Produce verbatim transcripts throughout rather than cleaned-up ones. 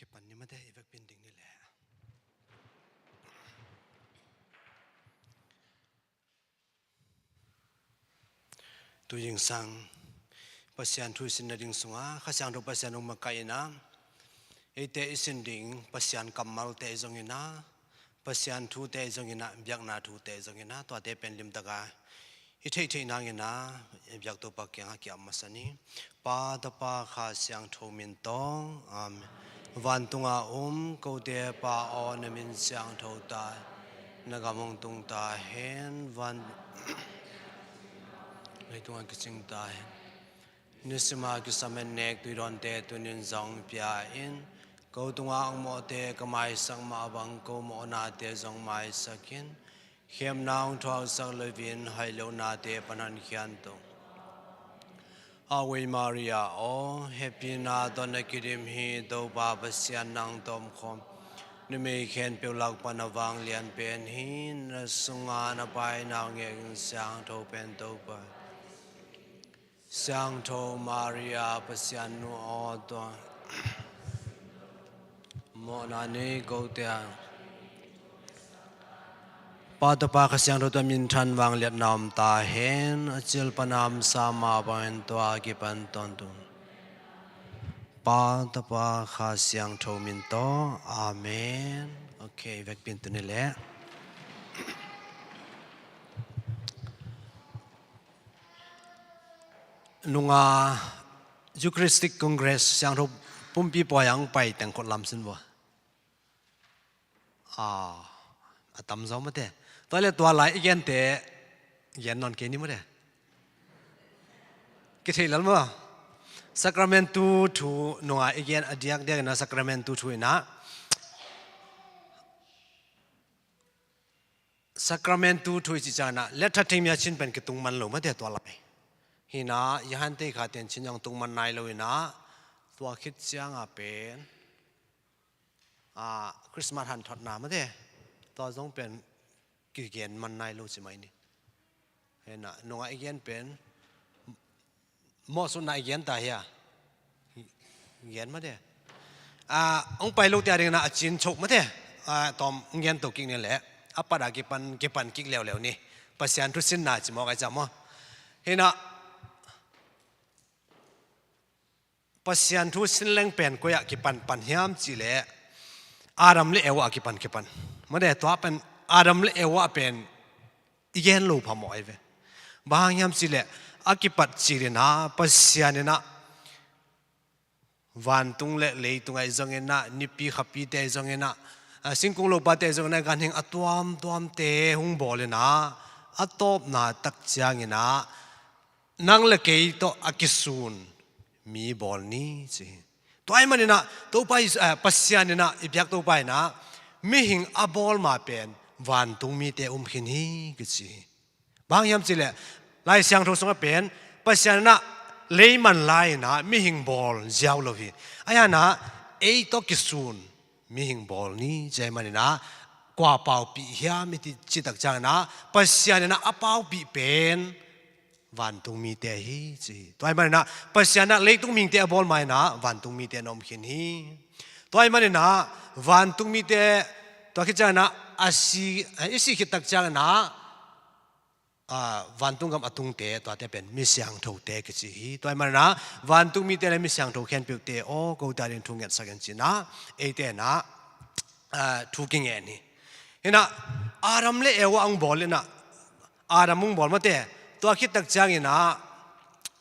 Kipan ni mate, i vekpi in ding ni le. Tu zingsang Pasian thu i sin nading sungah Kha Siangtho Pasian hong makaih in ah, eite i sin ding Pasian kammalte zong in ah, Pasian thute zong in ah, biakna thute zong in ah, tuate pen limtak a i theihtheih nang in ah, i biak Topa kiangah ki-ap masa ni. Pa, Tapa, Kha Siangtho min tawh. Amen. Vantung a um kote Pa aw, na min siangtho ta hen. Na gam hong tung ta hen. Van leitungah kicing ta hen. Nisim a kisam en nek tuidawnte tuni-in zong pia in. Ko tungah hong mawhte ka maisak mah bang ko mawhnate zong maisak in. Khemna hong thuaksak loin hoih lohnate pan hong khensak in. Ave Maria aw, hehpihna tawh na kidim hi, Topa Pasian nang tawh om khawm. Numei khempeuh lak pan na vanglian pen hi, na sungah na pai na ngekin siangtho pen Topa. Siangtho Maria Pasian nu aw, tua mawhna nei kote a. Pa, Tapa, Kha Siangtho tua minthan vangliatna om ta hen, a cil pan a omsa mah bangin tua kipan tawntung. Pa, Tapa, Kha Siangtho min tawh. Amen. Ok, vekpi in tuni le. Nunga Eucharistic Congress siangtho pumpi pawi ang pai teng khut lam sin vua. A, a tamzaw mate. Tua le tua lai i gente gen nawn kei ni mate. Kithei lel maw. Sacramentu thu nunga i gen a diakdiak in ah Sacramentu thu in ah. Sacramentu thu i cih ciangin ah, let that thing mi a cin pen kitung man lo mate tua lai. Hi in ah, i hante kha ten cin zong tung man nai lo in ah, tua khit ciang a pen, a, Christmas hanthotna mate, tua zong pen kigen man nai lo ci mai ni. Hi in ah, nunga i gen pen, mawhsutna i gen ta hia? Gen mate. A, hong pai lote a ding in ah a cin chok mate. A, tawm hong gen to kik ni le. A pat a kipan, kipan kik leuleu ni. Pasian thu sinna ci mawk a i cam maw. Hi in ah, Pasian thu sin leng pen koi ah kipan pan hiam cih le. Adam le Eva ah kipan kipan. Mate tua pen Adam le Eva ah pen i gen lo phamawh ahi ve. Bang hang hiam cih le, a kipat cil in ah, Pasian in ah, vantung le leitung ah zong in ah, nipi khapite zong in ah, a, singkung lopate zong in ah, ganhing a tuamtuamte hong bawl in ah, a tawpna tak ciang in ah, nang le kei tawh a kisun mi bawl ni ci hi. Tua ahih manin ah, Topa Jesu, eh, Pasian in ah, i biak Topa in ah, mihing a bawl ma pen vantung mite um khin hi kici hi. Bang hiam cih leh, Lai Siangtho sungah pen, Pasian in ah, lei man lai in ah, mihing bawl ziau lo hi. Ahi hang ah, ei tawh kisun mihing bawl ni, ci ahih manin ah, kua paupih hiam i cih tak ciangin ah, Pasian in ah, a paupih pen, vantung mite hi, ci hi. Tua ahih manin ah, Pasian in ah leitung mihingte a bawl ma in ah, vantung mite na om khin hi. Tua ahih manin ah, vantung mite, tua khit ciangin ah, a si, i sih khit tak ciangin ah, a, vantung gam a tungte, tuate pen mi siangthote kici hi. Tua ahih manin ah, vantung mite le mi siangtho khempeuhte, aw, kote a ding thu ngetsak in ci in ah, eite in ah, a, thu kingen hi. Hi in ah, Adam le Eva hong bawl in ah, Adam hong bawl mate, tua khit tak ciangin ah,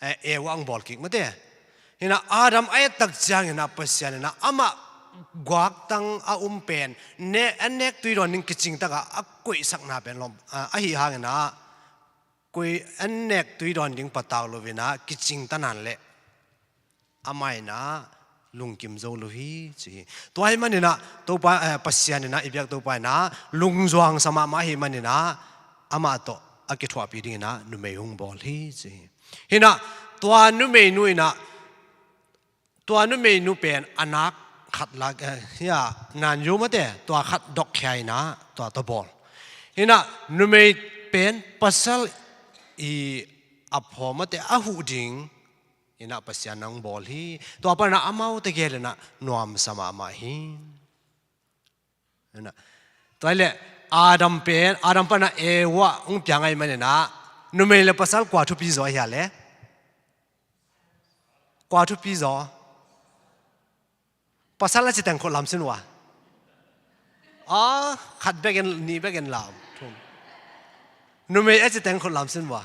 eh, Eva hong bawl kik mate. Hi in ah, Adam a et tak ciangin ah, Pasian in ah, amah guaktang a um pen, ne, an nek tui dawn ding kicing tak ah, a koihsakna pen lom, a, ahih hangin ah, koi an nek tui dawn ding patau lo in ah, kicing ta nan leh, amah in ah lungkim zo lo hi, ci hi. Tua ahih manin ah, Topa, eh, Pasian in ah, i biak Topa in ah, lungzuang sa mahmah ahih manin ah, amah tawh a kithuahpih dingin ah, numei hong bawl hi, ci hi. Hi in ah, tua numeinu in ah, tua numeinu pen a nak khat lak, eh, hi a, nan yo mate, tua khat dok khia in ah, tua tawh bawl. Hi in ah, numei pen pasal i a phaw mate, a huh ding, Inah Pasian nang bawl hi. Tua panah amaute gel inah nuamsa mahmah hi. Inah tua ileh Adam pen, Adam panah Eva hong piang ahih maninah numei le pasal kua thupi zaw a hia le? Kua thupi zaw? Pasal a ci teng khut lamsin ua. A khat bekin, nih bekin lam thum. Numei a ci teng khut lamsin ua.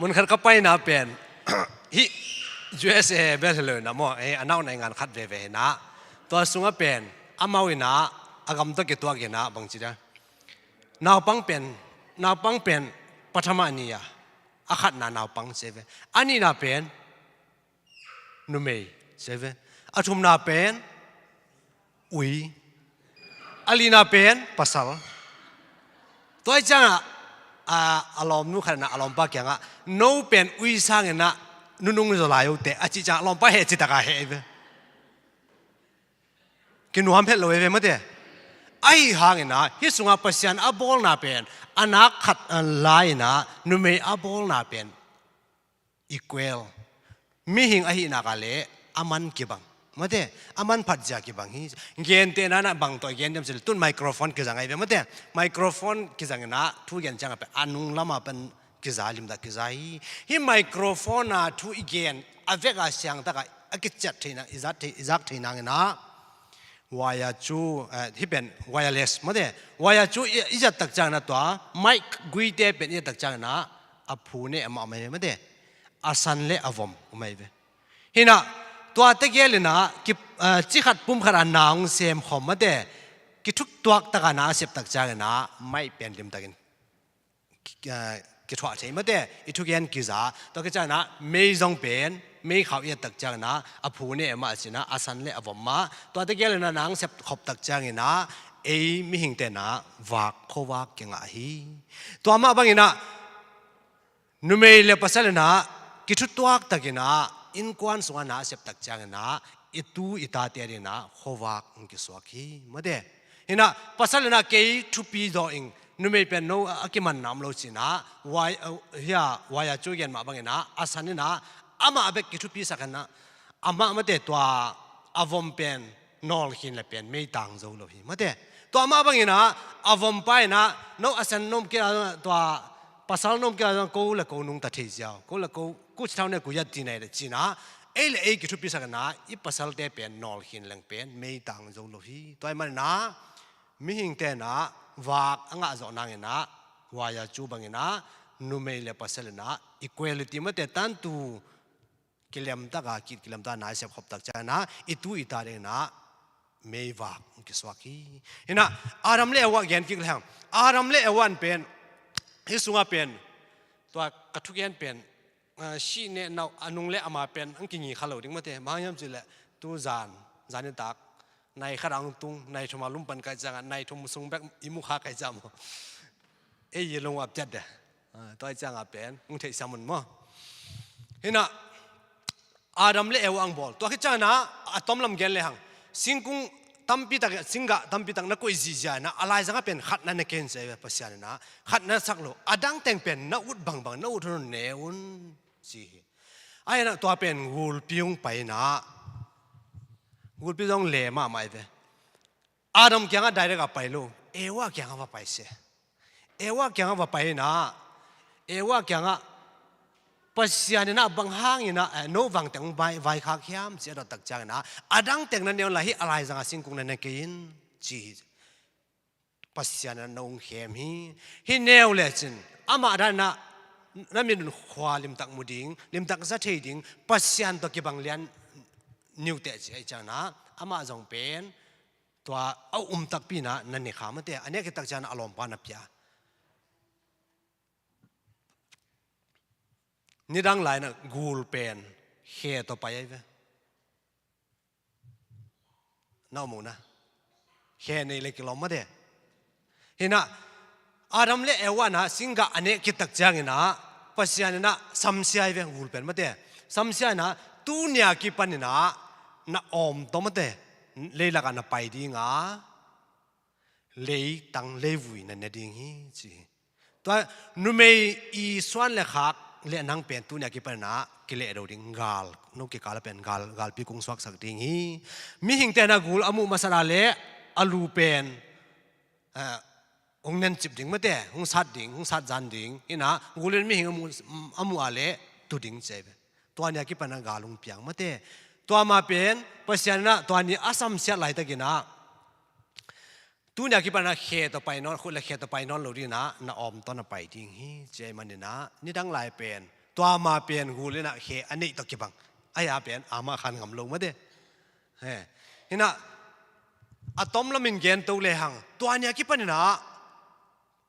Mun khat ka paina pen hih U S A bel hi lo inah maw, eh, a nau nai ngan khat veve hinah. Tua sungah pen amau inah a gam tawh kituak inah bangci dia. Naupang pen, naupang pen pathama ni a, a khatna naupang ci ve. A nihna pen numei ci ve. A thumna pen ui. A lina pen pasal. Tua ih ciangah a, a lawmnu khat inah a lawmpa kiangah no pen ui sanginah nunung zaw lai uh teh a cih ciangah a lawmpa heh citak a heh ve. Kinuam het lo ve mate. Ahi hanginah hih sungah Pasian a bawlna pen a nak khat lai inah numei a bawlna pen equal. Mihing ahih nak a leh a man kibang mate, a manphat zia kibang hi. Gentehna inah bang tawh gen diam cih leh tun microphone kizang ahi ve mate. Microphone kizang inah thu gen ciangah pen a nung lamah pen kiza, limtak kiza hi. Hih microphone a thu i gen a vek a siangtak a, a kiciat thei nang, i zak thei, i zak thei nang inah wire cu, eh, hih pen wireless mate. Wire cu i, i zat tak ciangin a tua mic guite pen i zat tak ciangin a, a phu ne amah om ahi ve mate. A san le a vom om ahi ve. Hinah tua tegel inah ki, eh, cikhat pumkhat a na hong sem khawm mate. Kithuktuak tak a na a sep tak ciangin a mic pen limtakin ki, eh, kithuah thei mate, i thugen kiza. Tua kiciangin a mei zong pen mei khauh i et tak ciangin a, a phu ne amah a cin a, a san le a vom mah. Tua tegel inah na hong sep khop tak ciangin a ei mihingte inah vak, khuavak kingah hi. Tua mah bangin a numei le pasal inah kithutuak takin a innkuan sungah na a sep tak ciangin a i tu i tate adingin a khuavak hong kisuak hi mate. Hinah pasal inah kei thupi zaw ing, numei pen no a kimanna om lo cin a, wai, uh, hia, wire cu gen mah bangin a, a san inah amah bek kithupisak inah amah mate tua a vom pen nawlkhin le pen meitang zo lo hi mate. Tua mah bangin a, a vom pa inah no a san no om kei a, tua pasal no om kei a, ko le ko nungta thei ziau, ko le ko kuci thau ne ku yat ti nai le cin a, ei le ei kithupisak inah i pasalte pen nawlkhin leng pen meitang zo lo hi. Tua ahih manin a mihingte inah vak a ngah zawh nangin a, wire cu bangin a numei le pasal inah equality mate, tantu kilemtak a, kit kilemtak a na i sep khop tak ciangin a i tu i ta dingin a meivak hong kisuak hi. Hinah Adam le Eva gen kik lehang, Adam le Eva in pen hih sungah pen tua ka thugen pen, ah, sih neh nau a nung le ama pen hong kingi kha lo ding mate. Bang hang hiam cih leh tu zan, zan nitak nai khat a hong tung, nai thum a lum pan kai ciangah, nai thum sung bek i mu kha kai ciang maw? Ei i lung a piat de. Ah, tua i ciangah pen hong theihsiam un maw? Hinah Adam le Eva hong bawl. Tua khit ciangin a, a tomlam gen lehang, singkung tampi tak, singgah tampi tak na koih zihziah inah a laizangah pen khat na ne kei in ci a, Pasian inah khat na sak lo, a dang teng pen na ut bangbang na ut hun un ne un ci hi. Ahi inah tua pen gulpi hong pai inah, gulpi zong le mahmah hi ve. Adam kiangah direct a pai lo, Eva kiangah va pai se. Eva kiangah va pai inah, Eva kiangah Pasian inah bang hang inah, eh, no vang teng vai, vaikhak hiam ci a dot tak ciangin a, a dang teng na ne un la, hih a laizangah singkung na ne kei in ci hi. Pasian inah no hong khem hi. Hih neu lecin amah dan inah na mit un khua limtak mu ding, limtak za thei ding, Pasian tawh kibang lian niuteh ci ahih ciangin a, amah zong pen tua a um takpi inah na ne kha mate, a nek khit tak ciangin a lawmpa na pia. Nidang lai inah gul pen khe tawh pai ahi ve. Na om uh na. Khe nei le kilawm mate. Hinah Adam le Eva inah singgah a nek khit tak ciangin a, Pasian inah samsia hi ve, gul pen mate. Samsia inah tuni a kipan inah na awm tawh mate, leilakah na pai ding a, leitang leivui na ne ding hi ci hi. Tua numei i suan le khak le nang pen tuni a kipan inah kilehdo ding, gal, no kikal a pen gal, galpi kung suaksak ding hi. Mihingte inah gul a muh masat a le a lu pen, eh, hong nencip ding mate, hong sat ding, hong sat zan ding. Inah gul in mihing a muh, a muh a le tu ding ci hi ve. Tua ni a kipan inah gal hong piang mate. Tua mah pen Pasian inah tua ni a samsiat laitak inah tuni a kipan inah khe tawh pai nawn, khut le khe tawh pai nawn lo ding inah na awm tawh na pai ding hi ci ahih man inah nidang lai pen tua mah pen gul inah khe a neih tawh kibang. Ahi a pen amah khan ngam lo mate. He. Inah a tom lamin gen to lehang tua ni a kipan inah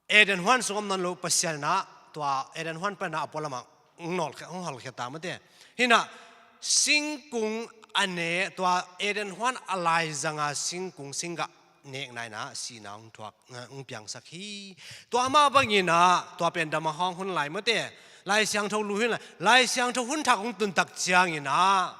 Eden huan sung om nawn lo Pasian inah tua Eden huan pan inah a pualam ah hong nolkhia, hong halkhia ta mate. Inah singkung a ne, tua Eden huan a laizanga singkung, singgah nekna inah sihna hong thuak, hong piangsak hi. Tua mah bang inah tua pen dam a hawng hun lai mate. Lai Siangtho lu hun lai, Lai Siangtho hun thak hong tun tak ciang inah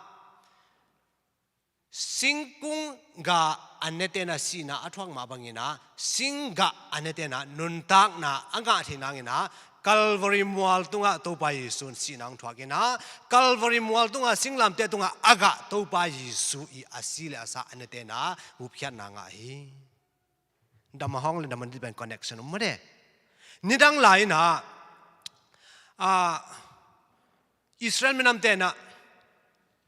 singkung gah a nete inah sihna a thuak mah bang inah singgah a nete inah nuntakna a ngah theih nang inah Calvary mual tungah Topa Jesu in sihna hong thuak inah Calvary mual tungah singlamteh tungah a gah Topa Jesu i a si le a sa a nete inah gupkhiatna ngah hi. Dam a hawng le dam a dit pen connection om mate. Nidang lai inah, ah, Israel minamte inah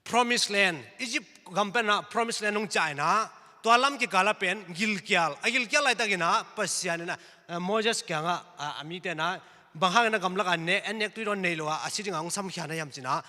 Promised Land, Egypt gam pan inah Promised Land hong ciah inah tua lam kikal a pen gilkial, a gilkial laitak inah Pasian inah, eh, Moses kiangah, ah, a mite inah bang hang inah gamlak a ne, an nek tui dawn nei lo a, a si dingah hong samkhia na hiam ci inah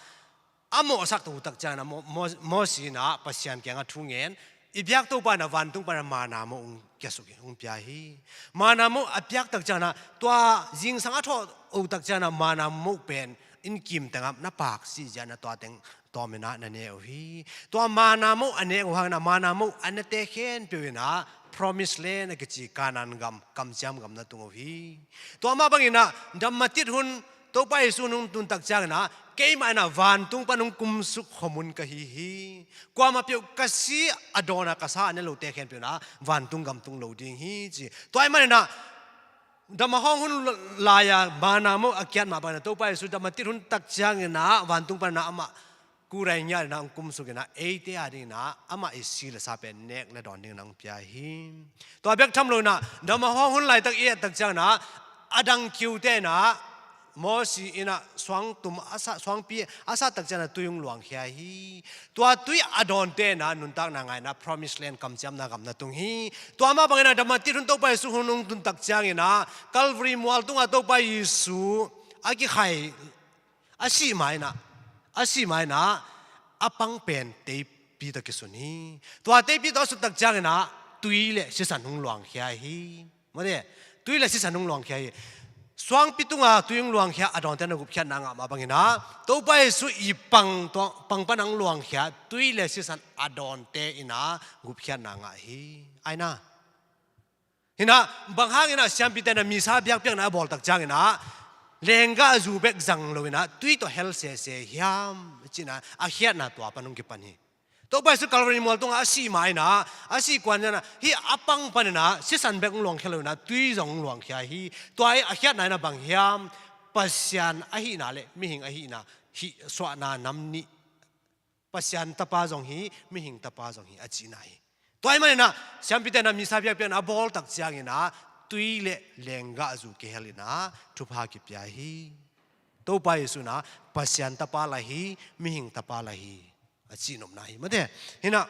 a mawhsak to uh tak ciang inah Mo-, Mo-, Moses inah Pasian kiangah thu ngen, i biak Topa inah vantung pan inah manna moh hong kiasuk hi, hong pia hi. Manna moh a piak tak ciang inah tua zingsang a thawh uh tak ciang inah manna moh pen inn kim tengah na pak sih ziah inah tua teng tawm inah na ne uh hi. Tua manna moh a nek uh hang inah manna moh a nete khempeuh inah Promised Land a kici Canaan gam, kamciam gam na tung uh hi. Tua mah bang inah dam a tit hun Topa Jesu in hong tun tak ciang inah keimah inah vantung pan hong kumsuk khuamun ka hi hi. Kuamah peuh ka si a dawn a ka sa a ne lote khempeuh inah vantung gam tung lo ding hi ci. Tua ahih man inah dam a hawng hun lai-a manna moh a kiat mah bang inah Topa Jesu dam a tit hun tak ciang inah vantung pan inah amah kurai ngiat inah hong kumsuk inah eite a ding inah amah i si le sa pen nek le dawn ding inah hong pia hi. Tua bek tham lo inah dam a hawng hun laitak i et tak ciang inah a dang kiute inah Moses inah suangtum a sa, suangpi a sat tak ciang inah tui hong luangkhia hi. Tua tui a dawnte inah nuntakna ngah inah Promised Land kamciamna gam na tung hi. Tua mah bang inah dam a tit hun Topa Jesu hun hong tun tak ciang inah Calvary mual tungah Topa Jesu a kikhai a sih ma inah, a sih ma inah a pang pen teipi tawh kisun hi. Tua teipi tawh a sut tak ciang inah tui le sisan hong luangkhia hi. Mate, tui le sisan hong luangkhia hi. Suangpi tungah tui hong luangkhia a dawnte inah gupkhiatna ngah mah bang inah Topa Jesu i pang tua, pang pan hong luangkhia tui le sisan a dawnte inah gupkhiatna ngah hi. Ai na. Hi inah bang hang inah siampite inah misa biakpiakna a bawl tak ciang inah lenggahzu bek zang lo inah tui tawh hel sese hiam ci inah a khiatna tua pan hong kipan hi. Topa Jesu Calvary mual tungah a sih ma inah, a sih kuan inah hih a pang pan inah sisan bek hong luangkhia lo inah tui zong hong luangkhia hi. Tua hi a khiatna inah bang hiam? Pasian ahihna le mihing ahihna, hih suahna nam nih. Pasian tapa zong hi, mihing tapa zong hi a cihna hi. Tua ahih man inah siampite inah misa biakpiakna a bawl tak ciang inah tui le lenggahzu kihel inah thupha kipia hi. Topa Jesu inah Pasian tapa lah hi, mihing tapa lah hi a cihnopna hi. Mate, hi inah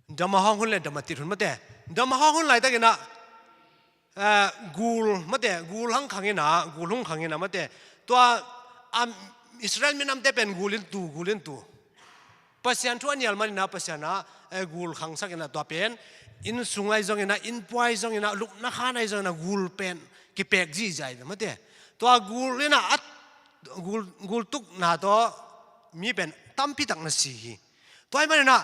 dam a hawng hun le dam a tit hun mate. Dam a hawng hun laitak inah, eh, gul mate, gul hong khang inah, gul hong khang inah mate. Tua, am, Israel minamte pen gul in tu, gul in tu. Pasian thu a nial man inah Pasian inah, eh, gul khangsak inah tua pen inn sung ahi zong inah, inn pua ahi zong inah, lupna khan ahi zong inah gul pen kipek zihziah hi mate. Tua gul inah a, gul, gul tukna tawh mi pen tampi tak na si hi. Tua ahih man inah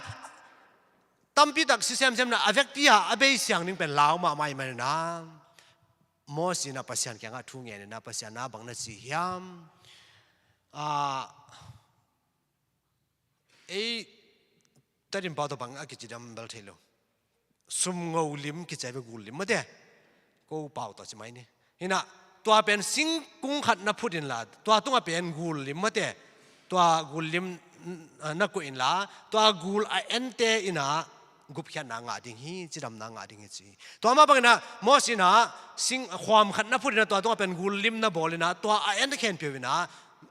tampi tak si semsem inah a vekpi a a bei siang ding pen lau mahmah ahih man inah Moses inah Pasian kiangah thu ngen inah Pasian inah bang na ci hiam? Ah, ei Tedim pau tawh bang a kici diam bel thei lo. Sumngo lim kici a ve, gul lim mate. Ko pau tawh ci mai ni. Hinah, tua pen singkung khat na phut inla, tua tungah pen gul lim mate, tua gul lim, mm, na kuh inla, tua gul a ente inah gupkhiatna ngah ding hi, cidamna ngah ding hi ci hi. Tua mah banginah Moses inah sing khuam khat na phut inah, tua tungah pen gul lim na bawl inah, tua a en khempeuh inah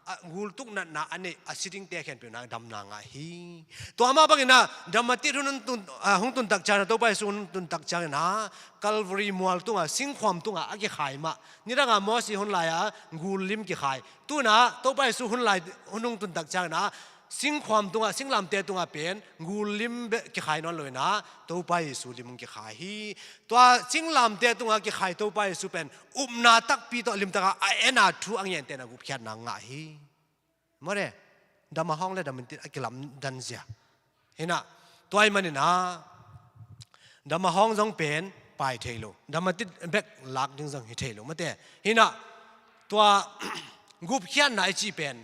a, gultuk natna a neih a si dingte khempeuh inah damna ngah hi. Tua mah banginah damatit hun tun, a, hong tuntak ciangin ah, Topa Jesu hong tuntak ciangin ah, Calvary mual tungah, singkhuam tungah a kikhai mah. Nidangah Moses hun lai-a gul lim kikhai. Tu-in ah Topa Jesu hun lai, hun hong tuntak ciangin ah, singkhuam tungah, singlamteh tungah pen gul lim bek kikhai nawn lo inah, Topa Jesu lim hong kikhai hi. Tua singlamteh tungah kikhai Topa Jesu pen upna takpi tawh limtakin a en a, thu a ngen teh inah gupkhiatna ngah hi. Mate, damahawng le damatit a kilamdan zia. Hinah, tua ahih maninah damahawng zong pen pai thei lo, damatit bek lak ding zong hi thei lo. Mate, hinah, tua gupkhiatna i cih pen,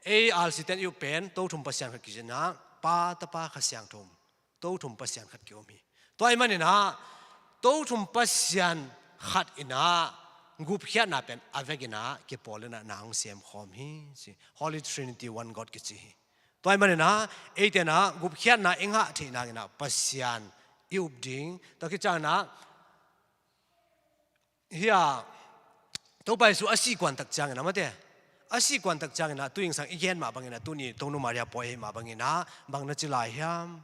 ei R C ten i up pen, Tothum Pasian khat kici inah, Pa, Tapa, Kha Siangtho, Tothum Pasian khat ki-um hi. Tua ahih maninah Tothum Pasian khat inah gupkhiatna pen a vek inah kipawl inah na hong semkhawm hi ci. Holy Trinity, one God kici hi. Tua ahih maninah eite inah gupkhiatna i ngah theih nadinginah Pasian i up ding. Tua khit ciangin ah, hia, Topa Jesu a sih kuantak ciangin ah, mate, a sih kuantak ciangin ah, tu zingsang i gen mah bangin ah, tuni Tonu Maria pawi ahih mah bangin ah, bang na ci lai hiam?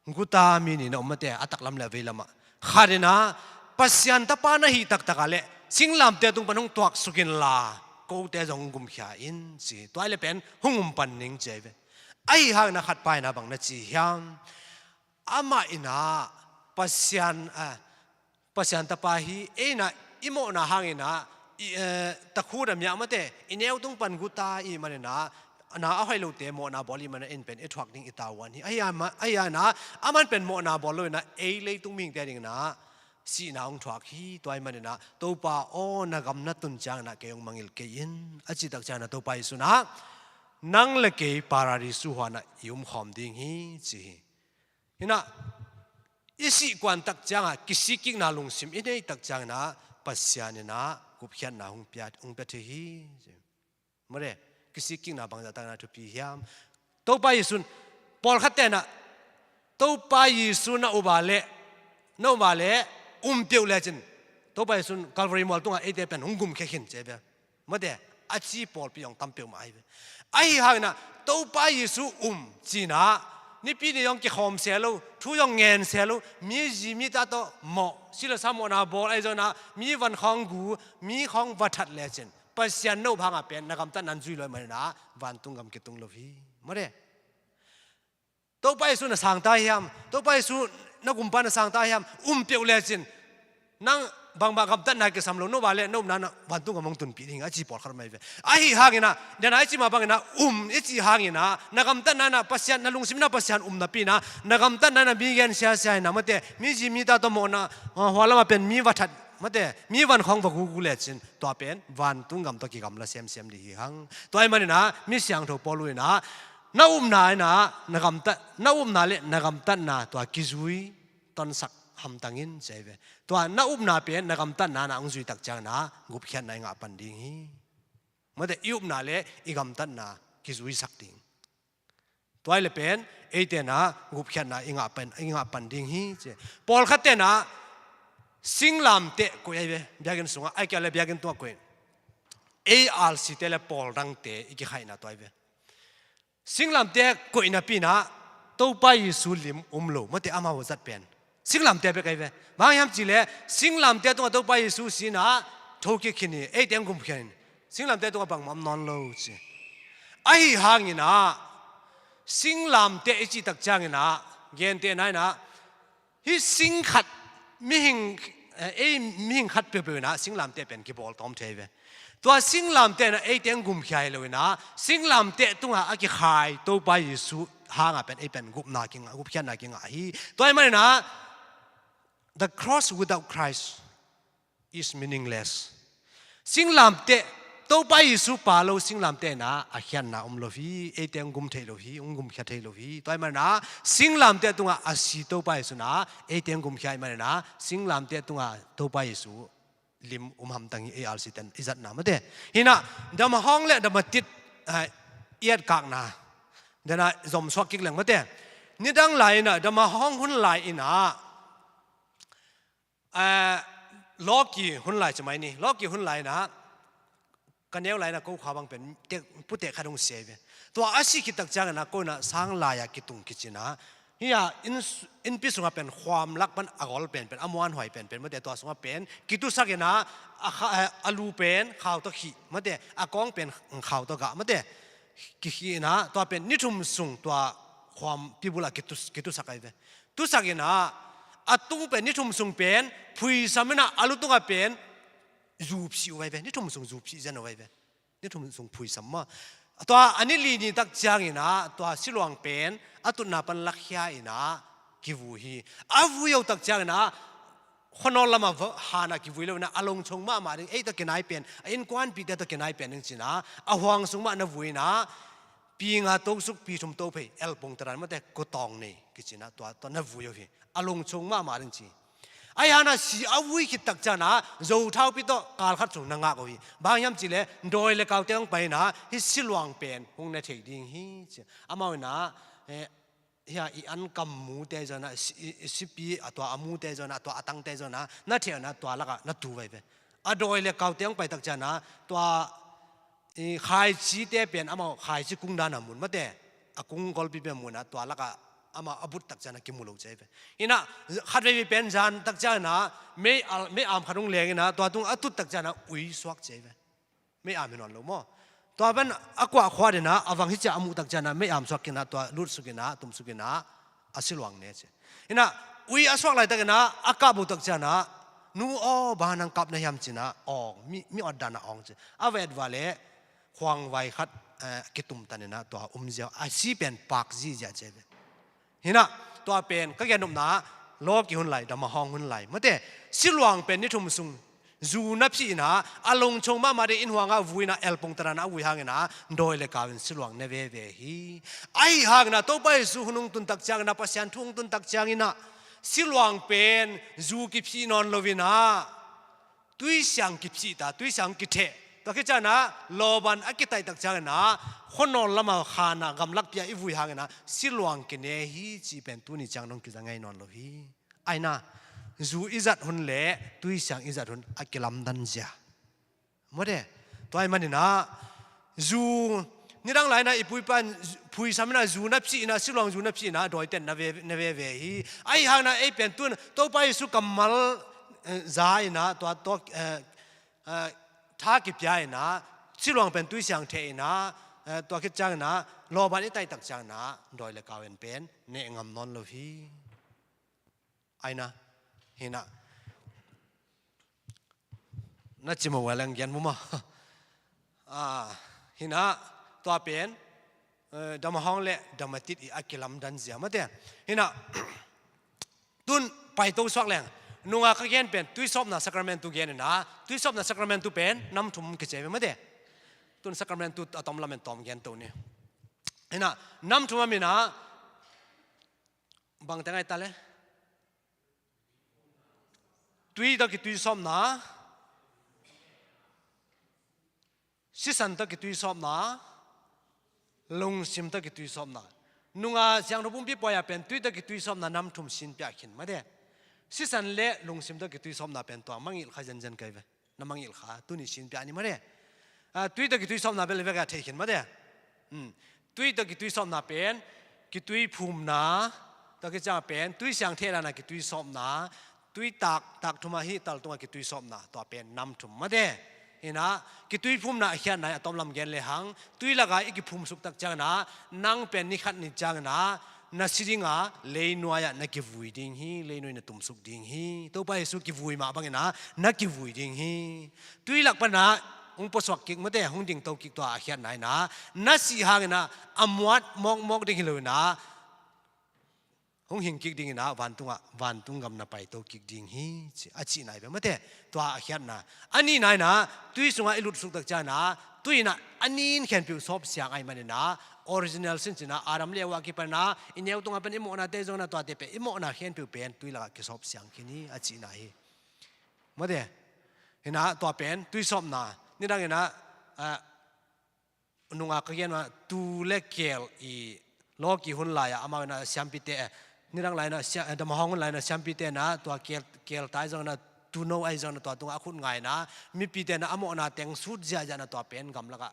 Guta mi nih na om, mate, a taklam le a veilamah. Khat inah, Pasian Tapa na hih taktakah leh singlamteh tung pan hong tuaksuk inla, kote zong gumkhia in ci. Tua hi leh pen hong um pan ning ci ahi ve. Ahi hangin ah khatpa inah bang na ci hiam? Amah inah Pasian, a, Pasian Tapa hi, ei inah i mawhna hangin ah, i, eh, takhut a miah, mate, i neu tung pan guta i hih maninah, na a hoih lote mawhna bawl i hih maninah, ei pen i thuak ding i tavuan hi. Ahi a ma-, ahi a inah, aman pen mawhna bawl lo inah, ei leitung mihingte dinginah sihna hong thuak hi. Tua ahih maninah, Topa aw, na gam na tun ciangin ah kei hong mangngilh kei in, a cih tak ciangin ah Topa Jesu inah, nang le kei Paradisu huan ah i umkhawm ding hi ci hi. Hinah, i sih kuantak ciangah kisikkikna lungsim i neih tak ciangin ah Pasian inah gupkhiatna hong pia, hong pia thei hi. Mate, kisikkikna bangzah takin ah thupi hiam? Topa Jesu in, pawlkhatte inah, Topa Jesu na up a leh, na up a leh, um peuh lecin, Topa Jesu in Calvary mual tungah eite pen hong gumkhia khin ci ahi ve. Mate, a ci pawlpi zong tam peuhmah ahi ve. Ahi hangin ah, Topa Jesu um ci-in ah, nipi ni zong kikhawm se lo, thu zong ngen se lo, mi zi mi ta tawh mawh, si le sa mawhna bawl, ahi zongin ah, mi van khawng gu, mi khawng va that lecin, Pasian na up hangah pen na gamtatna in zui lo ahih maninah, vantung gam kitung lo hi. Mate. Topa Jesu na sang ta hiam? Topa Jesu na gumpa na sang ta hiam? Um peuh lecin, nang bangmah gamtatna kisam lo, na up a leh na upna in ah vantung gam hong tunpih ding a ci pawlkhat om ahi ve. Ahi hangin ah, den a i cih mah bangin ah, um i cih hangin ah, na gamtatna in ah Pasian, na lungsim in ah Pasian um napi inah, na gamtatna in ah mi gen siasia inah, mate, mi zi mi ta tawh mawhna, ah, hua lamah pen mi va that, mate, mi van khawng va gugu lecin, tua pen vantung gam tawh kigamla semsem ding hi hang. Tua ahih maninah, mi siangtho Paul inah, na upna inah, na gamtat, na upna le na gamtatna tua kizui tonsak hamtang in ci ahi ve. Tua na upna pen na gamtatna inah hong zui tak ciangin ah gupkhiatna i ngah pan ding hi. Mate, i upna le i gamtatna kizuisak ding. Tua hi leh pen, eite inah gupkhiatna i ngah pan, i ngah pan ding hi ci. Pawlkhatte inah singlamteh koih ahi ve, biakinn sungah, ahih kei leh biakinn tungah koih. Ei R C te le pawl dangte i kikhaihna tua hi ve. Singlamteh koih napi inah Topa Jesu lim um lo, mate, amau zat pen singlamteh bek ahi ve. Bang hang hiam cih leh singlamteh tungah Topa Jesu si inah thokik khin hi, eite hong gumkhia in. Singlamteh tungah bangmah om nawn lo ci. Ahi hangin ah, singlamteh i cih tak ciangin ah, gentehna inah, hih sing khat, mihing, eh, ei mihing khat peuhpeuh inah singlamteh pen kibawl tawm thei ve. Tua singlamteh inah eite hong gumkhia hi lo inah, singlamteh tungah a kikhai Topa Jesu hangah pen ei pen gupna kingah, gupkhiatna kingah hi. Tua ahih maninah, the cross without Christ is meaningless. Singlamteh, Topa Jesu pha lo singlamteh inah a khiatna om lo hi, eite hong gum thei lo hi, hong gumkhia thei lo hi. Tua ahih maninah, singlamteh tungah a si Topa Jesu inah eite hong gumkhia ahih maninah, singlamteh tungah Topa Jesu lim um hamtang hi, A R C ten i zatna mate. Hi inah damahawng le damatit, ah, i etkakna dena zomsuak kik leng mate. Nidang lai inah damahawng hun lai inah, ah, lawki hun lai ci mai ni, lawki hun lai inah ka neu lai inah ko khua bang pen tek, putek khat hong sia hi ve. Tua a sih khit tak ciang inah ko inah sang lai-a kitung kici inah, hi-a inn, innpi sungah pen khuam lak pan a gol penpen, a muanhuai penpen mate, tua sungah pen kitusak inah a kha-, a lu pen khau tawh khih mate, a kawng pen khau tawh gah mate, kikhih inah tua pen ni thum sung tua khuampi bulah kitus-, kitusak ahi ve. Tusak inah a tung pen ni thum sung pen phuisam inah a lu tungah pen zu phih uh ahi ve, ni thum sung zu phih zen uh ahi ve. Ni thum sung phuisam maw. Tua a ni li ni tak ciang inah tua siluang pen a tutna pan lakhia inah kivui hi. A vui uh tak ciang inah khuanawl lamah va-, hanah kivui lo inah a longchong mahmah ding, ei tawh kinai pen, a innkuanpihte tawh kinai pen ding ci inah a huang sung mah na vui inah pi nga tosuk, pi thum tophei, elpung taran mate, kutawng nei kici inah tua, tua na vui uh hi. A longchong mahmah ding ci. Ahi hangin ah si a vui khit tak ciangin ah zothaupi tawh kal khat sung na ngak uh hi. Bang hiam cih leh dawi le kaute hong pai inah hih siluang pen hong ne thei ding hi ci. Amau inah, eh, hih a i an kam mute zong inah, si, i, i sipi a tua a mute zong inah, a tua a tangte zong inah, na thei inah tua lakah na tu veve. A dawi le kaute hong pai tak ciangin ah tua i khaicite pen amau khaici kung dan a mun mate, a kung golpi pen mun ah tua lakah amau a but tak ciangin ah kimu lo ci ve. Inah khat veve pen zan tak ciangin ah mei al, mei am khat hong leng inah tua tung a tut tak ciangin ah ui suak ci ve. Mei am hi nawn lo maw. Tua pen a kuah khuat inah a vang hi ciah a muh tak ciangin ah mei am suak inah tua lut suk inah tum suk inah a siluang ne ci. Inah ui a suak laitak inah a kap uh tak ciangin ah, "Nu aw, bang nang kap na hiam?" ci inah awng, mi, mi awt dan a awng ci. A vet va leh khuangvai khat, eh, kitumtan inah tua um ziau, a si pen pak zihziah ci ve. Hi inah tua pen ka gen nopna, lawki hun lai, damahawng hun lai mate, siluang pen ni thum sung zu na phih inah a longchong mahmah ding, inn huangah vui inah elpung taran ah a vui hangin ah dawi le kau in siluang ne veve hi. Ahi hangin ah Topa Jesu hun hong tun tak ciangin ah, Pasian thu hong tun tak ciangin ah siluang pen zu kiphih nawn lo inah tuisiang kiphih ta, tuisiang kitheh. Tua khit ciangin ah lawban a kitaih tak ciangin ah khuanawl lamah khan ah gamlakpi ah i vui hangin ah siluang kine hi cih pen tuni ciang dong kiza ngei nawn lo hi. Ahi inah zu i zat hun le tuisiang i zat hun a kilamdan zia mate. Tua ahih manin ah zu, nidang lai inah i pu i pa in phuisam inah zu na phih inah, siluang zu na phih inah dawite in na ve, na veve hi. Ahi hangin ah ei pen tun Topa Jesu kammal, eh, za inah tua tawh, eh, eh, tha kipia inah siluang pen tuisiang theh inah, eh, tua khit ciangin ah lawban i taih tak ciangin ah dawi le kau in pen neh ngam nawn lo hi. Ahi inah, hi inah. Na cim uh a leng gen mu maw. Ah, hi inah tua pen, eh, damahawng le damatit i a kilamdan zia mate. Hi inah tun paito suak leng, nunga ka gen pen tuisawpna sakramentu gen inah, tuisawpna sakramentu pen nam thum kici ve mate. Tun sakramentu a tom lamen tawm gen to ni. Hi inah nam thum a min ah bang teng ahi ta le? Tui tawh kituisawpna, sisan tawh kituisawpna, lungsim tawh kituisawpna. Nunga siangtho pumpi pawi ah pen tui tawh kituisawpna nam thum sin piak khin mate. Sisan le lungsim tawh kituisawpna pen tua mangngilh kha zenzen ka hi ve. Na mangngilh kha, tuni sin piak ni mate. Ah, tui tawh kituisawpna pen le vek a thei khin mate. Hmm. Tui tawh kituisawpna pen kituiphumna, tua khit ciang pen tuisiang theh dan a kituisawpna, tui tak, tak thum ah hih tal tungah kituisawpna, tua pen nam thum mate. Hi inah kituiphumna a khiatna hi a tom lam gen lehang, tui lakah i kiphum suk tak ciangin ah nang pen ni khat ni ciangin ah na si ding a, leinuai ah na kivui ding hi, leinuai na tumsuk ding hi. Topa Jesu kivui mah bangin ah na kivui ding hi. Tui lak pan ah hong puasuak kik mate, hong dingto kik, tua a khiatna hi inah na sih hangin ah a muat mawkmawk ding hi lo inah hong hing kik ding inah vantungah, vantung gam na paito kik ding hi ci, a cihna hi ve mate. Tua a khiatna. A nihna inah tui sungah i lutsuk tak ciangin ah tui inah a nin khempeuh sawp siang ahih manin ah original sin ci inah Adam le Eva kipan ah i neu tungah pen i mawhnate zong inah tuate pen i mawhna khempeuh pen tui lakah kisawp siang khin hi a cihna hi. Mate. Hi-in ah tua pen tuisawpna. Nidang in ah, ah, nungah ka gen mah, tuu le keel i lawki hun lai-ah amau in ah siampite, eh, nidang lai-in ah sia-, eh, damhawng hun lai-in ah siampite in ah tua keel, keel tai zong in ah, tuuno ahi zong in ah tua tungah a khut nga-in ah, mipite in ah a mawhna teng sut ziahziah in ah tua pen gamlakah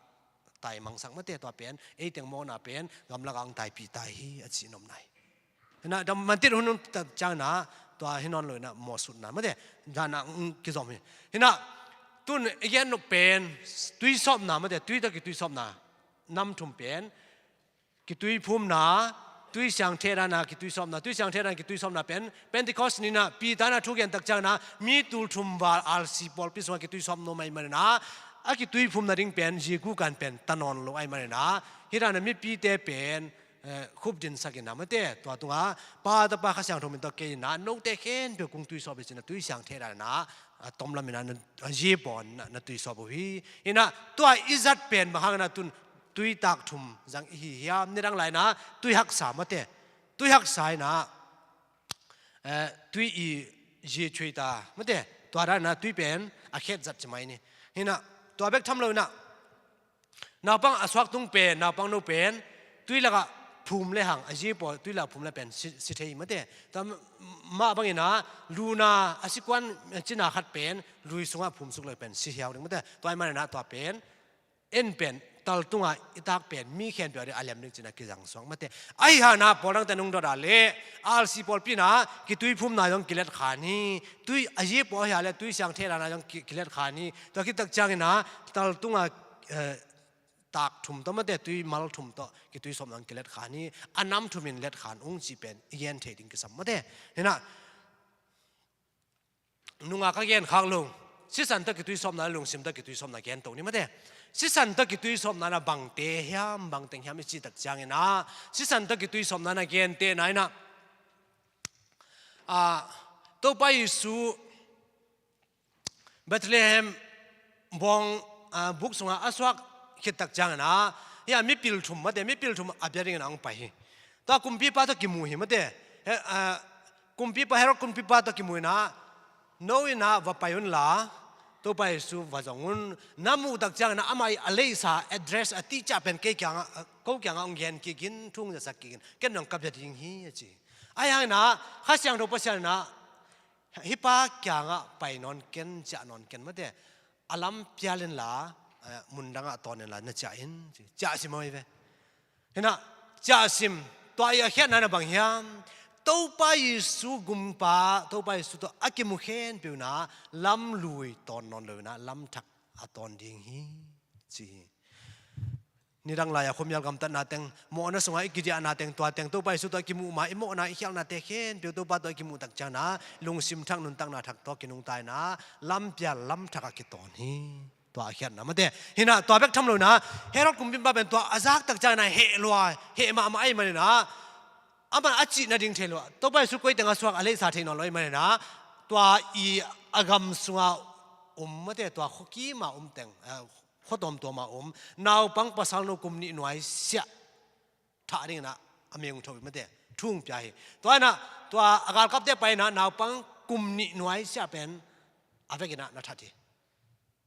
taimangsak mate, tua pen ei teng mawhna pen gamlakah hong taipih ta hi a cih nopna hi. Hi-in ah dam mantit hun hun tak ciangin ah tua hi nawn lo-in ah mawhsutna mate, dan ah, mm, kizom hi. Hi-in ah tun i gen nop pen tuisawpna mate, tui tawh kituisawpna nam thum pen, kituiphumna, tui siangtheh dan a kituisawpna, tui siangtheh dan a kituisawpna pen Pentecost ni-in ah Peter in ah thu gen tak ciangin ah mi tul thum val R C pawlpi sungah kituisawp nuam ahih manin ah, a kituiphum nading pen zia kukan pen ta nawn lo ahih manin ah, hih dan a mipite pen, eh, khupdinsak in ah mate, tua tungah Pa, Tapa, Kha Siangtho min tawh kei in ah note khempeuh kong tuisawp hi ci-in ah tui siangtheh dan in ah, a tomlam in ah na, a zia pawn na, na tuisawp uh hi. Hi-in ah tua i zat pen bang hangin ah tun tui tak thum zang i hi hiam? Nidang lai-in ah tui haksa mate, tui haksa in ah, eh, tui i zia thuita mate, tua dan in ah tui pen a khet zat ci mai ni. Hi-in ah tua bek tham lo-in ah naupang a suak tung pen, naupangno pen tui lakah phum le hang, a zia paw tui lakah phum le pen si, si thei mate. Tua mah bangin ah luna, a sikuan cina khat pen lui sungah phum suk le pen si hiau ding mate. Tua ahih manin ah tua pen en pen tal tungah i tak pen mi khempeuh a ding a lem ding ci-in ah kizang suak mate. Ahi hangin ah pawl dangte nung dot a leh R C pawlpi in ah kituiphumna zong kilet kha ni, tui a zia paw hi a leh tui siangtheh dan a zong ki, kilet kha ni. Tua khit tak ciangin ah tal tungah, eh, tak thum tawh mate, tui mal thum tawh kituisawpna zong kilet kha ni, a nam thum in let kha ung cih pen i gen thei ding kisam mate. Hi-in ah nungah ka gen khak lo, sisan tawh kituisawpna, lungsim tawh kituisawpna gen to ni mate. Sisan tawh kituisawpna in ah bangte hiam, bangteng hiam i cih tak ciangin ah, sisan tawh kituisawpna in ah gentehna in ah, ah, Topa Jesu Bethlehem bawng, ah, buk sungah a suak khit tak ciangin ah, hia mipil thum mate, mipil thum a bia dingin ah hong pai hi. Tua kumpipa tawh kimu hi mate. He, ah, kumpipa, Herod kumpipa tawh kimu in ah, no in ah va pai un la, Topa Jesu va zong un. Na muh tak ciangin ah amah i a leisa address a tihciah pen kei kiangah, ah, ko kiangah hong gen kik in, thu hong zasak kik in, ken zong ka bia ding hi a ci. Ahi hangin ah Kha Siangtho Pasian in ah, hih pa kiangah pai nawn ken, ciah nawn ken mate. A lam pial inla, eh, mundangah tawn inla na ciah in, ciah sim aw hi ve. Hi-in ah ciah sim, tua i a khiatna in ah bang hiam? Topa Jesu gumpa, Topa Jesu tawh a kimu khempeuh in ah lamlui tawn nawn lo-in ah lamthak a tawn ding hi, ci hi. Nidang lai-a khuamial gamtatna teng, mawhna sungah i kidiahna teng, tua teng Topa Jesu tawh i kimuh ma, i mawhna, i khialhnate khempeuh Topa tawh i kimuh tak ciangin ah lungsim thak, nuntakna thak tawh kinungta in ah lampial lamthak ah kitawn hi. Tua a khiatna mate. Hi-in ah tua bek tham lo-in ah Herod kumpipa pen tua a zak tak ciangin ah heh lua, heh mahmah ahih manin ah, amah a cih nading thei lo, Topa Jesu koi teng a suak a leisa thei nawn lo ahih manin ah, tua i a gam sungah um mate, tua khuakim a um teng, eh, khua tuamtuam a um naupang pasalno kum nih nuaisiah thah dingin ah a meng tho hi mate, thu hong pia hi. Tua in ah tua a galkapte pai in ah naupang kum nih nuaisiah pen a vekin ah na that hi.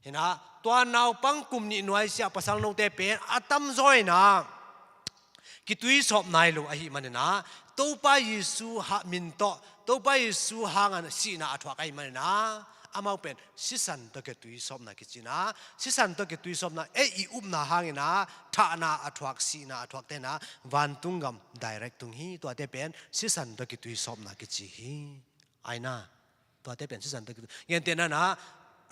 Hi-in ah tua naupang kum nih nuaisiah pasalnote pen a tamzaw in ah kituisawp nai lo ahih manin ah, Topa Jesu ha-, min tawh, Topa Jesu hangin sihna a thuak ahih manin ah, amau pen sisan tawh kituisawpna kici in ah, sisan tawh kituisawpna, ei i upna hangin ah thahna a thuak, sihna a thuakte in ah vantung gam direct tung hi. Tuate pen sisan tawh kituisawpna kici hi. Aina, tuate pen sisan tawh kitu-, gentehna in ah,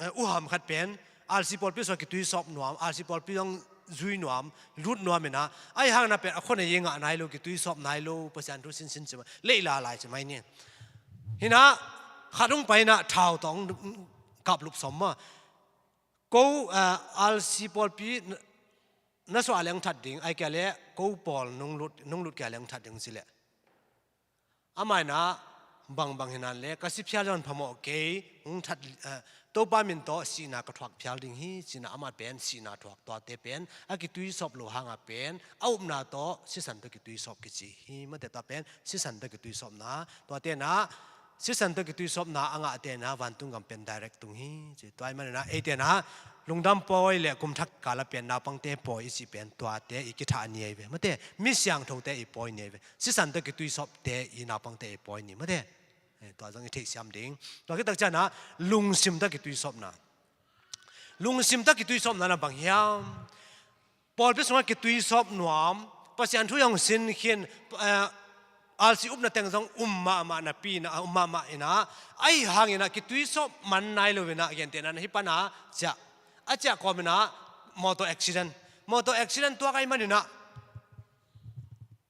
eh, uham khat pen R C pawlpi sungah kituisawp nuam, R C pawlpi zong zui nuam, lut nuam in ah, ahi hangin ah pen a khua nei, ngah nai lo, kituisawp nai lo, Pasian thu sinsin ci mai, leila lai ci mai ni. Hi-in ah khat hong pai in ah thau tawh hong kaplup sawm maw. Ko, eh, R C pawlpi na, na suah leh hong that ding, ahih kei leh ko pawl nong lut, nong lut kei leh hong that ding ci leh, amah in ah, bangbang hi nan leh ka si phial zong phamawh kei, hong that, eh, Topa min tawh sihna ka thuak phial ding hi, ci in ah amah pen sihna thuak. Tuate pen a kituisawp lo hangah pen a upna tawh sisan tawh kituisawp kici hi mate. Tua pen sisan tawh kituisawpna. Tuate in ah Sisan tawh kituisawpna a ngahte na vantung gam pen direct tung hi ci. Tua ahih manin ah eite na lungdam pawi le kum thak kala pen naupangte pawi i cih pen tuate i kithah ni ahi ve. Mate, mi siangthote i pawi ni ahi ve. Sisan tawh kituisawpte i naupangte i pawi ni. Mate, eh, tua zong i theihsiam ding. Tua khit tak ciangin ah lungsim tawh kituisawpna. Lungsim tawh kituisawpna na bang hiam? Pawlpi sungah kituisawp nuam, Pasian thu zong sin khin, eh, R C upna teng zong um mahmah napi in ah, um mahmah in ah, ahih hangin ah kituisawp man nai lo in ah, gentehna in ah hih pan ah ciah, a ciah kawmin ah motor accident, motor accident tuak ahih manin ah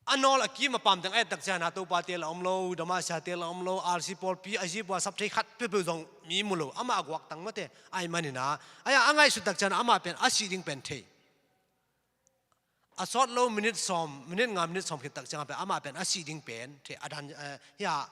a nawl a kim a pam teng a et tak ciangin ah Topate la om lo, Damasia te la om lo, R C pawlpi a zipua sap thei khat peuhpeuh zong mi mu lo, amah a guaktang mate ahih manin ah, a ngaihsut tak ciangin ah amah pen a sih ding pen thei. A sawt lo minute sawm, minute nga, minute sawm khit tak ciangin pen amah pen a sih ding pen thei, a dan, eh, hia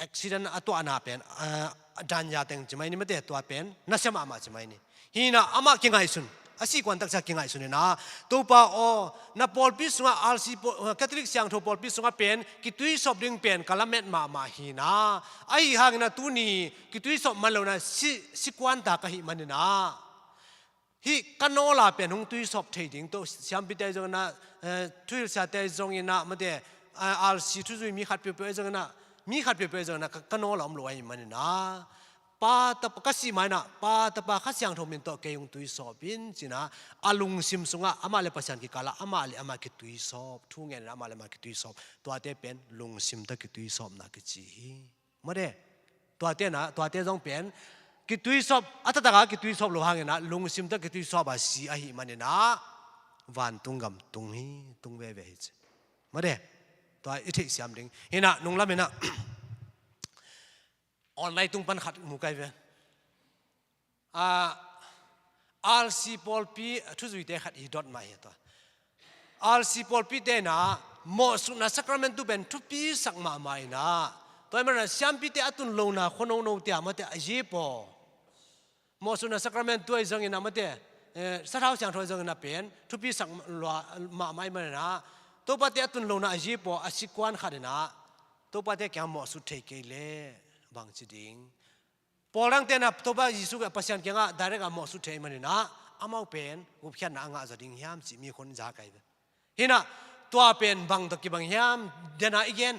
accident a tuahna pen, eh, a dan ya teng ci mai ni mate, tua pen nasia mahmah ci mai ni. Hi in ah amah kingaihsun, a sih kuan tak ciang kingaihsun in ah, Topa aw, na pawlpi sungah R C paw-, eh, Catholic siangtho pawlpi sungah pen kituisawp ding pen ka lamet mahmah hi in ah, ahih hangin ah tuni kituisawp man lo in ah si, si kuan ta ka hih manin ah hih ka nawl a pen hong tuisawp thei ding tawh siampite ahi zongin ah, eh, thuhilhsiate ahi zongin ah mate, eh, R C thuzui mi khat peuhpeuh ahi zongin ah, mi khat peuhpeuh ahi zongin ah ka, ka nawl a om lo ahih manin ah, Pa, Tapa, ka sih ma in ah Pa, Tapa, Kha Siangtho min tawh kei hong tuisawp in ci in ah, a lungsim sungah amah le Pasian kikal ah amah le amah kituisawp, thu ngen in ah amah le amah kituisawp, tuate pen lungsim tawh kituisawpna kici hi. Mate, tuate na, tuate zong pen kituisawp, a taktak a kituisawp lo hangin ah lungsim tawh kituisawp a si ahih manin ah vantung gam tung hi, tung veve hi ci. Mate, tua i theihsiam ding. Hi in ah nunglam in ah online tung pan khat mu kai ve. Ah, R C pawlpi thuzuite khat i dot mah hi tua. R C pawlpite in ah mawhsutna sacramentu pen thupisak mahmah in ah, tua ahih manin ah siampite a tun lona khua nono te ah mate a zipaw, mawhsutna sacramentu ahi zongin ah mate, eh, sathau siangtho ahi zongin ah pen thupisak lua mahmah ahih manin ah, Topate a tun lona a zipaw a si kuan khat in ah Topate kiang mawhsut thei kei leh bang ci ding? Pawl dangte in ah Topa Jesu Pasian kiangah direct a mawhsut thei ahih manin ah, amau pen gupkhiatna a ngah zaw ding hiam cih mi khun za kai ve. Hi in ah tua pen bang tawh kibang hiam? Dena i gen,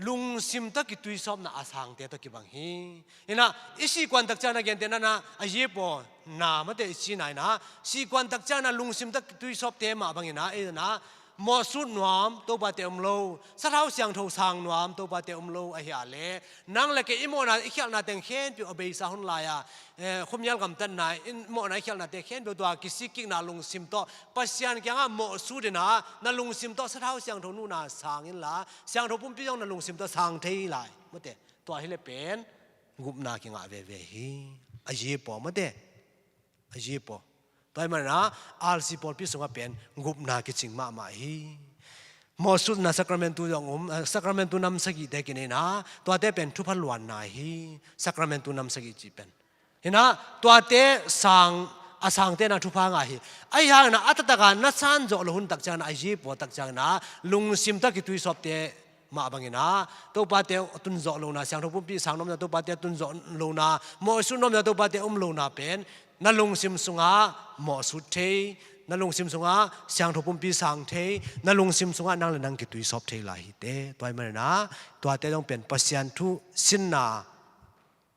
lungsim tawh kituisawpna a sangte tawh kibang hi. Hi in ah i sih kuan tak ciangin ah gentehna in ah a zipaw na mate i ci na in ah, sih kuan tak ciangin ah lungsim tawh kituisawpte mah bangin ah, ei in ah mawhsut nuam Topate um lo, sathau siangtho sang nuam Topate um lo ahih leh, nang le kei i mawhna i khialhna teng khempeuh a beisa hun lai-a, eh, khuamial gamtatna, i mawhna i khialhnate khempeuh tua kisik kikna lungsim tawh Pasian kiangah mawhsut in ah, na lungsim tawh sathau siangtho nuna sang inla, siangtho pumpi zong na lungsim tawh sang thei lai. Mate, tua hi leh pen gupna kingah veve hi. A zipaw mate, a zipaw. Tua ahih manin ah R C pawlpi sungah pen gupna kicing mahmah hi. Mawhsutna sacramentu zong um, eh, sacramentu nam sagihte kinei in ah, tuate pen thupha luanna hi. Sacramentu nam sagih cih pen, hi in ah tuate sang, a sangte in ah thupha ngah hi. Ahih hangin ah a taktak a na san zawh loh hun tak ciangin ah, a zipaw tak ciangin ah lungsim tawh kituisawpte mah bangin ah, Topate a tun zawh lona, siangtho pumpi sang nuamna, Topate a tun zawh lona, mawhsut nuamna, Topate um lona pen na lungsim sungah mawhsut thei, na lungsim sungah siangtho pumpi sang thei, na lungsim sungah nang le nang kituisawp thei lai hi teh. Tua ahih manin ah tuate zong pen Pasian thu sinna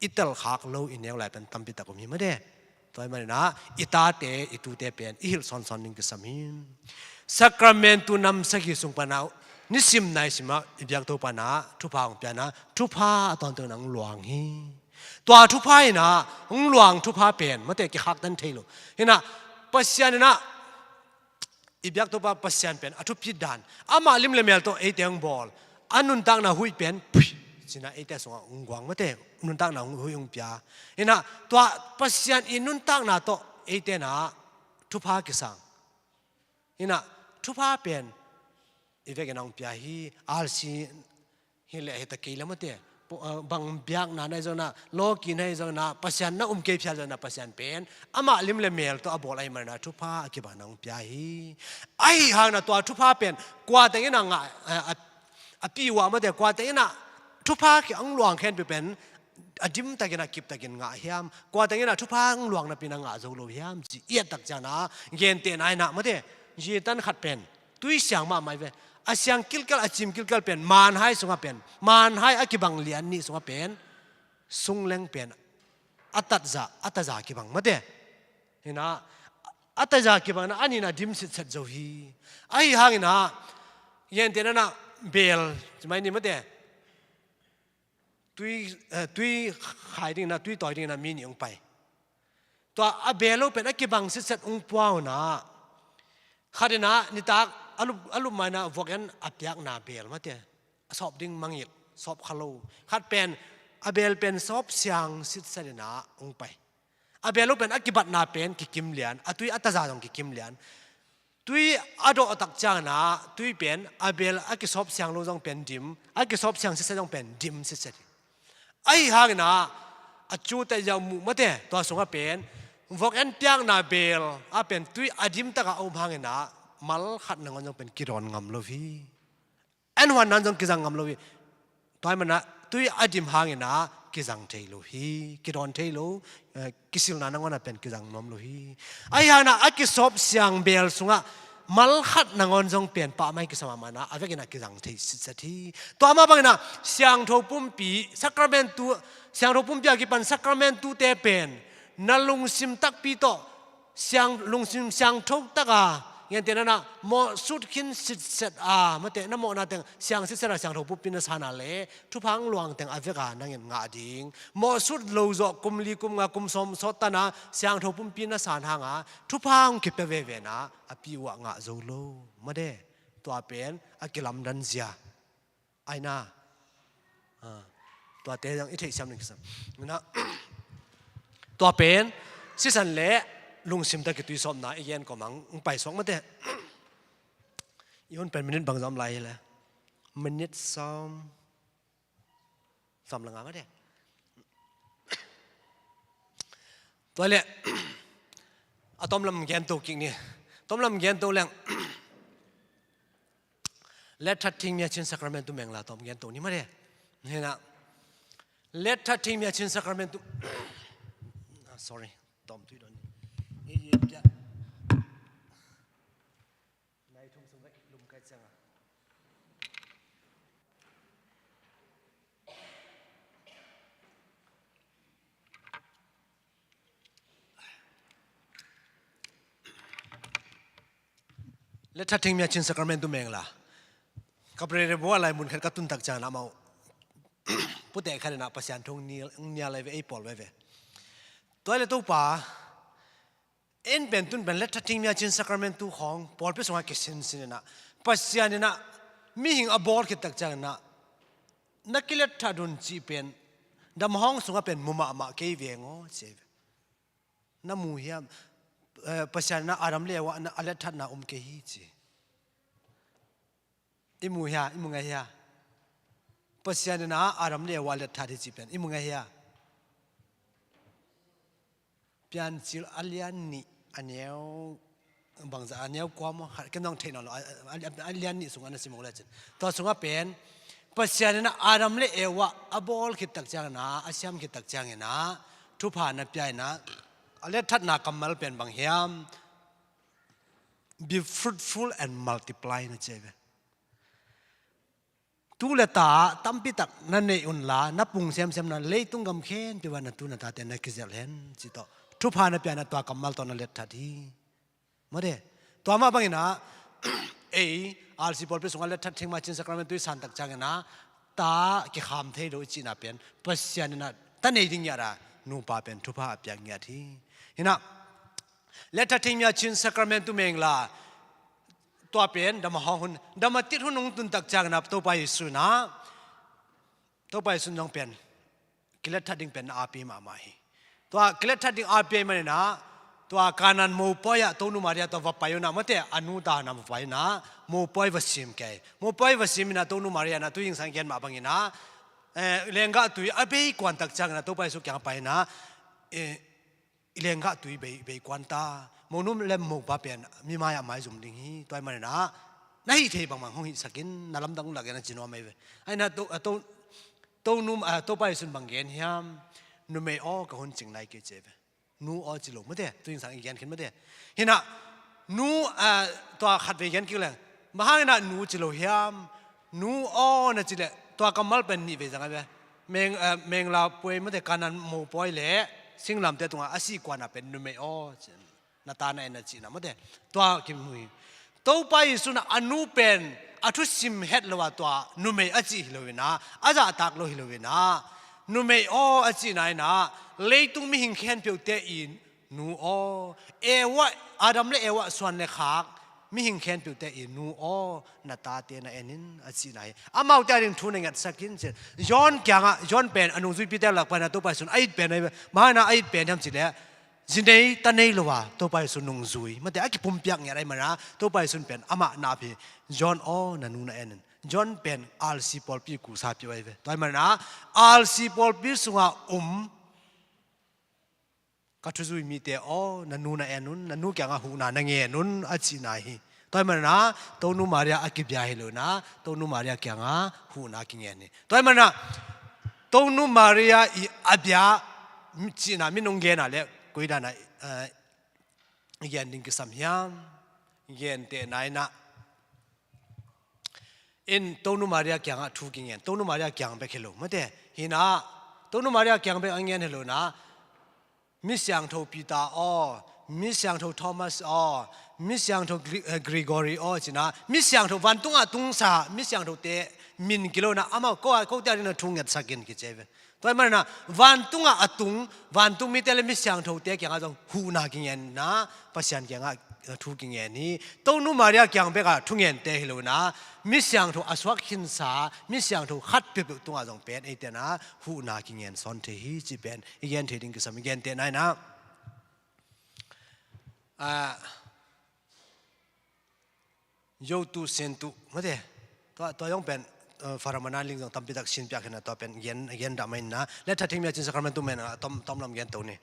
i telkhak lo i neu lai pen tampi tak um hi mate. Tua ahih manin ah i tate, i tute pen i hilh sawnsawn ding kisam hi. Sacramentu nam sagih sung pan ah nisim naisim ah i biak Topa in ah thupha hong pia in ah, thupha a tawntung in ah hong luang hi. Tua thupha in ah hong luang thupha pen mate kikhaktan thei lo. Hi in ah Pasian in ah i biak Topa Pasian pen a thupit dan, amah lim le mel tawh eite hong bawl, a nuntakna huih pen phui ci in ah eite sungah hong guang mate, nuntakna huih hong pia. Hi in ah tua Pasian i nuntakna tawh eite in ah thupha kisang. Hi in ah thupha pen i vekin ah hong pia hi. R C hi leh hi ta kei leh mate, bang biakna na hi zongin ah, lawki na hi zongin ah, Pasian na um kei phial zongin ah, Pasian pen amah lim le mel tawh a bawl ahih manin ah thupha a kibang in ah hong pia hi. Ahih hangin ah tua thupha pen kua teng in ah ngah, a, a, a piuah mate, kua teng in ah thupha ki ang luang khenpi pen a dim takin a kip takin ngah hiam? Kua tengin a thupha ang luang napi na ngah zo lo hiam ci i et tak ciangin a, gentehna in a mate, Satan khat pen tui siang mahmah hi ve. A siang kilkel, a cim kilkel pen manhai sungah pen, manhai a kibang lian nih sungah pen, sungleng pen a tatza, a taza kibang mate. Hi na, a taza kibang na, a nih na dim sitset zo hi. Ahi hangin a, gentehna in a, bel, ci mai ni mate. Tui, eh, tui khai dingin a, tui tawi dingin a mi nih hong pai. Tua a bel lo pen a kibang sitset hong pua uh na, khat in a nitak a lup, a lup mai in a vuak en a piakna bel mate, a sawp ding mangilh, sawp kha lo. Khat pen, a bel pen sawp siang sitset in a hong pai. A bel lo pen a kibatna pen kikim lian, a tui a taza zong kikim lian. Tui a dawh tak ciangin a, tui pen a bel a kisawp siang lo zong pen dim, a kisawp siang sitset zong pen dim sitset hi. Ahi hangin a, a cu teh ziau muh mate, tua sungah pen vuak en piakna bel a pen tui a dim takah a um hangin a, mal khat nangawn zong pen kidawn ngam lo hi. An huan nan zong kizang ngam lo hi. Tua hi man a, tui a dim hangin a kizang thei lo hi, kidawn thei lo, eh, kisilna nangawn a pen kizang nuam lo hi. Ahi hangin a, a kisawp siang bel sungah mal khat nangawn zong pen pah mai kisa mahmah in a, a vekin a kizang thei sitset hi. Tua mah bangin a, siangtho pumpi, sakramentu, siangtho pumpi a kipan sakramentute pen na lungsim takpi tawh, siang, lungsim siangtho taka, gentehna in a, mawhsut khin sitset a, mate, na mawhna teng siang sitset a, siangtho pumpi na san a leh thupha ang luang teng a vek a nangin ngah ding. Mawhsut lo zawh kum li, kum nga, kum sawm sawt tan a, siangtho pumpi na san hang a, thupha hong kipia veve in a, a pi uh ah ngah zo lo. Mate, tua pen a kilamdan zia. Aina. Ah, tuate zong i theihsiam ding kisam. Na, tua pen sisan le lungsim tak i tuisawpna i gen kawm ang, hong paisuak mate. I hun pen minute bang zom lai hi le? Minute sawm, sawm le nga mate. Tua le, a tomlam gen to kik ni. Tomlam gen to leng, let that thing mi a chin sacrament tu meng la, tom gen to ni mate. Hi na, let that thing mi a chin sacrament tu. Ah, sorry, tom tui don ni. Hi, hi, pia. Nai thum sung ka lum kai ciang a. Let that thing mi a chin sacrament tu meng la. Ka brere bo a lai mun khat ka tun tak ciang na mau. Pute khat na Pasian thu nia, nia lai ve, ei pawl ve ve. Tua le Topa, en pen tun pen let that thing mi a chin sacrament tu khong pawlpi sungah kisinsin in a, Pasian in a mihing a bawl khit tak ciang in a, na kilet that un cih pen damhawng sungah pen mu mahmah kei veng aw ci ve. Na mu hiam? Eh, Pasian in a Adam le Eva na a let thatna um kei hi ci. I mu hia, i mu ngei hia? Pasian in a Adam le Eva let that hi cih pen i mu ngei hia? Piancil a lian nih a neu, bangza a neu kua maw? Khat ken zong thei nawn lo, a, a, a lian nih sungah na sim uh le cin. Tua sungah pen Pasian in a Adam le Eva a bawl khit tak ciangin a, a siam khit tak ciangin a, thupha na pia in a, a let thatna kammal pen bang hiam? Be fruitful and multiply na ci ve. Tu le ta tampi tak na neih un la, na pung semsem na, leitung gam khempeuh ah na tu na tate na kizelh hen ci tawh thupha na pia in a, tua kammal tawh na let that hi. Mate, tua mah bangin a, ei, R C pawlpi sungah let that thing mi a chin sacrament tu i san tak ciangin a, ta kikham thei lo i cihna pen Pasian in a ta nei ding ngiat a, nupa pen thupha a piak ngiat hi. Hi na, let that thing mi a chin sacrament tu meng la, tua pen damhawng hun, damatit hun hong tun tak ciangin a Topa Jesu in a, Topa Jesu in zong pen kilet that ding pen a api mahmah hi. Tua kilet that ding api ahih manin a, tua Kanaan mopawi ah Tonu Maria tawh va pai un a, mate, a nu ta na va pai in a, mopawi va sim kei. Mopawi va sim in a Tonu Maria in a, tu zingsang gen mah bangin a, eh, lenggah tui a bei kuan tak ciangin a Topa Jesu kiang pai in a, eh, i lenggah tui bei, bei kuan ta. Monu le mopa pen mi mai-ah maizum ding hi. Tua ahih manin a, na hih theih bangbang hong hihsak in, na lamdang un la gen a ci nuam ahi ve. Ahi na, to, to, Tonu, ah, Topa Jesu'n bang gen hiam? Numei aw, ka hun cing nai kei, ci ve. Nu aw ci lo, mate. Tu in sang i gen khin, mate. Hinah, nu, ah, tua khat vei gen kik leng, bang hang inah nu ci lo hiam? Nu aw na ci leh, tua kammal pen nih vei zang a ve. Meng, ah, mengla puai, mate, Kanaan mopawi le singlamteh tungah a sih kuanah pen numei aw ci, na ta na en a cihna, mate. Tua kimu hi. Topa Jesu'n a nu pen a thusim het lo a, tua numei a cih hi lo inah, a zahtak lo hi lo inah, numei aw a cihna inah, leitung mihing khempeuhte i nu aw, Eva, Adam le Eva suan le khak mihing khempeuhte i nu aw, na tate na en in, a cihna hi. Amaute a ding thu na ngetsak in, ci. John kiangah, John pen a nungzuipite lak pan a Topa Jesu'n a it pen ahi ve. Bang hang inah a it pen hiam cih leh, zi nei ta nei lo a Topa Jesu nungzui, mate, a kipumpiak ngiat ahih manah Topa Jesu'n pen amah na ap hi. John aw, na nu na en in. John pen R C pawlpi kusa piu ahi ve. Tua ahih manah R C pawlpi sungah um ka thuzui mite aw, na nu na en un, na nu kiangah huhna na ngen un, a cihna hi. Tua ahih manah Tonu Maria a kibia hi lo inah, Tonu Maria kiangah huhna kingen hi. Tua ahih manah Tonu Maria i a bia cihna min hong gen a leh, koi dan a, eh, i gen ding kisam hiam? Gentehna inah, in Tonu Maria kiangah thu kingen, Tonu Maria kiang bek hi lo, mate. Hinah, Tonu Maria kiang bek a ngen hi lo inah, mi siangtho Peter aw, mi siangtho Thomas aw, mi siangtho Gre-, eh, Gregory aw, ci inah, mi siangtho, vantungah tungsa mi siangthote min kilo inah, amau ko, kote a ding na thu ngetsak in, kici ve. Tua ahih manah vantungah a tung vantung mite le mi siangthote kiangah zong huhna kingen inah, Pasian kiangah, eh, thu kingen hi. Tonu Maria kiang bekah thungente hi lo inah, mi siangtho a suak khinsa mi siangtho khat peuhpeuh tungah zong pen eite inah huhna kingen sawn thei hi, cih pen i gen thei ding kisam. I gentehna inah, ah, Yotu sentu, mate. Tua, tua zong pen, eh, Father Manan Ling zong tampi tak sin piak hinah, tua pen gen, gen dah mai inah. Letthat thingmia cin sacramentum pen, ah, tom, tom lam gen to ni.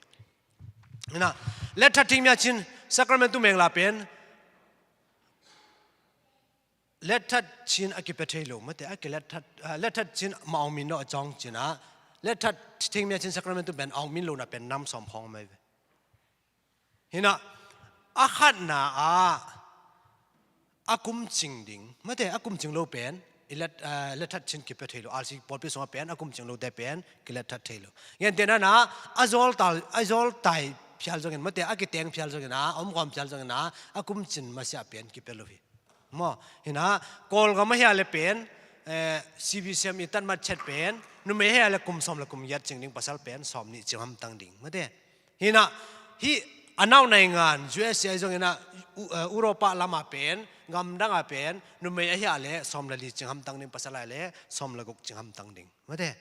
Hinah, letthat thingmia cin sacramentum mengla pen letthat cin a kipia thei lo, mate, a kiletthat, ah, letthat cin ma ong min lo a cawng ci inah, letthat thingmia cin sacramentum pen ong min lo na pen nam sawm khawng mai ve. Hinah, a khatna ah a kum cing ding, mate, a kum cing lo pen i let, eh, letthat cin kipia thei lo. R C pawlpi sungah pen a kum cing lote pen kiletthat thei lo. Gentehna inah, a zawltai, a zawltai phial zongin, mate, a kiteng phial zongin ah, a omkhawm phial zongin ah, a kum cin masiah pen kipia lo hi. Maw, hinah, Kawlgam ahi a leh pen, eh, C B C M i tatmat chet pen, numei ahi a leh kum sawm le kum giat cing ding, pasal pen sawm nih cing hamtang ding, mate. Hinah, hih a nau naingan U S A zong inah, U-, eh, Europa lamah pen, gamdangah pen, numei ahi a leh sawm le li cing hamtang ding, pasal ahi a leh sawm le guk cing hamtang ding, mate.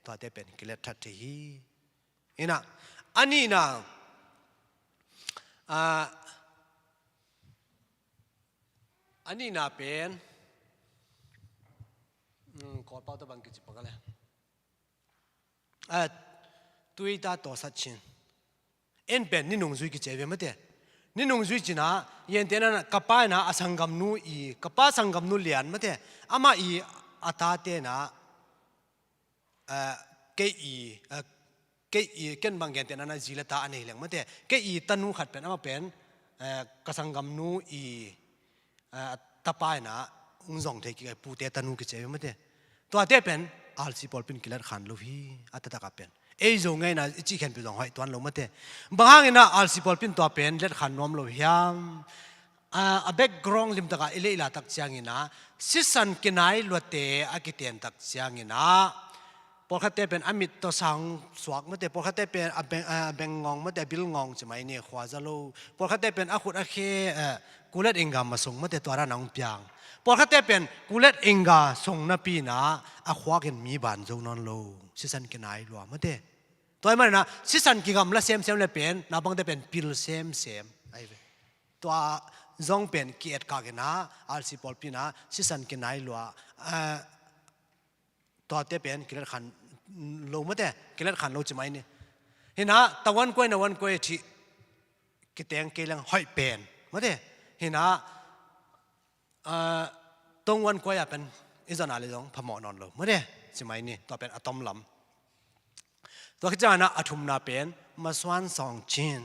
Tuate pen kiletthat thei hi. Hinah, a nihna, ah, a nihna pen, hmm, Kawlpau tawh bang kici pak a le. Ah, tuita tawsat cin. En pen ni nungzui kici ve, mate. Ni nungzui ci inah, gentehna inah, ka pa inah a sanggamnu i, ka pa sanggamnu lian, mate. Amah i a tate inah, ah, kei i, ah, kei i, ken bang gentehna inah zi le ta a nei leng, mate. Kei i tanu khat pen, amah pen, ah, ka sanggamnu i, ah, tapa inah hong zong thei kik a, pute tanu kici ve, mate. Tuate pen R C pawlpi in kilet khan lo hi, a taktak a pen. Ei Zo ngai inah i cih khempeuh zong hoih tuan lo, mate. Bang hang inah R C pawlpi in tua pen let khan nuam lo hiam? Ah, a background limtak a i lei la tak ciangin ah, sisan kinai luate a kiten tak ciangin ah, pawlkhatte pen a mit tawh sang suak, mate, pawlkhatte pen a beng, a beng ngawng, mate, a bil ngawng ci mai ni, khua za lo. Pawlkhatte pen a khut a khe, eh, kulet ingga ma song, mate, tua dan a hong piang. Pawlkhatte pen kulet ingga song napi inah a khuak in mi ban zo nawn lo. Sisan kinai lua, mate. Tua ahih manin ah sisan kigamla semsem le pen, naupangte pen pil semsem ahi ve. Tua zong pen ki-etkak inah, R C pawlpi inah sisan kinai lua, eh, tuate pen kilet khan lo, mate, kilet khan lo ci mai ni. Hinah, tavuan kuai navuan kuai thih kiteng kei leng hoih pen, mate. Hinah, ah, tongvuan kuai a pen i zon a le zong phamawh nawn lo, mate. ci mai ni, tua pen a tom lam. Tua khit ciangin ah a thumna pen masuan sawng cin.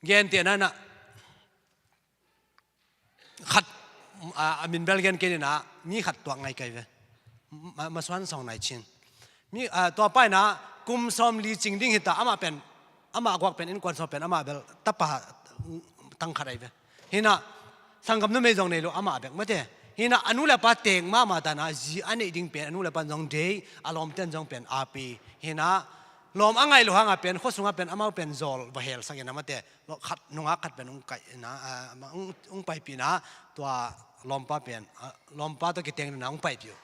Gentehna in ah khat, a, a min bel gen kei ni in ah, mi khat tuak ngai kai ve. Ma, masuan sawng nai cin. Mi, a, tua pa in ah kum sawmli cing ding hi ta, amah pen, amah guak pen, innkuan sung pen, amah bel tapa tang khat ahi ve. Hi in ah sanggam numei zong nei lo, amah bek mate. Hi in ah a nu le pa teng mahmah ta in ah, zi a neih ding pen a nu le pa in zong deih, a lawmte'n zong pen api. Hi in ah lawm a ngaih loh hangah pen khua sungah pen amau pen zawl va helsak in ah mate. Khat nungak khat pen hong kaih in ah, a, hong, hong paipih in ah, tua lawmpa pen, a, lawmpa tawh kiteng in ah hong paipih uh.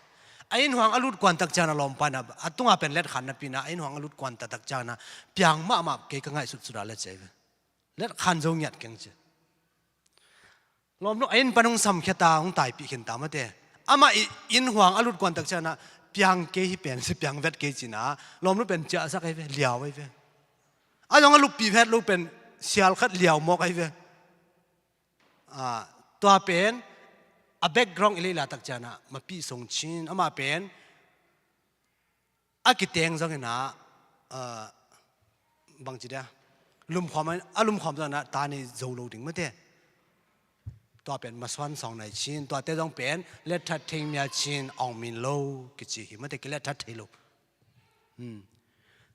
A inn huang a lut kuan tak ciangin ah lawmpa in ah, a tungah pen letkhan napi in ah, a inn huang a lut kuan tak ciangin ah, piang mahmah kei, ka ngaihsutsut a le ci hi ve. Letkhan zo ngiat keng ci. Lawmnu a inn pan hong samkhia ta, hong taipih khin ta mate. Amah i inn huang a lut kuan tak ciangin ah, piang kei hi pen, si piang vet kei ci in ah, lawmnu pen ciahsak ahi ve, liau ahi ve. A zong a luppih vet lo pen sial khat liau mawk ahi ve. A, tua pen a background i lei la tak ciangin ah mapih sung cin, amah pen a kiteng zongin ah, a, bangci dia, lumkhawm a, a lumkhawm zongin ah ta nei zo lo ding mate. Tua pen masuan sawng nai cin, tuate zong pen letthat thei mia cin, awng min lo kici hi mate, kiletthat thei lo. Hmm.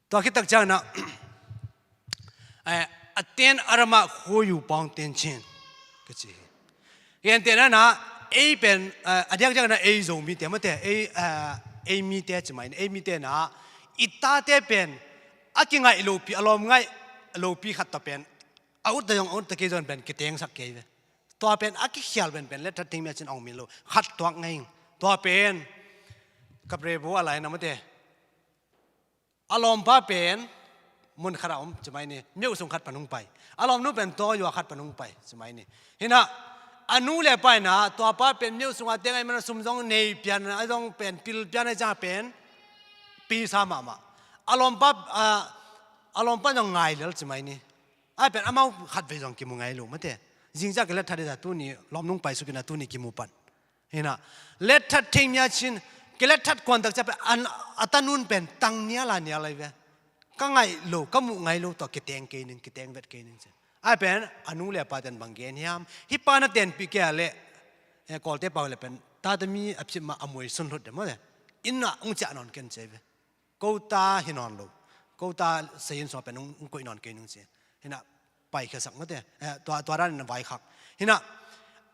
Tua khit tak ciangin ah, eh, a ten a ramah khuayu pawng ten cin kici hi. Gentehna in ah, ei pen, eh, a diakdiak in ah ei Zomite mate, ei, eh, ei mite ci mai ni, ei mite in ah, i tate pen a kingaih lopi, a lawm ngaih lopi khat tawh pen a ut ta zong, a ut ta kei zong pen kitengsak kei ve. Tua pen a kikhial pen pen letthat thei mia cin, awng min lo, khat tuak ngai ing. Tua pen ka prebu a lai na mate. A lawmpa pen mun khat a om ci mai ni, myo sung khat pan hong pai. A lawmnu pen taw yua khat pan hong pai ci mai ni. Hi in ah a nu le pa in ah, tua pa pen myo sungah teng ahih manin sum zong nei pian, a zong pen pil pian ahih ciangin pen pisa mahmah. A lawmpa, a, a lawmpa zong ngai lel ci mai ni. Ai pen amau khatvei zong kimu ngai lo mate. Zing ciang kiletthat ding ta, tuni lawmnu hong paisuk in ah, tuni kimu pan. Hi in ah letthat thei mia cin, kiletthat kuan tak ciang pen an, a tanun pen tang nial a nial ahi ve. Ka ngaih lo, ka muh ngai lo tawh kiteng kei ning, kiteng vet kei ning ci. Ai pen a nu le a pate'n bang gen hiam? Hih pa na tenpih kei a leh, eh, Kawlte pau le pen, tate mi a phit mah a muai sun hlot de mate. Inn ah hong ciah nawn ken ci ahi ve. Ko ta hi nawn lo. Ko ta sei inn sungah pen hong, hong koih nawn kei ning ci. Hi in ah paikhiasak mate. Eh, tua, tua dan in a vaikhak. Hi in ah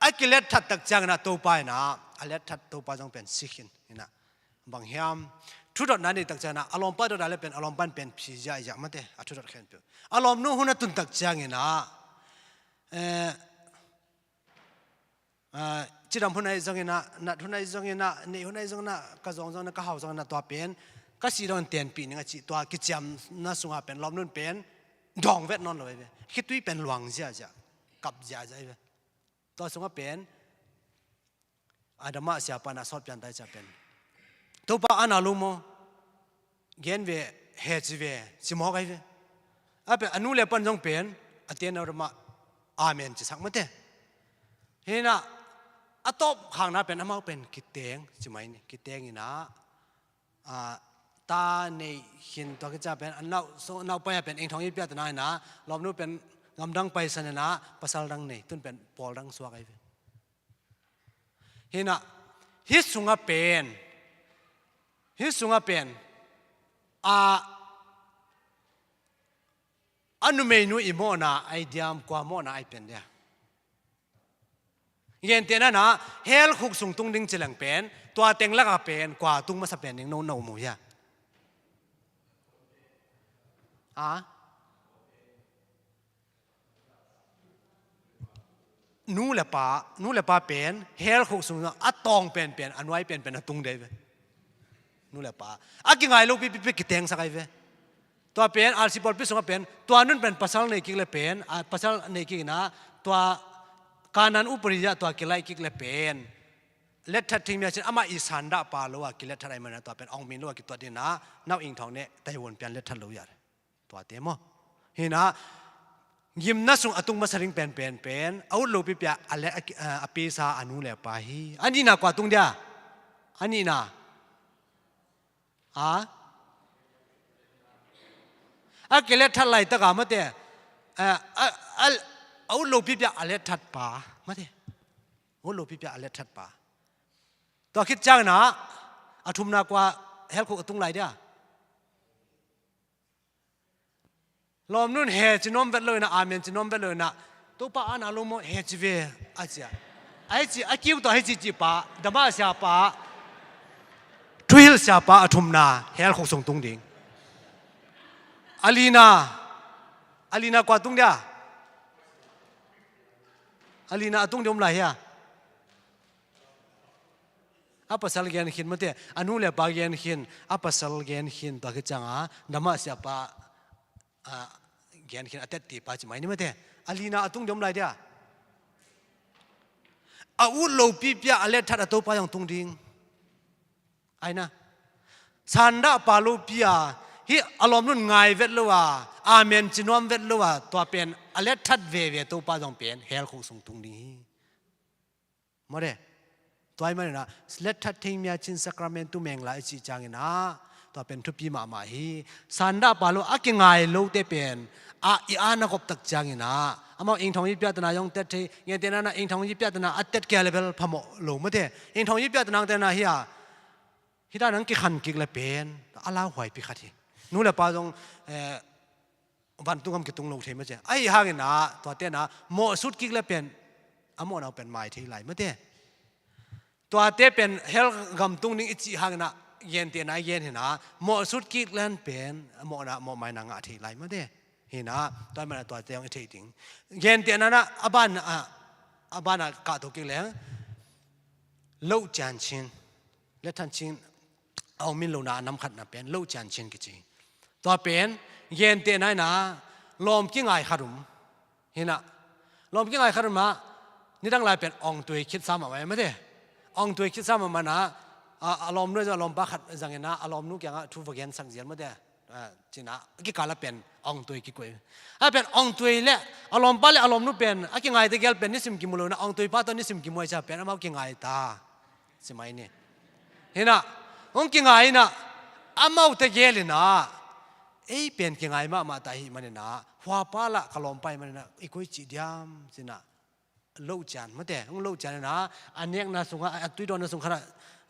a kiletthat tak ciangin ah Topa in ah a letthat Topa zong pen si khin. Hi in ah bang hiam? Thudotna nei tak ciangin ah, a lawmpa dot a le pen, a lawmpa in pen phi ziahziah mate, a thudot khempeuh. A lawmnu hun a tun tak ciangin ah, eh, ah, cidam hun ahi zongin ah, nat hun ahi zongin ah, neih hun ahi zongin ah, ka zawng zongin ah, ka hau zongin ah, tua pen ka sih dongin tenpih ning a cih, tua kiciamna sungah pen lawmnu'n pen dawng vet nawn lo ahi ve. Khitui pen luang ziahziah, kap ziahziah ahi ve. Tua sungah pen a damah siapa in ah sawt pian ta ahih ciang pen, Topa, a na lo maw? Gen ve, he ci ve, ci mawk ahi ve. A pen a nu le pa'n zong pen a ten a ramah amen ci sak mate. Hi in ah a tawp khakna pen amau pen kiteng ci mai ni, kiteng in ah, a, ta neih khin, tua khit ciang pen a nau, so, nau pai a pen eng thong i piak ta na hi in ah, lawmnu pen gamdang paisan in ah pasal dang nei, tun pen pawl dang suak ahi ve. Hi in ah hih sungah pen, hih sungah pen, a, a numeinu i mawhna ahi diam, kua mawhna ahi pen dia? Gentehna in ah, hell khuk sung tung ding ci leng pen, tua teng lakah pen kua tung masa pen ding, no, no mu hia? A? Nu le pa, nu le pa pen hell khuk sung a tawng penpen, a nuai penpen a tung dei ve. Nu le pa a kingai lopi pipi kitengsak ahi ve. Tua pen R C pawlpi sungah pen, tua nun pen pasal nei kik le pen, a, pasal nei kik in ah, tua Kanaan upadi ah tua kilaih kik le pen, letthat thingmia cin amah i sandah pa lo a kiletthat ahi manin ah, tua pen ong min lo a kituat ding in ah, nau ingthawng neh, taihun pian letthat lo iah. Tuate maw. Hi in ah, Gimna sung a tung masa ding penpen pen a ut lopi pia a let a, a pesa a nu le a pa hi. A nihna kua tung dia? A nihna a, a kilet that laitaka mate, a, a, a, a ut lopi pia a let that pa mate. A ut lopi pia a let that pa. Tua khit ciangin ah a thumna kua hell khuk a tung lai dia? Lawmnun he ci nuam vet lo in ah, amen ci nuam vet lo in ah, Topa ana lo maw, he ci ve, a ci a. A hi ci, a kiu tawh a hi ci ci pa, dama sia pa, thuhilh sia pa a thumna hell khuk sung tung ding. A lina, a lina kua tung dia? A lina a tung dia om lai hia? A pasal gen khin mate, a nu le pa gen khin, a pasal gen khin, tua khit cianga dama sia pa, a, gen khin a tetti pa ci mai ni mate. A lina a tung dia om lai dia? A ut lopi pia a let that a Topa zong tung ding. Aina. Sandah pa lopi a, hi a lawmnun ngai vet lo a, amen ci nuam vet lo a, tua pen a let that veve Topa zong pen hell khuk sung tung ding hi. Mate. Tua ahih manin ah let that thei mia cin sacramentu mengla i cih ciangin ah tua pen thupi mahmah hi. Sandah pa lo a kingai lote pen a i ana gop tak ciangin ah amau ingthong i piahtana zong tet thei, gentehna na ingthong i piahtana a tet kia le bel phamawh lo mate. Ingthong i piahtana ang tena hi a, hi dan ang kikhan kik le pen a lauhuai pi khat hi. Nu le pa zong, eh, vantung gam kitung lo thei mate. Ahi hangin ah tuate na mawhsut kik le pen a mawhna uh pen mai thei lai mate. Tuate pen hell gam tung ding i cih hangin ah gentehna i gen hi na, mawhsut kik len pen a mawhna, mawhmaina ngah thei lai mate. Hi na, tua ahih manin ah tuate zong i thei ding. Gentehna na a ban, a, a ban ah kahto kik leng, loh cian cin, let that cin, a om in lo na a nam khatna pen loh cian cin kici. Tua pen gentehna in ah lawm kingai khat um. Hi na, lawm kingai khat um ah nidang lai pen ong tui khitsa mahmah mate. Ong tui khitsa mahmah na, a, a lawmnu a lawmpa khat zangin ah a lawmnu kiangah thu va gensak zial mate. A, cina, a kikal a pen ong tui kikoih. A pen ong tui le a lawmpa le a lawmnu pen a kingaite gel pen nisim kimu lo na, ong tui pa tawh nisim kimu a cia pen amau kingai ta. Ci mai ni. Hi na, hong kingai na, amaute gel in ah ei pen kingai mahmah ta ahih manin ah, huapa lah ka lawmpa ahih manin ah i koi cih diam, cina. Loh cian mate, hong loh cian in ah a nekna sungah, a tuidawnna sung khatah,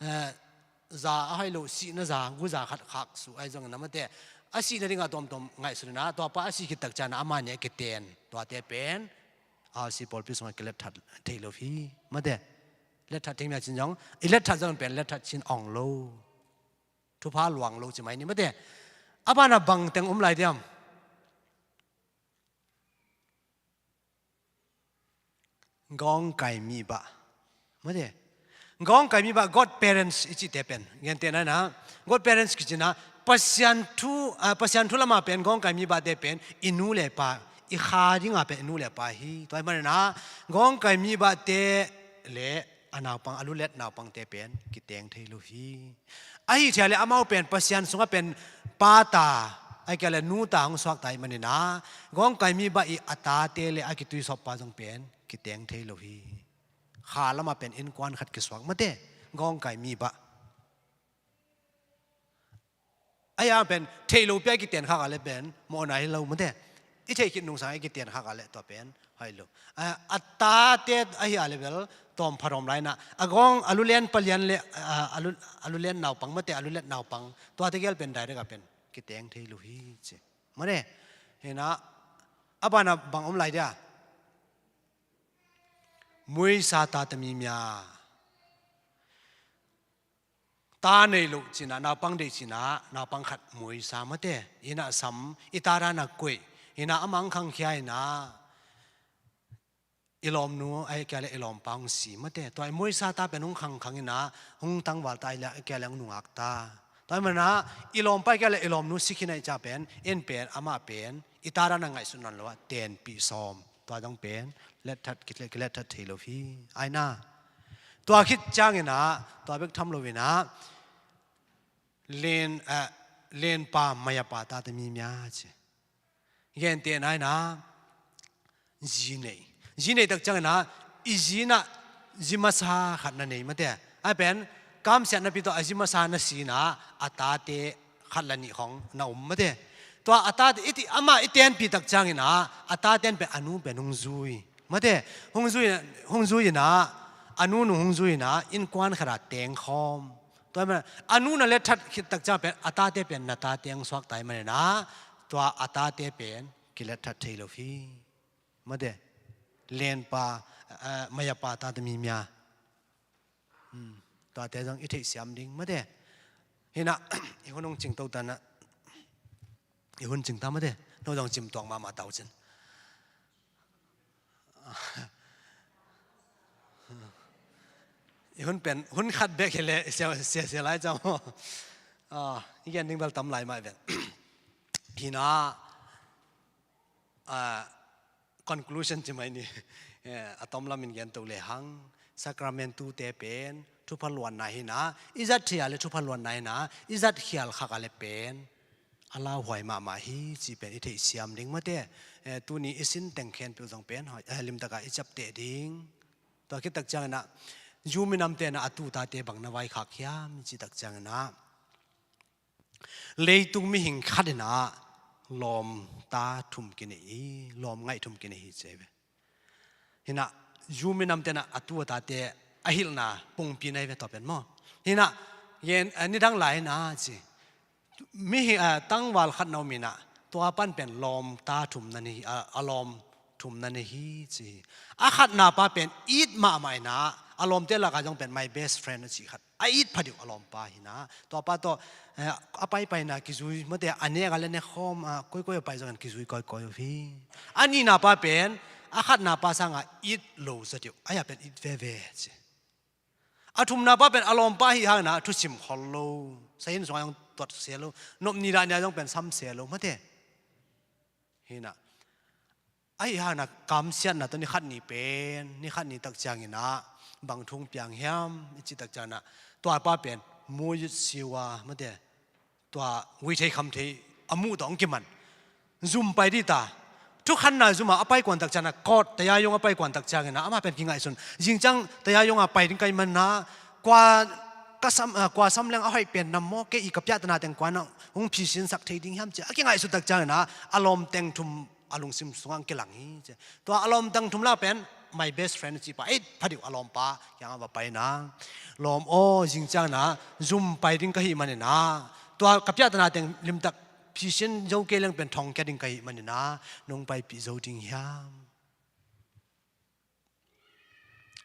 eh, za a hoih lo, sihna za, gu za khat khak suh ahi zongin ah mate, a sihna dingah tuamtuam ngaihsun in ah, tuapa a sih khit tak cian ah amah nih a kiten, tuate pen R C pawlpi sungah kilet that thei lo hi mate. Let that thei mia cin zong, i let that zong pen let that cin ong lo, thupha luang lo ci mai ni mate. A banah bang teng om lai diam? Gawngkai mi bah. Mate. Gawngkai mi bah, godparents i cihte pen, gentehna in ah, godparents kici in ah, Pasian thu, ah, Pasian thu lamah pen gawngkai mi bahte pen i nu le pa, i kha dingah pen i nu le pa hi. Tua ahih manin ah gawngkai mi bahte le a naupang, a lulet naupangte pen kiteng thei lo hi. Ahi thia le amau pen Pasian sungah pen pa ta, ahih kei le nu ta hong suak ta ahih manin ah gawngkai mi bah i a tate le a kituisawppa zong pen kiteng thei lo hi. Kha lamah pen innkuan khat kisuak mate, gawngkai mi bah. Ahi hang pen theih lopi a kiten khak a le pen mawhna hi lo mate. I theih khit nungsang a kiten khak a le tua pen hoih lo. A, a tate ahi a le bel tawm pha dawm lai in ah, a gawng, a lulen palian le, a, a lu, a lulen naupang mate, a lulet naupang, tuate gel pen direct a pen kiteng thei lo hi ci. Mate. Hi na, a banah bang om lai dia? Muisa ta tami mia. Ta nei loh cina, naupang deih cina, naupang khat muisa mate. Hi na, sam i ta dan a koih. Hi na, amah hong khangkhia hi na, i lawmnu ahih kei le i lawmpa hong si mate. Tua i muisa ta pen hong khangkhang hi na, hong tangval ta ahih le ahih kei le hong nungak ta. Tua ahih manin ah i lawmpa ahih kei le i lawmnu si khin ahih ciang pen, en pen, amah pen i ta dan a ngaihsut nawn lo ah tenpih sawm. Tua dang pen let that, kilet, kilet that thei lo hi. Ahi na. Tua khit ciangin ah, tua bek tham lo in ah, len, eh, lenpa mayapa ta tami mia ci. Gentehna in ah, zi nei. Zi nei tak ciangin ah i zi in ah zi masa khat na nei mate. A pen kamsiat napi tawh a zi masa na si in ah a tate khat le nih khawng na om mate. Tua a tate i ti, amah i tenpih tak ciangin ah a taten pen a nu pen hong zui mate. Hong zui, hong zui in ah a nu nung hong zui in ah innkuan khat ah tengkhawm. Tua ahih manin a nu na letthat khit tak ciang pen a tate pen na tate hong suak ta ahih manin ah tua a tate pen kiletthat thei lo hi. Mate, lenpa, eh, mayapa tate mimia. Hmm, tuate zong i theihsiam ding mate. Hi in ah i hun hong cing to ta in ah, i hun cing ta mate. No zong cimtuak mahmah ta uh cin. I hun pen hun khat bek hi leh sia, sia, sia lai ciang maw. Ah, i gen ding bel tam lai mah ven. Hi in ah, ah, conclusion ci mai ni. Eh, a tom lamin gen to lehang, sacramentu te pen thupha luanna hi in ah, i zat thei a leh thupha luanna hi in ah, i zat khial khak a leh pen a lauhuai mahmah hi cih pen i theihsiam ding mate. Eh, tuni i sin teng khempeuh zong pen, eh, limtak a i ciapteh ding. Tua khit tak ciangin ah zu minamte in ah a tu a tate bang na vaikhak hiam cih tak ciangin ah, leitung mihing khat in ah lawmta thum kinei hi, lawmngaih thum kinei hi ci hi ve. Hi in ah zu minamte in ah a tu a tate a hilhna pongpi na hi ve tua pen maw. Hi in ah gen, eh, nidang lai in ah ci, mihing, ah, tangval khat na om in ah tua pan pen lawmta thum na nei hi, ah, a lawm thum na nei hi ci hi. A khatna pa pen it mahmah in ah a lawmte lakah zong pen my best friend a cih khat a it phadiu a lawmpa hi in ah, tua pa tawh, eh, a paipai in ah kizui mate, a nek a leh nek khawm, ah, koikoi a pai zongin kizui koikoi uh hi. A nihna pa pen a khatna pa sangah it lo zaw diu, a hia pen it veve ci. A thumna pa pen a lawmpa ahih hangin ah thusim khol lo, sahin sungah zong tuat sia lo, nop ni dah ni ah zong pen sam sia lo mate. Hi in ah, ahih hangin ah kamsiatna tawh ni khat ni pen, ni khat ni tak ciangin ah bang thu hong piang hiam i cih tak ciangin ah tua pa pen muyut siwa mate, tua guihthei khamthei a muh tawh hong kiman, zum pai ding ta. Thukhanna zum ah a pai kuan tak ciangin ah, court, tayayong a pai kuan tak ciangin ah amah pen kingaihsun, zingciang tayayong a pai ding ka hih manin ah kua ka sam, ah, kua sam leng a hoih pen na maw, kei i ka piahtana teng kua in ah hong phisinsak thei ding hiam ci a kingaihsut tak ciangin ah a lawm teng thum a lungsim sungah hong kilang hi ci. Tua a lawm teng thum lak pen my best friend cih pa, it phadiu a lawmpa kiangah va pai in ah, lawm aw, zingciang in ah zum pai ding ka hih manin ah, tua ka piahtana teng limtak phisin zo kei leng pen thongkia ding ka hih manin ah nong paipih zo ding hiam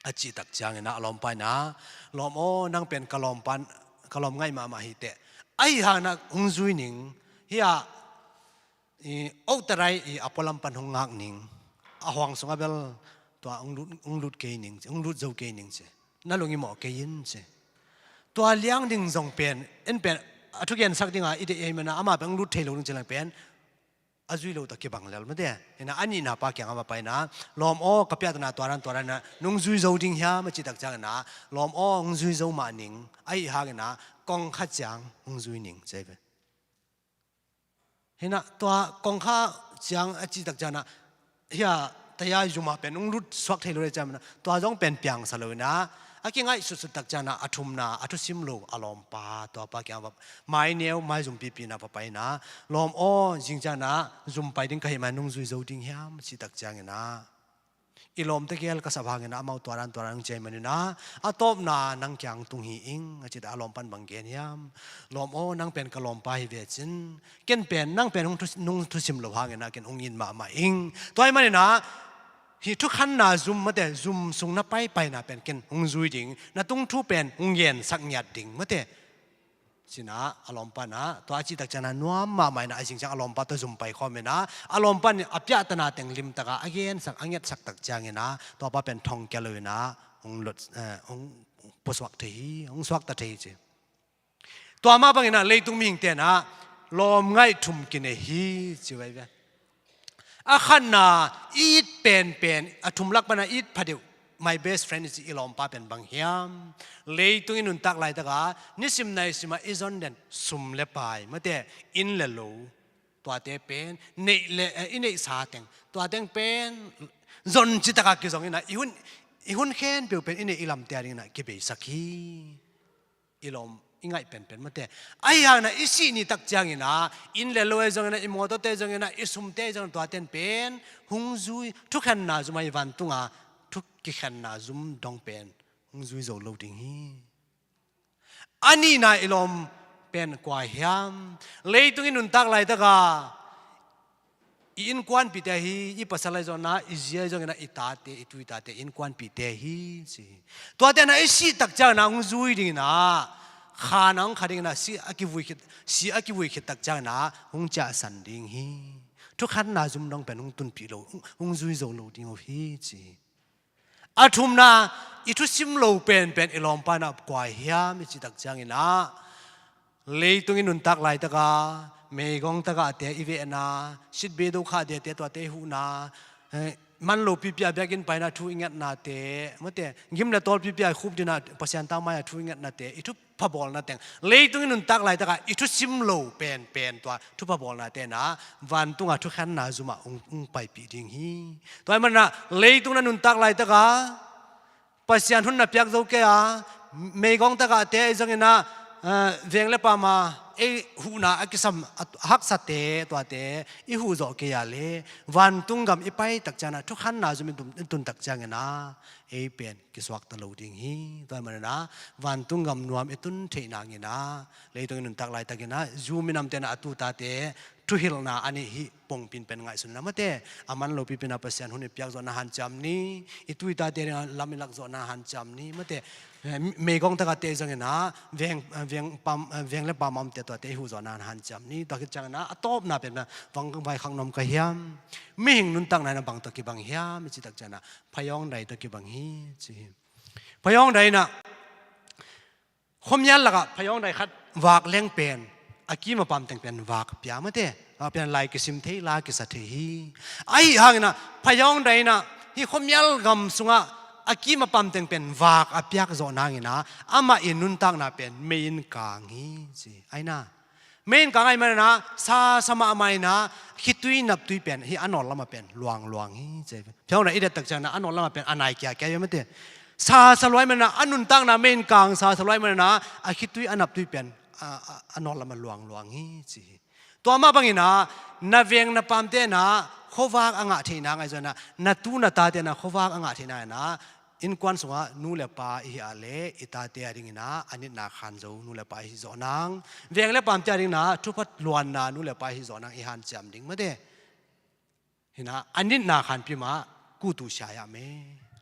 a cih tak ciangin ah a lawmpa in ah, lawm aw, nang pen ka lawmpa, ka lawmngaih mahmah hi teh. Ahih hangin ah hong zui ning, hi ah, i, owtarai i a pualam pan hong ngak ning, a huang sungah bel tua hong lut, hong lut kei ning ci, hong lut zo kei ning ci. Na lung i mawh kei in ci. Tua liang ding zong pen, en pen, a thugensak ding a i deih ahih manin ah amah pen hong lut thei lo ding ci leng pen a zui lo tawh kibang lel mate. Hi in ah a nihna pa kiangah va pai in ah, lawm aw, ka piahtana tua dan tua dan in ah nong zui zo ding hiam a cih tak ciangin ah, lawm aw, hong zui zo mah ning, ahih hangin ah kongkha ciang hong zui ning ci hi ve. Hi in ah tua kongkha ciang a cih tak ciangin ah, hi ah, taya zum ah pen hong lut suak thei lo le ciangin ah tua zong pen piangsa lo in ah, a kingaihsutsut tak ciangin ah a thumna a thusim lo a lawmpa, tua pa kiangah va, maineu maizum pipi in ah va pai in ah, lawm aw, zingciang in ah zum pai ding ka hih manin nong zui zo ding hiam a cih tak ciangin ah, i lawmte gel ka sap hangin ah amau tua dan tua dan hong ci ahih manin ah, a tawpna nang kiang tung hi ing a cih tak a lawm pan bang gen hiam? Lawm aw, nang pen ka lawmpa hi ve cin, ken pen nang pen hong thu, nong thusim lo hangin ah ken hong it mahmah ing. Tua ahih manin ah hih thukhanna zum mate, zum sung na paipaina pen ken hong zui ding, na tungthu pen hong gensak ngiat ding mate. Ci in ah a lawmpa in ah tua a cih tak ciangin ah nuam mahmah in ah, a zingciang a lawmpa tawh zum pai khawm in ah, a lawmpa in a piahtana teng limtak a a gensak, a ngetsak tak ciangin ah tua pa pen thongkia lo in ah hong lut, eh, hong pusuak thei hi, hong suakta thei hi ci. Tua mah bangin ah leitung mihingte in ah lawmngaih thum kinei hi ci uh hi ve. A khatna, i it penpen, a thum lak pan a i it phadeuh, my best friend i cih i lawmpa pen bang hiam? Leitung i nuntak laitak a nisim naisim a i zon den sum le pai mate, inn le lo, tuate pen neih le, eh, i neihsa teng, tua teng pen Zon citak a kizong inah i hun, i hun khempeuh pen i neih i lamte a ding inah kibeisak hi. I lawm i ngaih penpen mate. Ahi hangin ah i sih ni tak ciangin ah inn le lo ahi zongin ah, i mawtawte ahi zongin ah, i sumte ahi zongin ah, tuate pen hong zui, thukhenna zum ahi, vantunga thu kikhenna zum dong pen hong zui zo lo ding hi. A nihna i lawm pen kua hiam? Leitung i nuntak laitaka i innkuanpihte hi, i pasal ahi zongin ah, i zi ahi zongin ah, i tate, i tu i tate, i innkuanpihte hi ci hi. Tuate na i sih tak ciangin ah hong zui dingin ah, khan ah hong kha dingin ah, si a kivui khit, si a kivui khit tak ciangin ah hong ciahsan ding hi. Thukhenna zum dong pen hong tunpih lo, hong, hong zui zo lo ding uh hi ci hi. A thumna, i thusim lo penpen i lawmpa inah kua hiam i cih tak ciangin ah, leitung i nuntak laitaka meigong takahte i vehna, sitbe do khahdiate tuate i huhna, eh, man lopipi a biakinn paina thu i ngetnate, mate, gim le tawlpipi a khupdina Pasian tangmai a thu i ngetnate, i thu phabawlna teng, leitung i nuntak laitaka i thusim lo penpen tua thu phabawlnate na vantunga thukhenna zumah hong, hong paipih ding hi. Tua ahih manin ah leitung na nuntak laitaka Pasian hun na piak zo kei a, meigong takahte ahi zongin ah, eh, veng le pam a ei huhna a kisam a haksate tuate i huh zawh kei a le, vantung gam i pai tak ciangin ah thukhenna zum i tun, i tun tak ciangin ah ei pen kisuakta lo ding hi. Tua ahih manin ah vantung gam nuam i tun theih nangin ah, leitung i nuntak laitakin ah zu minamte na a tu tate thuhilhna a nih hi. Pongpin pen ngaihsun inah mate, a man lopipi inah Pasian hun i piak zawhna hanciam ni, i tu i tate lam i lak zawhna hanciam ni, mate, eh, meigong takahte ahi zongin ah veng, eh, veng pam, eh, veng le pam a omte tuate i huh zawhna hanciam ni. Tua khit ciangin ah a tawpna pen bang vaikhak nuam ka hiam? Mihing nuntakna inah bang tawh kibang hiam i cih tak ciangin ah phayawngdai tawh kibang hi ci hi. Phayawngdai inah khuamial lakah phayawngdai khat vak leng pen a kim a pam teng pen vak pia, mate, vak pia lai kisim thei, la kisa thei hi. Ahi hangin ah phayawngdai inah hih khuamial gam sungah a kim a pam teng pen vak a piak zawh nangin ah amah i nuntakna pen mei in kang hi ci. Ahi na, mei in kang ahih manin ah sa sa mahmah in ah khitui naptui pen hih a nawl lamah pen luangluang hi ci. Phayawngdai i det tak ciangin ah a nawl lamah pen a nai kiakia hi, mate. Sa sa lua ahih manin ah a nuntakna mei in kang, sa sa lua ahih manin ah a khitui a naptui pen a, a, a nawl lamah luangluang hi ci hi. Tua mah bangin ah na veng na pamte in ah khuavak a ngah theih nang ahi zongin ah, na tu na tate in ah khuavak a ngah theih nangin ah, innkuan sungah nu le pa i hih a le i tate a dingin ah a nitna khan zo nu le pa i hih zawh nang, veng le pamte a dingin ah thupha luanna nu le pa i hih zawh nang i hanciam ding, mate. Hi na, a nitna khanpi mah kutu siai ah me.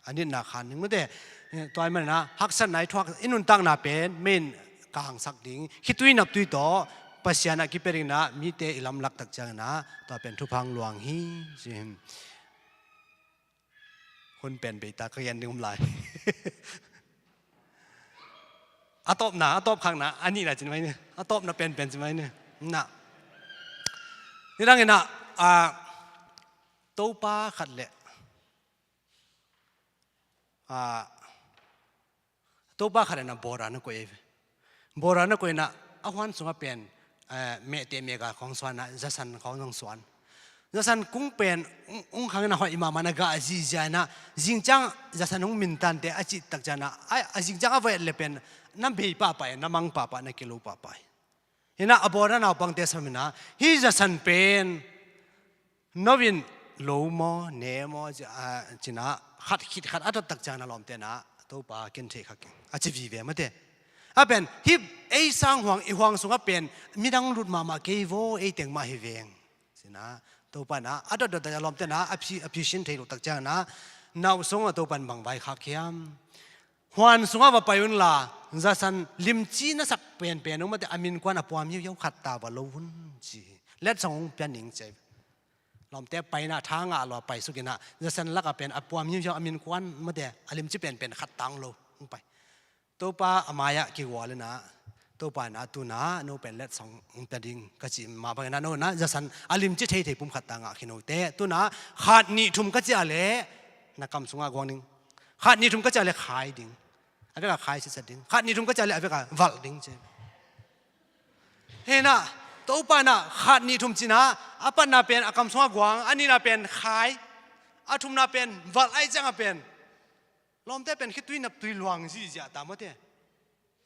A nitna khan ding, mate. Tua ahih manin ah haksatna i thuak, i nuntakna pen mei in kangsak ding, khitui naptui tawh Pasian ah kipia dingin ah mite i lamlak tak ciangin ah tua pen thupha hong luang hi ci hi. Hun pen beita ka gen ding om lai. A tawpna, a tawpkhakna, a nihna cin mai ni. A tawpna penpen cin mai ni. Na. Nidangin ah, ah, topa khat le, ah, topa khat in ah bawra na koih ei ve. Bawra na koih in ah a huan sungah pen, eh, mehteh mehga khawng suan in ah zasan khawng zong suan. Zasan kung pen ung, ung khang in ah hoih mahmah in ah gah zihziah in ah, zingciang zasan hong mintante a cih tak ciangin ah, a, a zingciang a va et le pen na bei pahpah e, na mang pahpah, na kilo pahpah e. Hi na, a bawrna naupangte sam in ah, hih zasan pen no in lo maw, ne maw, ci, a, ci in ah khat khit khat a dot tak ciangin ah lawmte in ah, Topa, ken theih kha keng, a ci vive, mate. A pen hih ei sang huang, i huang sungah pen midang lut mahmah kei vaw, ei teng mah hi veng ci in ah, Topa in ah a dotdot a lawmte in ah a phi, a phisin thei loh tak ciangin ah, nau sungah Topa in bang vaikhak hiam? Huan sungah va pai un la, zasan limci na sak penpen ung, mate, a min kuan a puam hiuhiau khat ta va lo un ci hi. Letsong hong pia ning ci hi. Lawmte pai in ah tha ngah lo a paisuk in ah zasan lakah pen a puam hiuhiau a min kuan, mate, a limci penpen khat ta hong lo, hong pai. Topa a mai-ah kigual in ah, Topa in ah, tu in ah no pen letsong hong pia ding ka cih mah bangin ah, no in ah zasan a limci theithei pum khat ta ngah khin o teh. Tu in ah khat nih thum ka cih a leh na kam sungah guang ding. Khat nih thum ka cih a leh khai ding. A vekah khai sitset ding. Khat nih thum ka cih a leh a vekah valh ding ci. Hi na, Topa in ah khat nih thum ci in ah, a patna pen a kam sungah guang, a nihna pen khai. A thumna pen, valh ahih ciangah pen, lawmte pen khitui naptui luang zihziah ta mawte.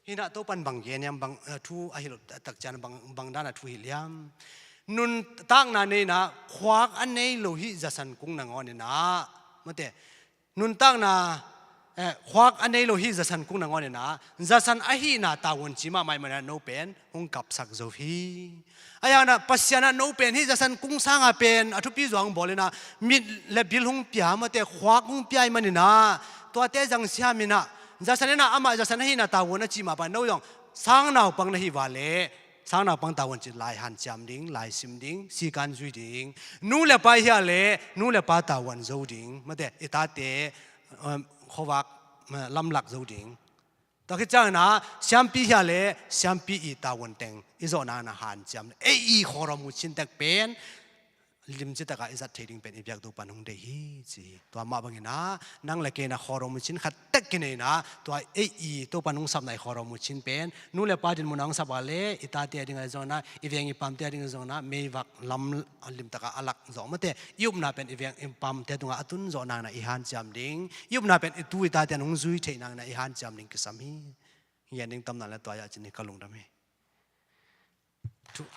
Hinah Topan bang gen hiam, bang, eh, thu a hilh tak ciang bang, bang dana thu hilh hiam. Nuntakna nei inah khuak a nei lo hih zasan kung nangawn inah, mawte. Nuntakna, eh, khuak a nei lo hih zasan kung nangawn inah, zasan ahihna tavuan ci mahmah ahih manin ah no pen hong kapsak zo hi. Ahi hangin ah Pasian ah no pen hih zasan kung sangah pen a thupi zong bawl inah, mit le bil hong pia, mawte, khuak hong pia ahih manin ah, tuate zang siam inah, zasan inah amah zasan ahihna tavuan a cih mah bangin no zong sangnaupang na hih vale, sangnaupang tavuan cih lai hanciam ding, lai sim ding, sikan zui ding. Nu le pa i hih leh nu le pa tavuan zo ding, mawte, i tate, um, khuavak, um, lamlak zo ding. Tua khit ciangin ah siampi i hih leh siampi i tavuan teng i zawh nangin ah hanciam. Ei i khualzin mu cin tek pen limci takah i zat thei ding pen i biak Topan hong deih hi, ci hi. Tua mah bangin ah nang le kei inah khualzin mu cin khat tek kinei inah, tua ei i Topan hong sapna i khualzin mu cin pen nu le pa dinmun ah hong sap a leh i tate a ding a zong inah, i veng i pamte a ding a zong inah, meivak lam a lim takah a lak zawh, mawte, i upna pen i veng i pamte tungah a tun zawh nangin ah i hanciam ding, i upna pen i tu i tate in hong zui theih nangin ah i hanciam ding kisam hi. Hi gen ding tam na le tua ah cin hi, ka lungdam hi. Thu.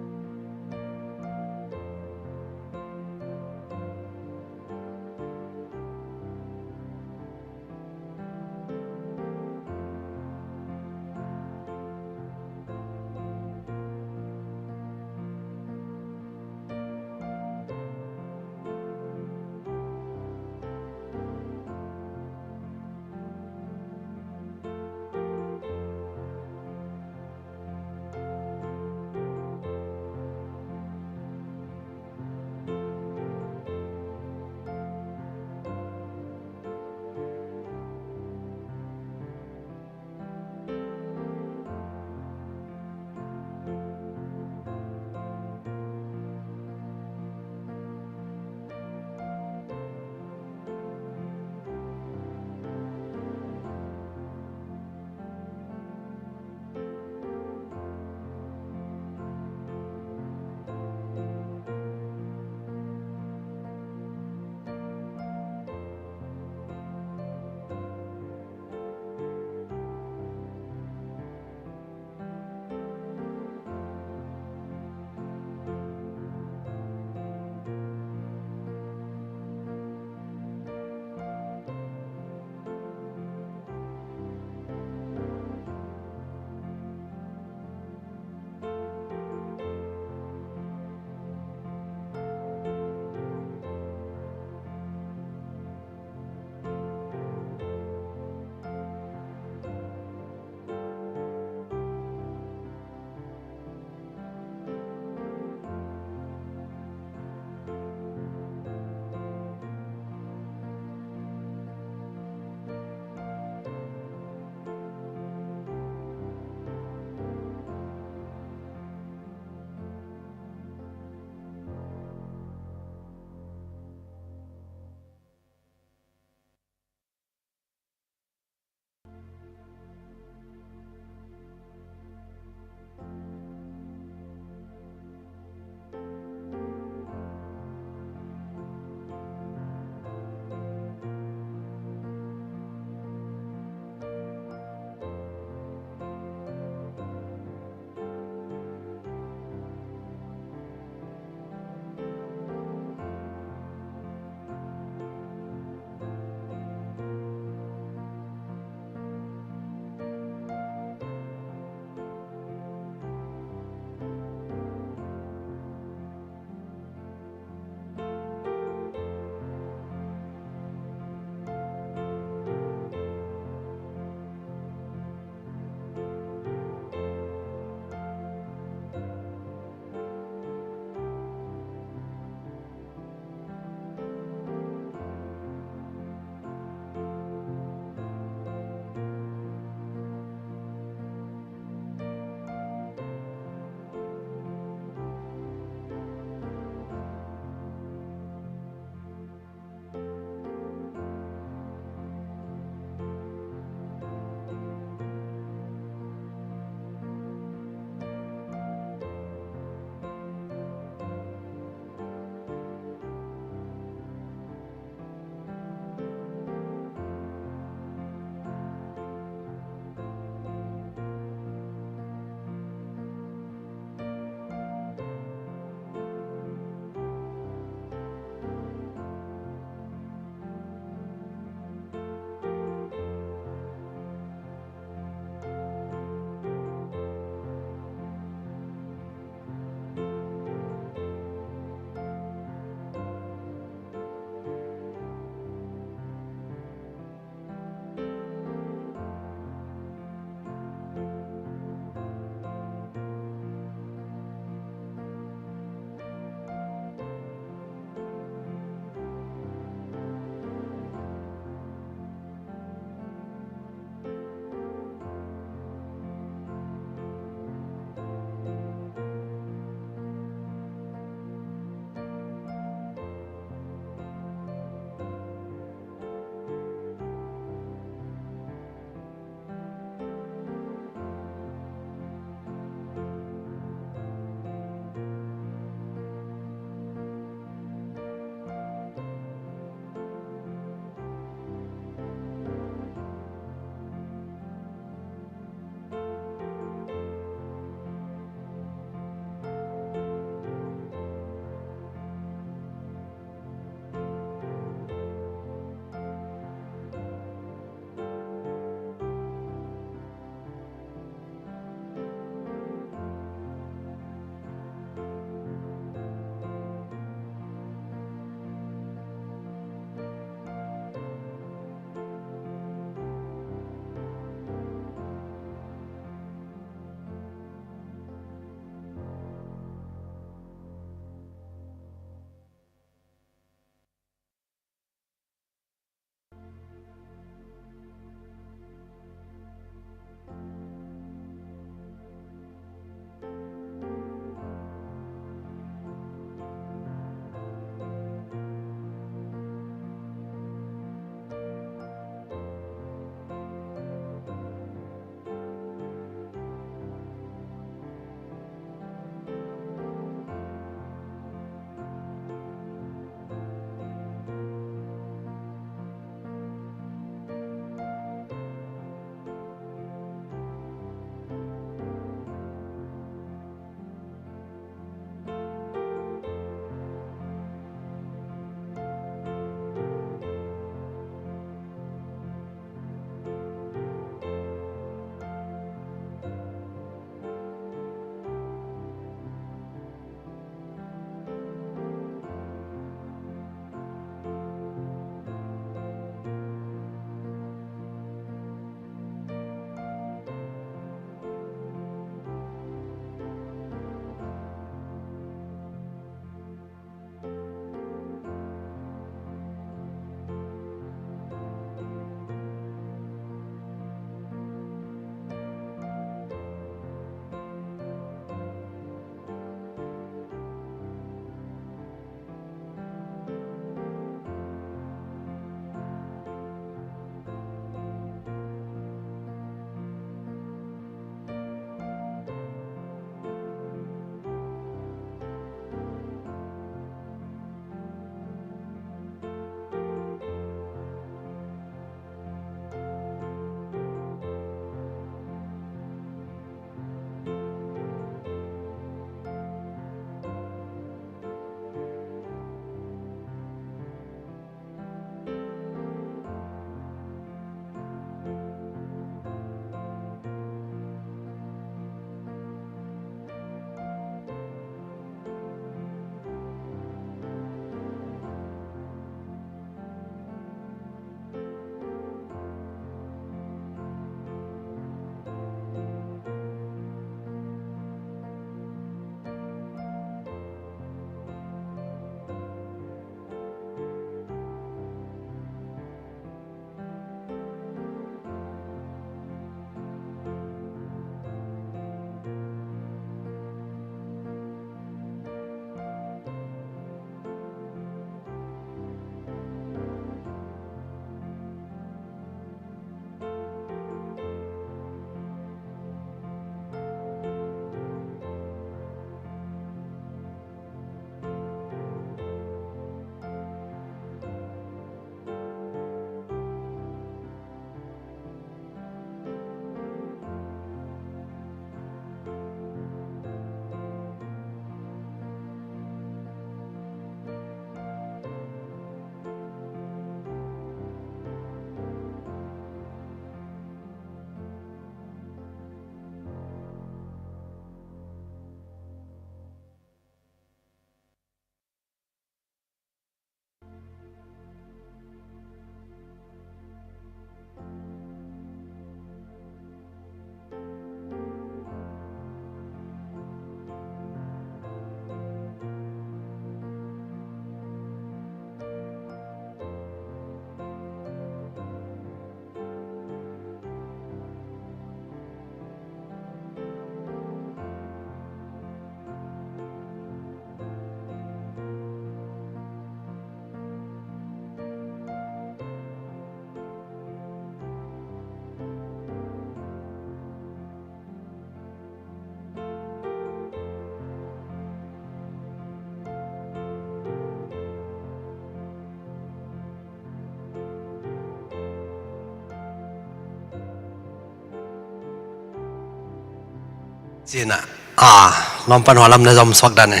Cina, ah, lawmpan hua lam na zom suak dan e.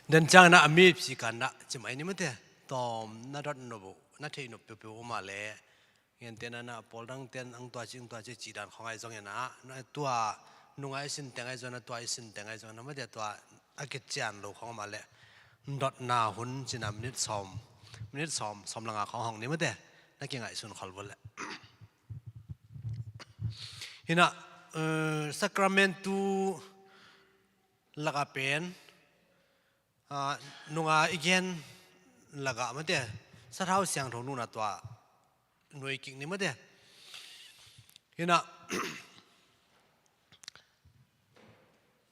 Den ciang na a mi pi kan na cimai ni mate. Tawm na dot nop uh, na thei nop piu piu um a le. Ngen te na na pawl dang ten ang tua ci, ang tua ci ci dan khong ai zong ina. Na tua nunga i sin teng ai zong na tua i sin teng ai zong na mate tua a kician lo khong ma le. Dot na hun cina minit sawm, minit sawm, sawm langa khong hong ni mate. Na kingai sun khol bol le. Hina, eh, Sacramentu laka pen, ah, nunga i gen laka mate, sathau siangtho nuna tua nuai kik ni mate. Hina,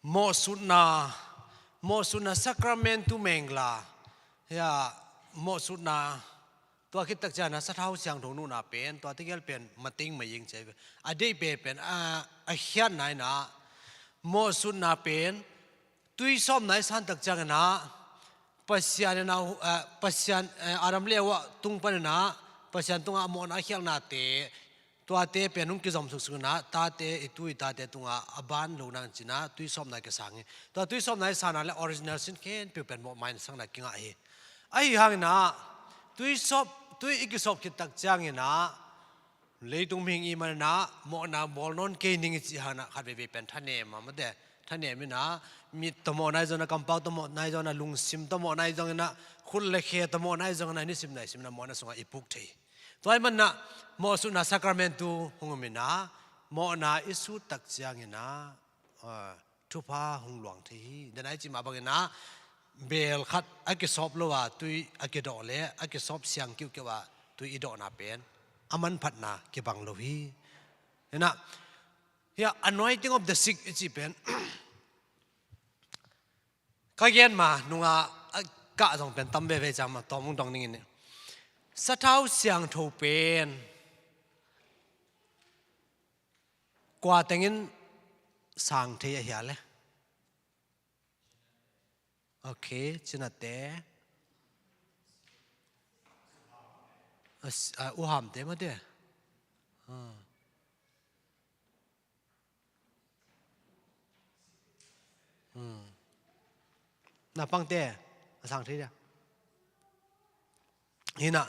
mawhsutna, mawhsutna Sacramentu mengla, hia, mawhsutna, tua khit tak ciangin a sathau siangtho nuna pen, tua tegel pen, mateng maying cia ve. A deih pen pen, a, a khiatna ina, mawhsutna pen, tui sawpna i san tak ciangin a, Pasian ina, a, Pasian, a, Adam le Eva tung panin a, Pasian tungah a mawhna a khialhnate, tuate pen hong kizom suksuk ina, tate, i tu i tate tungah a ban lo nang cina, tui sawpna kisang hi. Tua tui sawpna i sana le original sin khempeuh pen mawhmaina sangna kingah hi. Ahi hangin a, tui sawp, tui i kisawp khit tak ciangin a, leitung mihing i manina, mawhna bawl nawn kei ning i cih hangin a, khat veivei pen thanem a mate, thanem ina, mit tawh mawhna i zongin a, kampau tawh mawhna i zongin a, lungsim tawh mawhna i zongin a, khut le khe tawh mawhna i zongin a, nisim naisim ina mawhna sungah i puk thei. Tua i manina, mawhsutna Sacramentu hong um ina, mawhna i sut tak ciangin a, ah, thupha hong luang thei hi. Dena i cih mah bangin a, bel khat a kisawp lo a, tui a kidawh le, a kisawp siang kiuhkiuh a, tui i dawhna pen, a manphatna kibang lo hi. Hina, hia anointing of the sick i cih pen, ka gen ma nunga, a, kah zong pen tam veve ciang ma tawm hong dong ning in. Sathau siangtho pen kua tengin sang thei a hia le? Ok, cinate. A, s-, a, uhamte mate. Ah. Hmm. Naupangte a sang thei dia. Hina.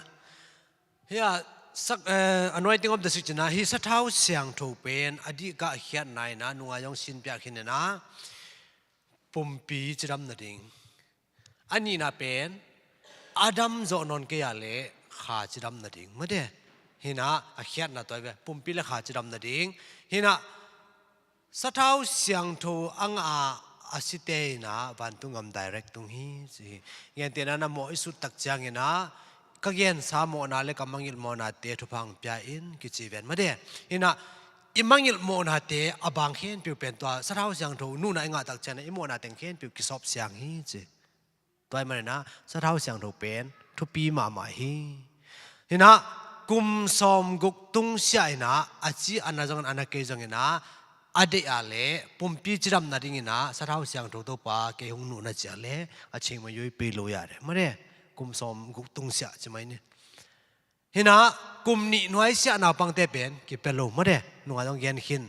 Hia, sak-, eh, anointing of the sick cina, hi sathau siangtho pen, a dih kah khiatna ina, nunga zong sin piak khin ina, pumpi cidam nading. A nihna pen, a dam zawh nawn kei a le kha cidam nading. Mate, hina a khiatna tua i ve, pumpi le kha cidam nading. Hina, sathau siangtho a ngah a, a site ina vantung gam direct tung hi, ci hi. Gentehna na mawh i sut tak ciangin a, ka gensa mawhna le ka mangngilh mawhnate thupha hong pia in kici ven mate. Hina, i mangngilh mawhnate a bang khempeuh pen tua sathau siangtho nuna i ngah tak ciangin a i mawhna teng khempeuh kisawp siang hi, ci. Tua i manina sathau siangtho pen thupi mahmah hi. Hina, kum sawm guk tung siah ina, a ci a na zongin a na kei zongin a, a deih a le pumpi cidam nading ina sathau siangtho Topa kei hong nuh na ci a le, a cing ma yui pei lo ya de mare. Kum sawm guk tung siah ci mai ni. Hina, kum nih nuaisiah naupangte pen kipia lo mate, nunga zong gen khin.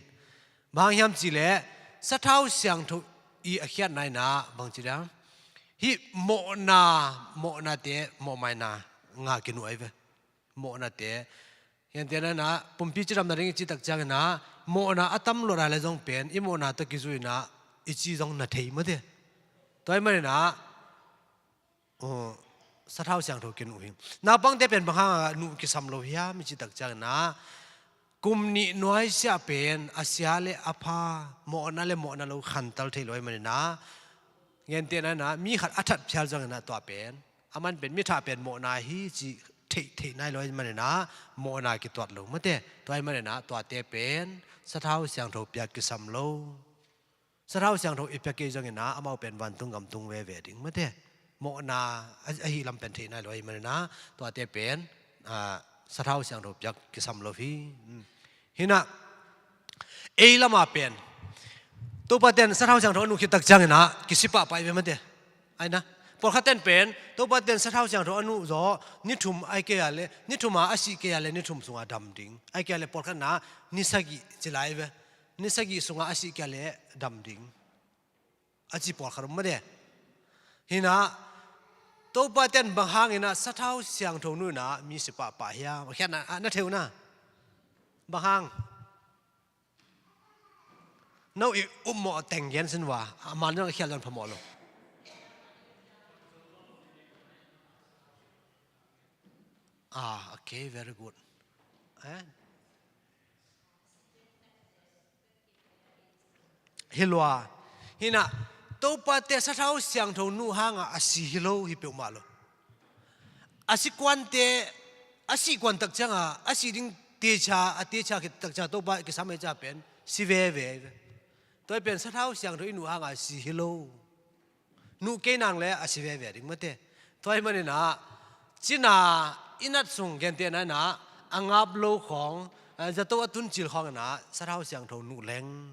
Bang hiam cih leh sathau siangtho i a khiatna ina bang ci dia, hih mawhna, mawhnate, mawhmaina ngah kinuh ai ve. Mawhnate, hiante na ina pumpi cidam nading i cih tak ciangin a, mawhna a tam luat a le zong pen i mawhna tawh kizui ina i ci zong na thei mate. Tua i manina, uh, sathau siangtho kinuh hi. Naupangte pen bang hanga nuh kisam lo hiam i cih tak ciangin a, kum nih nuaisiah pen a sia le a pha, mawhna le mawhna lo khantal thei lo i manina, gentehna ina mi khat a that phial zongin a tua pen, a man pen mi thah pen mawhna hi ci theih, theih nai lo i manina, mawhna kituat lo mate. Tua i manina tuate pen sathau siangtho piak kisam lo. Sathau siangtho i pia kei zongin a, amau pen vantung gam tung veve ding mate. Mawhna a, ahi lam pen theih nai lo ahi manina, tuate pen, a, sathau siangtho piak kisam lo hi. Hmm. Hina, ei lama pen Topa ten sathau siangtho a nuh khit tak ciangin a kisi pahpah i ve mate. Aina, pawlkhat ten pen Topa ten sathau siangtho a nuh zaw ni thum ai kei a le, ni thum a a sih kei a le ni thum sunga dam ding. Ai kei a le pawlkhat na ni sagih ci lai ve. ni sagih sungah a sih kei leh dam ding, a ci pawlkhat om mate. Hi inah Topa ten bang hang inah sathau siangtho nu inah mi si pahpah hiam? Khiatna na thei uh na. Bang hang? No i upmawh teng gen sin uh a, a man dong a khial dong phamawh lo. Ah, okay, very good. Eh? Hi lua. Hi inah Topate sathau siangtho nu hangah a si hi lo hi peuhmah lo. A si kuante, a sih kuan tak ciangah a sih ding techa, a techa khit tak ciangah Topa kisam ei ciah pen si veve. Tua pen sathau siangtho i nu hangah a si hi lo. Nu kei nang le a si veve ding mate. Tua ahih maninah cina i nat sung gentehna inah a ngap lo khawng, eh, zato a tuncil khawng inah sathau siangtho nu leng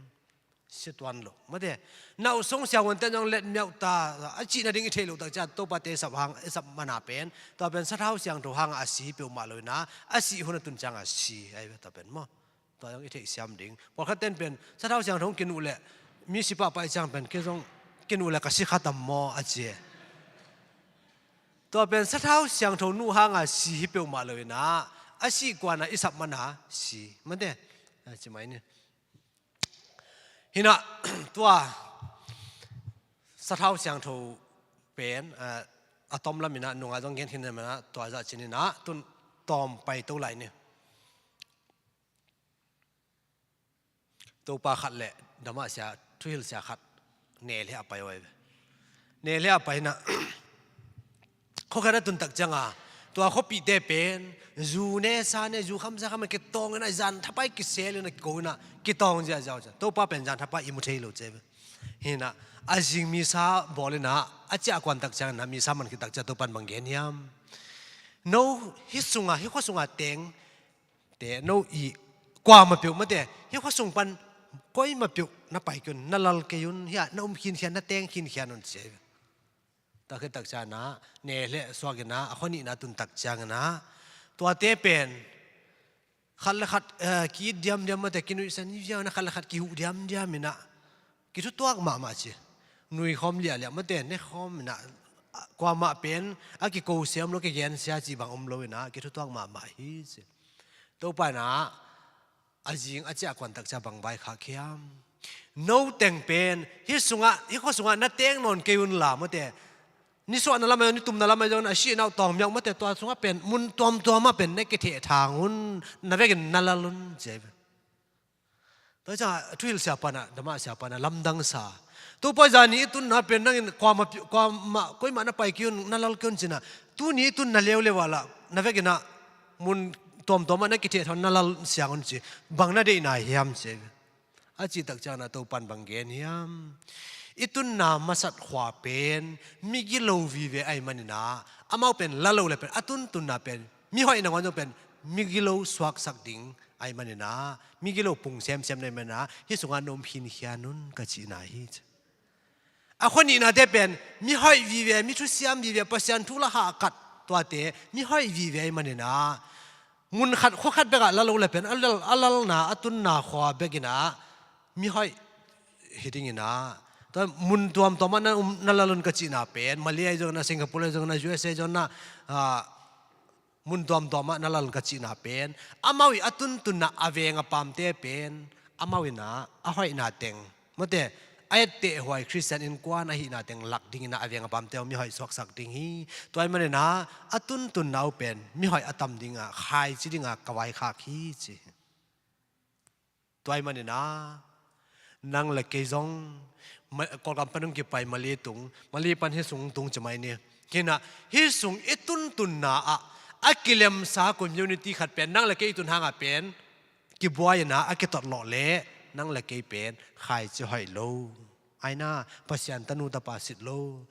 si tuan lo mate. Nauhsong siahuante zong letmiauh ta, a cih nading i theih loh tak ciah Topate i sap hang, i sap mana pen, tua pen sathau siangtho hangah a si peuhmah lo inah a sih hun a tun ciangah a si ahi ve tua pen maw. Tua zong i theihsiam ding. Pawlkhat ten pen sathau siangtho hong kinuh leh mi si pahpah i ciang pen kei zong kinuh leh ka si kha tam maw a ci e. Tua pen sathau siangtho nu hangah si hi peuhmah lo inah a sih kuanah i sap mana si mate. A ci mai ni. Hi inah tua sathau siangtho pen, eh, a tom lam inah nungah zong gen khin lam inah tua zah cin inah tun tawm pai to lai ni. Topa khat le damah sia, thuhilh sia khat ne le a pai uh ahi ve. Ne le a pai inah khuakhat a tun tak ciangah tua khuapihte pen zu ne sa ne, zu kham sa kham a kitawng inah zan thapai kisel inah kiko inah kitawng ziahziah uh ciah Topa pen zan thapai i mu thei lo ci ahi ve. Hi inah a zing misa bawl inah a ciah kuan tak ciang inah misa man khit tak ciah Topan bang gen hiam? No hih sungah, hih khua sungah teng te no i kuamah peuh mate, hih khua sung pan koimah peuh na pai kei un, na lal kei un, hiah na um khinkhian, na teng khinkhian un ci ahi ve. Tua khit tak ciang inah ne le suak inah a khua nihna tun tak ciang inah tuate pen khat le khat, eh, ki-it diamdiam mate, kinuihsan ziau inah khat le khat kihuh diamdiam inah kithutuak mahmah ci. Nui khawm liahliah mate, ne khawm inah kuamah pen a kiko sia om lo, kigen sia cih bang om lo inah kithutuak mahmah hi ci. Topa inah a zing a ciah kuan tak ciah bang vaikhak hiam? No teng pen hih sungah, hih khua sungah na teng nawn kei un la mate, nisuahna lam ahi zong, nitumna lam ahi zong, a sih nauh tawng miauh mate, tua sungah pen mun tuamtuamah pen na kithehthang un, na vekin na lal un ci ahi ve. Tua ciangah thuhilh sia panah, damah sia panah lamdang sa, Topa, zani i tunna pen nangin kuamah, kuamah, koimah na pai kei un, na lal kei un cinah, tuni i tunna leuleu ah lah na vekinah mun tuamtuamah na kithehthang, na lal siang un ci. Bang na deihna hiam ci ahi ve. A cih tak ciangah Topan bang gen hiam? I tunna masat khua pen migilo vive ahih maninah amau pen la lo le pen a tuntunna pen mihoih nangawn zong pen migilo suaksak ding ahih maninah, migilo pung semsem na ahih maninah hih sungah na um khinkhian un ka cihna hi. A khua nihnate pen mihoih vive, mi thusiam vive, Pasian thu la hahkat tuate mihoih vive ahih maninah mun khat khua khat bekah la lo le pen a lal, a lalna, a tunna khua bekinah mihoih hi dinginah, tua mun tuamtuamah na, um, na lal un ka cihna pen, Malay ahi zongin ah, Singapore ahi zongin ah, U S A ahi zongin ah, ah, mun tuamtuamah na lal un ka cihna pen amau i a tuntunna a veng a pamte pen amau inah a hoihna teng mate, a ettehhuai Khristian innkuan ahihna teng lak dinginah a veng a pamte uh mihoih suaksak ding hi. Tua ahih maninah a tuntunna uh pen mihoih a tam dingah, khaici dingah ka vaikhak hi ci. Tua ahih maninah nang le kei zong Ma-, Kawlgam pan hong kipai Malay tung, Malay pan hih sung tung ci mai ni. Hinah hih sung i tuntunna ah a kilemsa community khat pen nang le kei i tun hangah pen kibuai inah a kitotlawh leh nang le kei pen khaici hoih lo. Aina Pasian tanu tapa sit lo.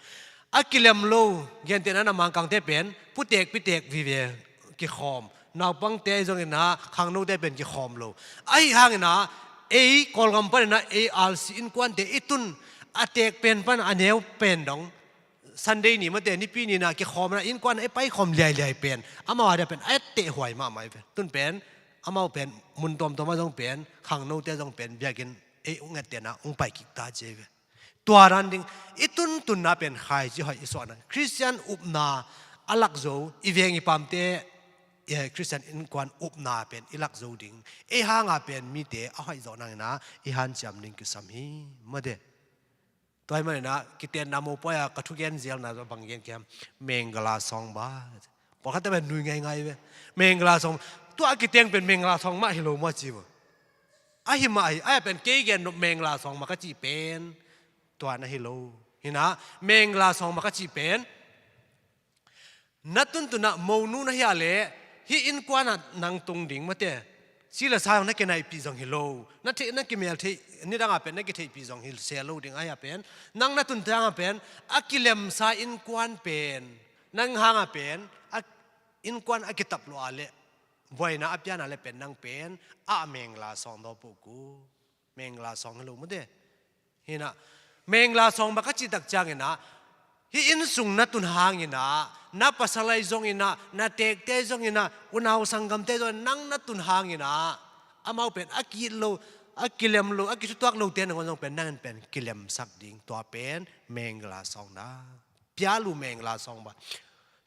A kilem lo, gentehna na Mangkangte pen putek pitek vive kikhawm. Naupangte ahi zonginah khangnote pen kikhawm lo. Ahi hanginah ei Kawlgam paninah ei R C innkuante i tun a tek pen pan a neu pen dong Sunday ni mate, Nipi ninah kikhawm inah innkuan a i paikhawm liailiai pen amau a dia pen a ettehhuai mahmah hi ve. Tun pen amau pen mun tuamtuam ah zong pen khangnote zong pen biakinn ei ung ettehna ung pai kik ta ci ve. Tua dan ding i tuntunna pen khaici hoih i suahna Khristian upna a lak zo i veng i pamte, eh, Khristian innkuan upna pen i lak zo ding ei hanga pen mite a hoih zawh nangina i hanciam ding kisam hi. Mate. Tua hi manina kitenna mopawi a ka thugen zelna bang gen kiam, Mengala sawngba. Pawlkhatte pen nui ngaingai ve. Mengala sawng, tua a kiteng pen Mengala sawng mah hi lo maw ci vo. Ahi mah hi, ahi pen kei gen nop Mengala sawng mah ka cih pen tua na hi lo. Hina, Mengala sawng mah ka cih pen na tuntunah monu na hia leh hih innkuanah nang tung ding mate. Si le sa zong na kinaihpih zong hi lo. Na theih, na kimel theih, nidangah pen na kitheihpih zong hi se lo ding ahi a pen. Nang na tun tangah pen a kilemsa innkuan pen nang hangah pen a innkuan a kitap lo a leh buaina a piana leh pen nang pen a Mengala sawng daw poku. Mengala sawng hi lo mate. Hina, Mengala sawng bak a cihtak cianginah hih innsung na tun hanginah na pasal ahi zonginah na teekte ahi zonginah unau sanggamte ahi zonginah nang na tun hanginah amau pen a ki-it lo, a kilem lo, a kithutuak lote nangawn zong pen nangin pen kilemsak ding. Tua pen Mengala sawng na. Pialu Mengala sawng ba.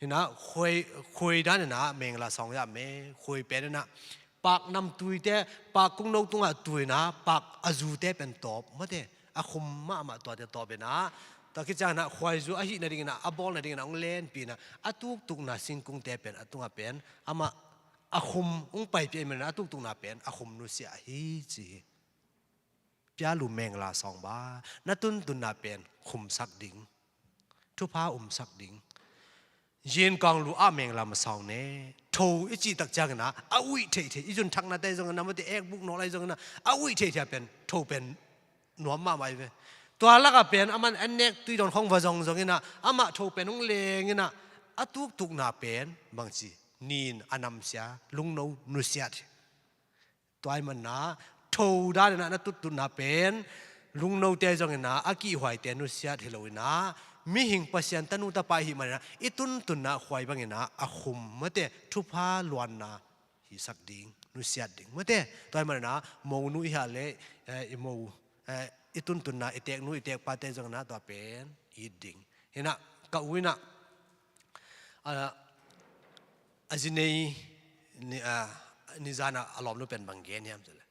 Hina, khuai, khuai dan hina Mengala sawng ya me, khuai pen hina pak nam tuite, pak kungno tungah tuina pak a zute pen tawp mate. A khum mahmah tuate tawp hina. Tua kiciang hina khuaizu a hih nadingina a bawl nadingina hong lenpihna a tuktukna singkungte pen a tungah pen amah a khum hong paipih ahih manina a tuktukna pen a khum nusia ahi ci hi. Pialu Mengala sawng ba, na tuntunna pen khumsak ding, thupha umsak ding. Yin kang lu a Mengala masawng ne. Tho i cihtak ciangina a uih theihtheih i zun thaknate zongina mate ekbuk nawlai zongina a uih theihtheih a pen tho pen nuam mahmah hi ve. Tua lakah pen aman an nek tui dawn khong va zong zongina amah tho pen hong lengina a tuktukna pen bangci nin a namsia lungno nusiat hi. Tua ahih manina tho daninah na tuttutna pen lungnote zonginah a kihhuaite nusiat hi loinah mihing Pasian tanu tapa ihih manina i tuntunna khuai banginah a khum mate thupha luanna hisak ding nusiat ding mate. Tua ahih manina monu ihah le, eh, i mo, eh, i tuntunna i teknu i tekpate zonginah tua pen it ding. Hinah ka u inah, ah, a zi nei ni, ah, nizana a lawmnu pen bang gen hiam cileh,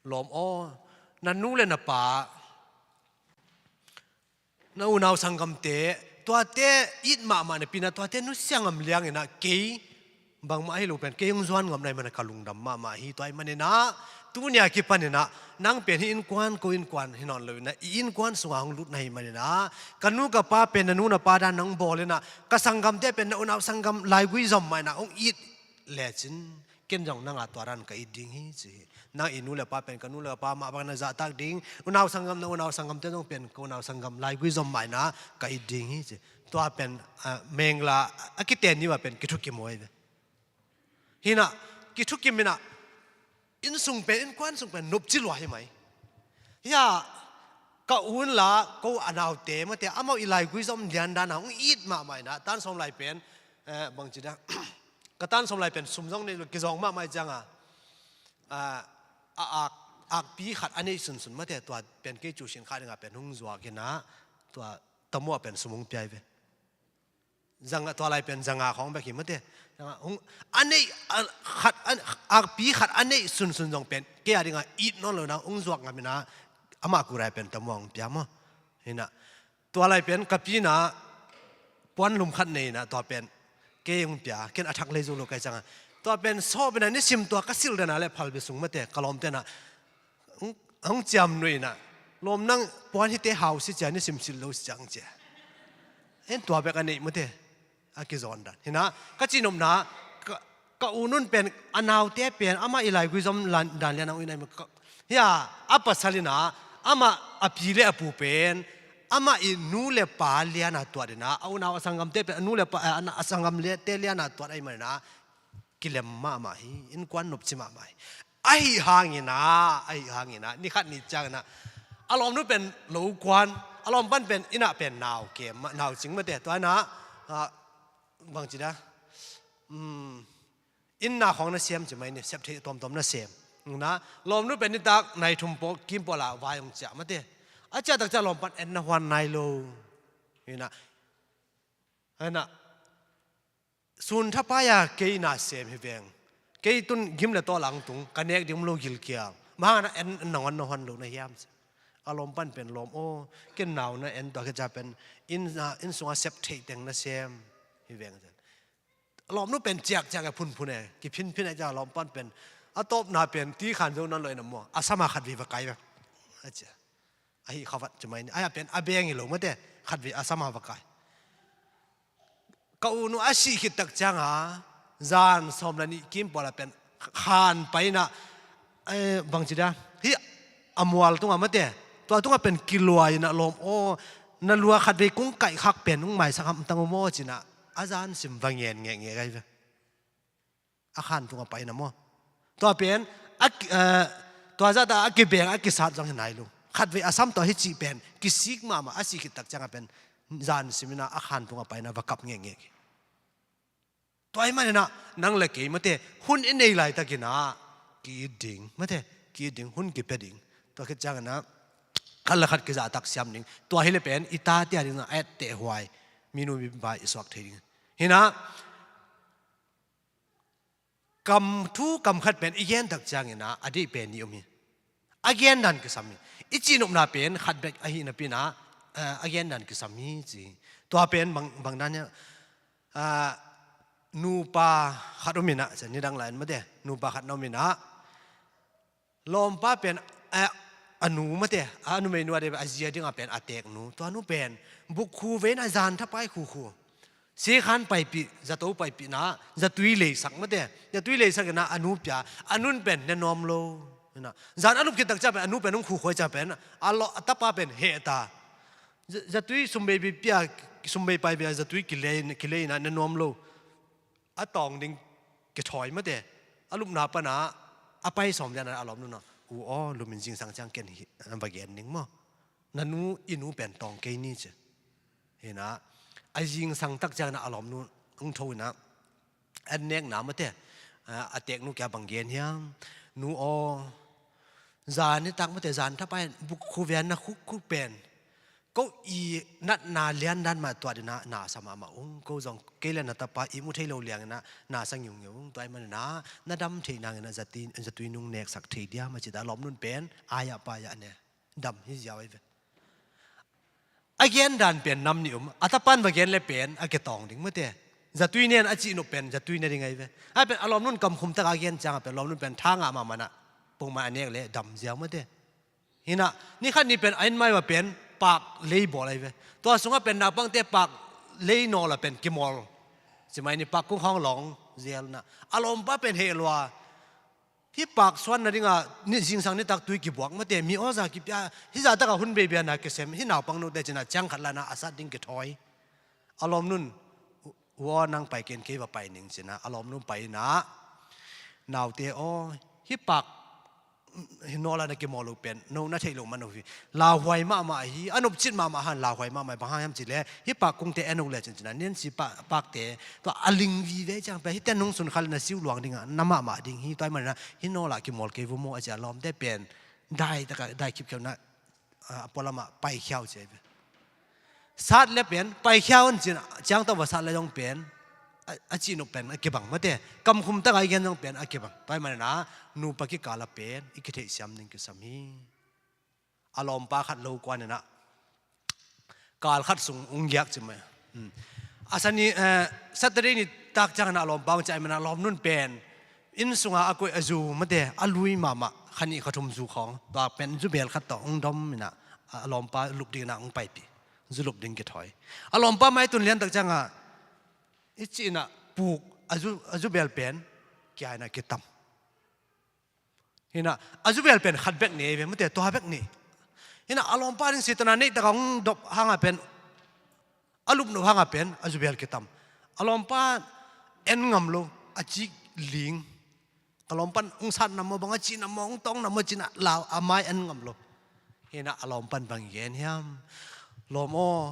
lawm aw, na nu le na pa, na unau sanggamte, tuate it mahmah napina tuate nusia ngam lianginah kei bangmah ahi lo pen kei hong zuan ngam nai mana ka lungdam mahmah hi. Tua ahih maninah tunia kipaninah nang pen hih innkuan ko innkuan hi nawn loinah i innkuan sungah hong lut na hi maninah ka nu ka pa pen na nu na pa dan nang bawlinah ka sanggamte pen na unau sanggam laigui zom mahinah hong it lecin ken zong nanga tua dan ka it ding hi ci hi. Nang i nu le pa pen ka nu le pa mah bang na zahtak ding, unau sanggam na unau sanggamte zong pen ka unau sanggam laigui zom mahinah ka it ding hi ci. Tua pen, ah, Mengala a kiten niwa pen kithukim huai ve. Hinah kithukim inah innsung pen, innkuan sung pen nopci lua hi mai. Hiah ka u inla ko a naute mate amau i laigui zom lian dana hong it mahmah inah tan sawm lai pen, eh, bangci da ka tan sawm lai pen sum zong nei lo kizawng mahmah i cianga, ah, a ak, akpi khat a neih sunsun mate tua pen kei cu sin kha dinga pen hong zuak inah tua tamuah pen sum hong piai ve. Zanga tua lai pen zanga khawng bek hi mate. Zanga hong a neih a khat a, akpi khat a neih sunsun zong pen kei a dinga it nawn lo na hong zuak ngam inah amah kurai pen tamuang pia maw. Hinah tua lai pen ka pi inah puan lum khat nei inah tua pen kei hong pia, ken a thak lei zo lo kai canga tua pen sawp inah nisim tua ka silh dana le phalbi sung mate ka lawmte inah hong, hong ciam nuih inah lawm nang puan hite hau si cia nisim silh lo si ciang cia. En tua bek a neih mate a kizawn dan hinah ka cihnopna ka, ka u nun pen a naute pen amah i laigui zom dan liana u inah hiah a pasal inah amah a pi le a pu pen amah i nu le pa liana tuat inah a unau a sanggamte pen a nu le pa, eh, a sanggamte liana tuat ahih maninah kilem mahmah hi, innkuan nopci mahmah hi. Ahi hangina, ahi hangina, ni khat ni ciangina a lawmnu pen lo kuan, a lawmpan pen inah pen nau kem, nau cing mate, tua inah, ah, bangci da, um, Inn na khawng na sem ci mai ni, sep theih tuamtuam na sem. Hina, lawmnu pen nitak nai thum pawl kim pawl a vai hong ciah mate. A ciah tak ciah lawm pan en na huan nai lo. Hina, hina, sun thapai a kei na sem hi veng. Kei tun gim le tawl ang tung, ka nek ding um lo gilkial. Mah hangin en, en na huan na huan lo na hiam ci. A lawm pan pen lawm aw, ken nau na en tua kei ca pen inn, inn sunga sep theih teng na sem hi veng. Lawmnu pen ciakciak e, phunphun e, kiphinphin e, ciak lawm pan pen a tawpna pen ti khan zo nan lo in a maw, a sama khat vei va kai ve. A cia. A hi khavat ci mai ni. A pen a beng hi lo mate, khat vei a sama va kai. Ka u nu a sih khit tak cianga zan sawm le nih kim pawl a pen khan paina, eh, bangci dia, hi a mual tunga mate, tua tunga pen kiluai ina lawm aw, na lua khat vei kung kaih khak pen ung maisak hamtang uh maw cina a zan sim va ngen ngekngek ai ve. A khan tunga paina maw. Tua pen a ki-, eh, tua zata a kibeng a kisat zong hi nai lo. Khat vei a sam tua hi cih pen kisik mahmah a sih khit tak cianga pen zan sim ina a khan tunga paina va kap ngekngek hi. Tua hi maninah nang le kei mate hun i nei laitakinah ki-it ding mate, ki-it ding, hun kipia ding. Tua khit cianginah khat le khat kizahtak siam ding. Tua hi le pen i tate a dingah a etteh huai, minu mipa i suak thei ding. Hinah kam thu kam khat pen i gentak cianginah a deih pen i um hi. A gendan kisam hi. I cihnopna pen khat bek ahi napinah, eh, a gendan kisam hi ci. Tua pen bang, bang dan hiah, ah, nupa khat um inah, nidang lai-in mate, nupa khat na um inah, lawmpa pen, eh, a nu mate, a numeinu a dei a zia dingah pen a teeknu. Tua nu pen bukkhu vei inah zan thapai khukhu. Sikhan paipih, zato paipihna, zatui leisak mate. Zatui leisak inah a nu pia, a nun pen ne nuam lo. Inah zan a lup khit tak ciah pen a nu pen hong khukhuai ciah pen a law, a tapa pen hehta. Za-, zatui sumbei pia, sumbei pai pia, zatui kilei, kilei inah ne nuam lo. A tawng ding kithawi mate. A lupna pana a pai sawm lianah a lawmnunah, "U aw, lumin zingsang ciang ken hi, va gen ning maw. Na nu, i nu pen tawng kei ni," ci. Hinah a zingsang tak cianginah a lawmnu hong tho inah, an nekna mate, a, a teeknu kia bang gen hiam? "Nu aw, zan nitak mate, zan thapai bukkhu vei a na khukhu pen ko i natna liandan mah tuat inah na sa mahmah ung. Ko zong kei le na tapa i mu thei lo lianginah na sa ngiungiu ung. Tua ahih maninah na dam theih nanginah zatui, zatui nung neksak thei diam?" a cita a lawmnun pen ai-ah pai-ah ne dam hi ziau ai ve. A gendan pen nam nih um, a tapan va gen le pen a kitawng ding mate. Zatui nen a cihnop pen zatui ne ding ai ve. Ai pen a lawmnun kamkhum taka a gen cianga pen lawmnun pen tha ngah mahmah inah pongmai a nek le dam ziau mate. Hinah ni khat ni pen a innmai va pen paak lei bawl ai ve. Tua sungah pen naupangte paak lei nawla pen kimawl. Cimai ni paak kung hawng lawng zel inah a lawmpa pen heh lua. Hih paak suan nadinga ni zingsang nitak tui kibuak mate, mi awza kipia, hih zahtaka hun beibia na kisem, hih naupang nute cinah ciang khat lana a sat ding kithawi. A lawmnun, "U aw, nang pai ken, kei va pai ning," cinah a lawmnun pai inah, "Naute aw, hih paak hih nawla na kimawl uh pen no na theih loh man uh hi. Lauhuai mahmah hi, a nopcit mahmah han lauhuai mahmah hi. Bang hang hiam cih leh hih paak kungte en uh le cin cinah, niansi pa-, paakte tua a ling vive ciang pen hihte nung sun kha le na siu luang dingah na mahmah ding hi. Tua ahih maninah hih nawla kimawl kei vu maw," a ci a lawmte pen dai taka dai khipkheu inah, a, a pualamah paikhia uh ci ai ve. Sat le pen paikhia un cin, ciangtawh va sat le zong pen a, a cihnop pen a kibang mate. Kamkhum taka i gen zong pen a kibang. Tua ahih maninah nupa kikala pen i kitheihsiam ding kisam hi. A lawmpa khat lo kuan inah kal khat sung hong giak ci mai. Hmm. A sani, eh, Saturday nitak cianginah a lawmpa hong ciah ahih maninah a lawmnun pen inn sunga a koih a zu mate, a lui mahmah kha nih kha thum zu khawng, tua pen zu bel khat tawh hong dom inah a lawmpa lup dinginah hong paipih. Zu lup ding kithawi. A lawmpa maitun liantak cianga i cihnah puk a zu, a zu bel pen kia inah kitam. Hinah a zu bel pen khat bek nei ve mate, tua bek nei. Hinah a lawmpa ding sitana neih taka hong dop hanga pen, a lupnop hanga pen a zu bel kitam. A lawmpa en ngam lo, a cik ling. Ka lawmpan hong sat na maw, bang a cih na maw, hong tawng na maw cinah lau a mai en ngam lo. Hinah a lawmpan bang gen hiam? "Lawm aw,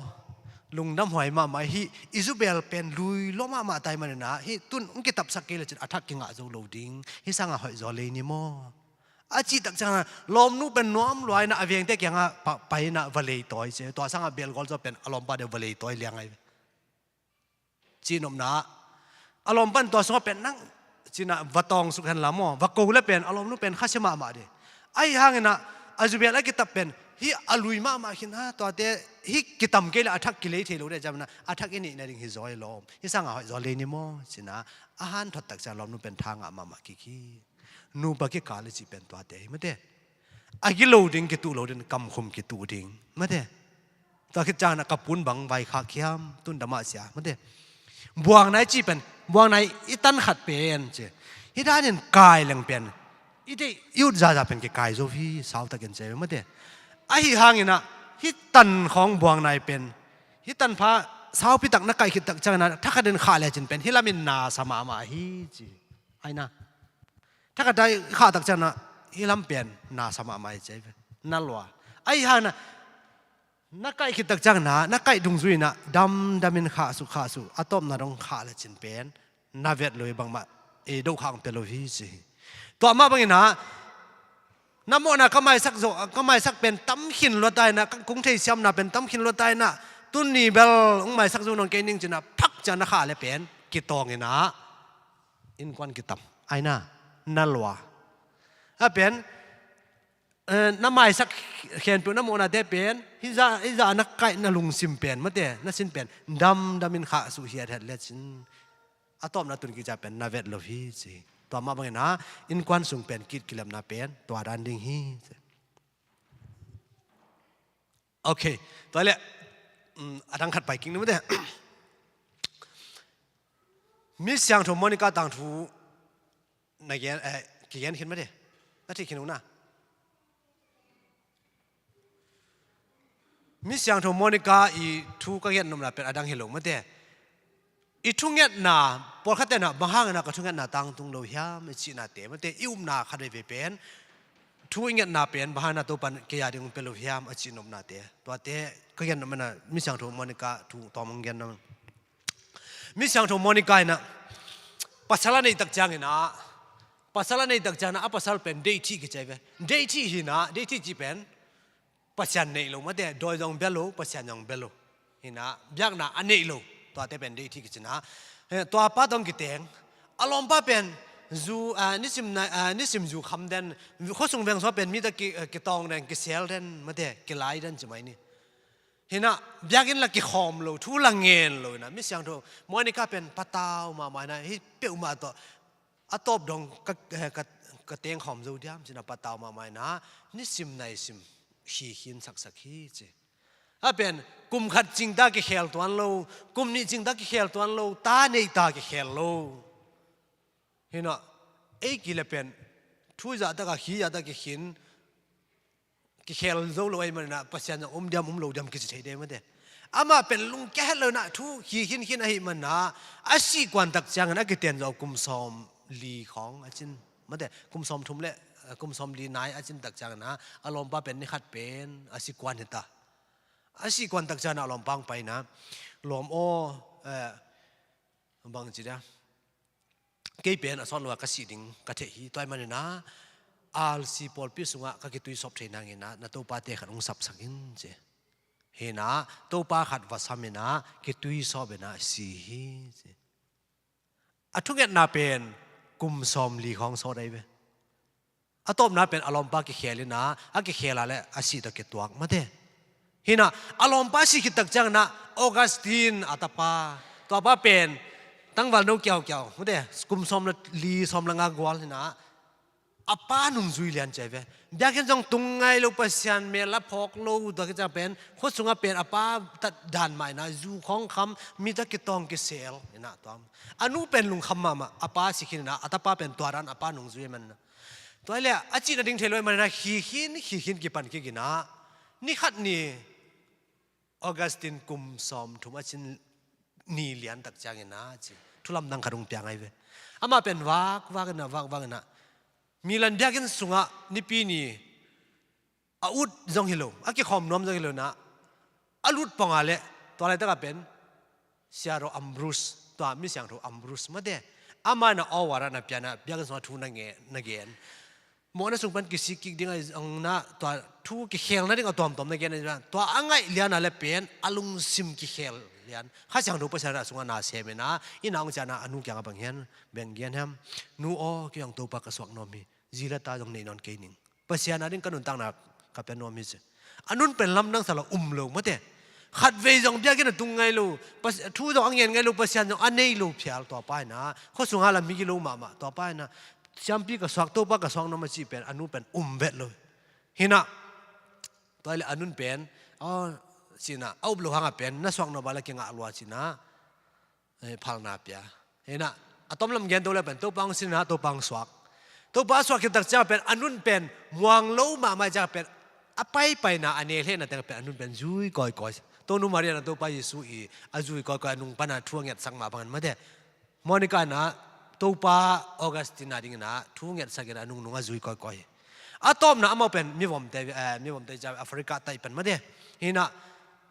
lungdam huai mahmah hi. Izubel pen lui lua mahmah tai manin ah, hih tun hong kitapsak kei lecin a thak kingah zo lo ding. Hih sangah hoih zaw lei ni maw, a cih tak ciangin ah lawmnu pen nuam lua in ah a vengte kiangah pa-, pai in ah va leitawi ci. Tua sangah belgual zaw pen a lawmpa deuh va leitawi liang ahi ve. Cihnopna ah a lawmpa in tua sungah pen nang ci-in ah va tawngsuk hen la maw, va ko le pen a lawmnu pen khasia mahmah ding. Ahi hangin ah a zubel a kitap pen hih a lui mahmah khin a, tuate hih kitam kei le a thak kilei thei lo ding ciangin ah a thak i neih nading hi zaw hi lawm. Hih sangah hoih zaw lei ni maw ci-in ah a hanthot tak ciang lawmnu pen tha ngah mahmah kik hi. Nupa kikal i cih pen tuate hi mate. A gilo ding kituh lo ding, kamkhum kituh ding mate. Tua khit ciangin ah ka pun bang vaikhak hiam, tun dam ah sia mate. Buangnai cih pen, buangnai i tan khat pen ci. Hih danin kai leng pen i deih i ut zaza pen kikai zo hi, sau takin ci mate. Ahi hangin ah hih tan khawng buangnai pen, hih tanpha saupi tak na kaih khit tak ciangin ah thakhatin khah lecin pen hih lamin na sa mahmah hi ci. Ai na. Thakhat i khah tak ciangin ah hih lam pen na sa mahmah hi ci ve. Na lua. Ahi hangin ah na kaih khit tak ciangin ah, na kaih dungzui in ah damdamin khahsuk, khahsuk. A tawpna dong khah lecin pen na vet lo hi, bangmah ei dohkhak pia lo hi ci hi. Tua mah bangin ah na mawhna ka maisak zo, ka maisak pen tam khin lua ta in ah, ka kung theisiamna pen tam khin lua ta in ah, tuni bel hong maisak zo nawn kei ning ci-in ah phak ciang na khah le pen kitawng in ah innkuan kitam. Ai na, na lua. A pen, eh, na maisak khempeuh na mawhnate pen hih zah, hih zah na kaih na lungsim pen mate, na sin pen damdamin khahsuk hiathiat lecin a tawpna tun kik ciang pen na vet lo hi ci. Tua mah bangin ah innkuan sung pen kit kilemna pen tua dan ding hi ci. Ok. Tua leh, um, a dang khat pai kik ni mate. Misiangtho Monica tangthu na gen, eh, kigen khin mate. Na theih khin uh na. Misiangtho Monica i thu ka gen nopna pen a dang hi lo mate. I thungetna, pawlkhat in ah bang hangin ah ka thungetna tangtung lo hiam i cihnate mate, i upna khat veivei pen, thu i ngetna pen bang hangin ah Topa'n kei a ding hong pia lo hiam a cihnopnate, tuate ka gen nopna, Misiangtho Monica thu tawm hong gen nop. Misiangtho Monica in ah pasal a neih tak ciangin ah, pasal a neih tak ciangin ah a pasal pen deihthih kici ve. Deihthih hi in ah, deihthih cih pen Pasian neih lo mate, dawi zong bia lo, Pasian zong bia lo. Hi in ah, biakna a neih lo, tuate pen deihthih kici in ah. Eh, tua pa tawh kiteng, a lawmpa pen zu, ah, nisim na, ah, nisim zu kham den, khuasung veng sung pen mi tawh ki, eh, kitawng den, kisel den mate, kilai den ci mai ni. Hi in ah, biakinn la kikhawm lo, thu la ngen lo hi in ah, Misiangtho Monica pen patau mahmah hi in ah, hih peuhmah tawh a tawp dong ka, eh, ka, ka tengkhawm zo diam ci in ah patau mahmah hi in ah, nisim naisim hi khin saksak hi ci. A pen, kum khat cing ta kikhel tuan lo, kum nih cing ta kikhel tuan lo, ta neih ta kikhel lo. Hi in ah, ei kile pen, thu zahtak a, khi zahtak kikhin, kikhel zo lo ahih manin ah, Pasian zong um diam, um lo diam kici thei ding mate. Amah pen lungkia het lo in ah, thu hi khinkhin ahih manin ah, a sih kuan tak ciangin a kiten zo kum sawmli khawng a cin mate, kum sawmthum le, eh, kum sawmli nai a cin tak ciangin ah, a lawmpa pen ni khat pen a si kuan hi ta. A sih kuan tak ciangin ah a lawmpa hong pai in ah, lawm aw, eh, bang ci dia, kei pen a sawt lo a ka sih ding ka theih hi, tua ahih manin ah, R C pawlpi sungah ka kituisawp thei nangin ah, na topate khat hong sapsak in ci. Hi in ah, topa khat va sam in ah, kituisawp in ah, si hi ci. A thungetna pen kum sawmli khawng sawt ahi ve. A tawpna pen a lawmpa kikhel in ah, a kikhel a le a sih tawh kituak mate. Hi in ah, a lawmpa sih khit tak ciangin ah, Augustine a tapa, tua pa pen tangval no kiaukiau mate, kum sawm le li, sawm le nga gual hi in ah, a pa nungzui lian ci ahi ve. Biakinn zong tung ngai lo, Pasian mel a phawk lo, tua khit ciang pen, khua sungah pen a pa tat dan mah hi in ah, zu khawng kham, mi tawh kitawng kisel hi in ah, tua. A nu pen lungkham mahmah, a pa si khin hi in ah, a tapa pen tua dan a pa nungzui ahih manin ah. Tua hi leh, a cih nading thei lo ahih manin ah, hi khin, hi khin kipan kik in ah, ni khat ni, Augustine kum sawmthum a cin ni lian tak ciangin ah ci, thu lamdang khat hong piang ahi ve. Amah pen vakvak in ah, vakvak in ah, Milan biakinn sungah Nipi ni a ut zong hi lo, a kikhawm nuam zong hi lo in ah, a lut pong a le Tua laitakah pen Siaro Ambrose, tua mi siangtho Ambrose mate, amah na awara na piana biakinn sungah thu na nge na gen. Mawhna sung pan kisik kik ding a zong na tua thu kikhel nading a tuamtuam na gen a, tua a ngaih liana le pen a lungsim kikhel lian Kha Siangtho Pasian a sungah na sem ina, ina hong ciana a nu kiangah bang hian, bang gen hiam? Nu aw, kei hong Topa ka suak nuam hi. Zi le ta zong nei nawn kei ning. Pasian a ding ka nuntakna ka pia nuam hi ci. A nun pen lamdang sa lo, um lo mate. Khatvei zong biakinn a tung ngai lo, Pas- thu zong a ngen ngai lo, Pasian zong a nei lo phial tua pa ina, khua sungah la migi lo mahmah tua pa ina, siampi ka suak, Topa ka suak nuam a cih pen a nu pen um vet lo. Hina, tua le a nun pen, aw, cina, a up lo hangah pen na suak nuam a la kingah lua cina, eh, phalna pia. Hina, a tomlam gen to le pen Topa hong sin ina, Topa hong suak. Topa a suak khit tak ciang pen a nun pen muang lo mahmah ciang pen a paipaina a ne lehna teng pen a nun pen zui kawikawi. Tonu Maria na Topa Jesu i a zui kawikawi, a nung pana thu a ngetsak mah bangin mate. Monica na Topa Augustine a dingina thu ngetsak ina a nungnung a zui kawikawi. A tawpna amau pen mivomte, eh, mivomte ciang Africa taih pen mate. Hina,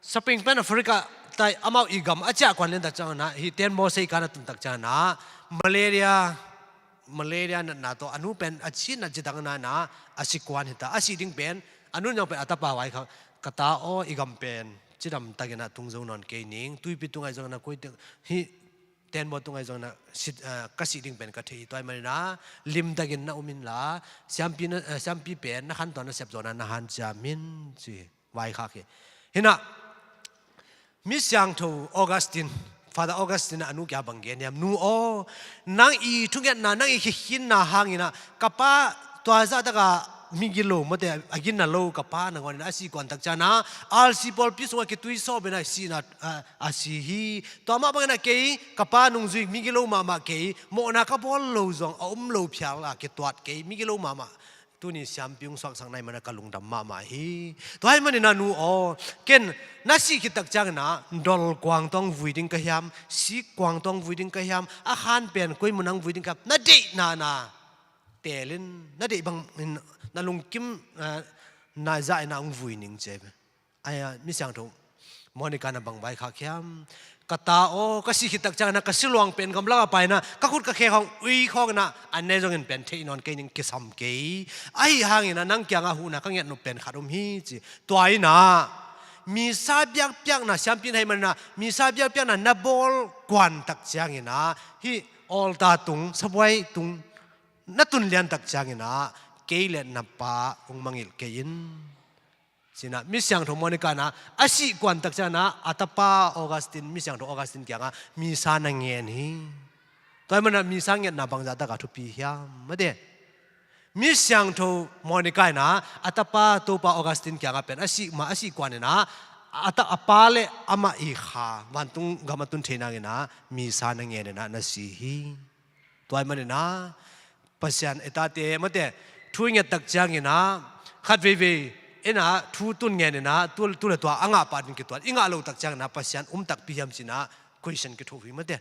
Spain pen Africa taih amau i gam a ciah kuan lian tak ciangina, hi tenbaw sei kan a tun tak ciangina, malaria, malaria natna tawh a nu pen a ci nat ci takina na, a si kuan hita, a si ding pen, a nun zong pen a tapa vai kha, ka ta aw, i gam pen cidam takina tung zo nawn kei ning, tuipi tungai zongina koi tung, hi tenbaw tungai zongina sit, ah, ka si ding pen ka thei hi, tua hi manina, lim takin na um inla, siampi na, ah, siampi pen na khantawn na sep zawna na hanciam in ci. Vaikhak hi. Hina, mi siangtho Augustine, Father Augustine a nu kia bang gen hiam? Nu aw, nang i thungetna, nang i khikhinna hangina ka pa tua zahtaka migilo mate, a ginna lo ka pa nangawnina a sih kuan tak ciangina, alsi pawlpi sungah kituisawp ina sihna, a, a si hi. Tua mah bangina kei ka pa nungzui migilo mahmah kei, mawhna ka bawl lo zong a um lo phial a kituat kei, migilo mahmah. Tuni siampi hong suaksak na hih mana ka lungdam mahmah hi. Tua hih manina nu aw, ken na sih khit tak ciangina dol kuang tawh hong vui ding ka hiam, sik kuang tawh hong vui ding ka hiam, a khan pen koi mun hong vui ding ka hiam, na deihna na telin, na deih bangin na lungkim, eh, na zahina hong vui ning ci hi. Aia, mi siangtho Monica na bang vaikhak hiam? Ka ta aw, ka sih khit tak ciangina ka siluang pen gamlak a paina ka khut ka khe khawng ui khawngina an ne zongin pen theih nawn kei ning, kisam kei. Ahi hangina nang kianga huhna ka nget nop pen khat om hi ci. Tua ina misa biakpiakna, siampi na hih manina misa biakpiakna na bawl kuan tak ciangina, hih altar tung, sabuai tung na tun lian tak ciangina kei le na pa hong mangilh kei in. Cina, mi siangtho Monica na a sih kuan tak ciangina a tapa Augustine, mi siangtho Augustine kianga misa na ngen hi. Tua hih mana misa ngetna bangzah taka thupi hiam? Mate. Mi siangtho Monica ina a tapa Topa Augustine kianga pen a sih ma, a sih kuanina a ta, a pa le amah i kha vantung gam a tun thei nangina misa na ngenina na si hi. Tua hih manina Pasian i tate mate thu i nget tak ciangina khat veivei ina thu tun ngenina tu, tu le tua a ngah pah ding kituat, i ngah lo tak ciangina Pasian um takpi hiam cina question kithuh hi mate.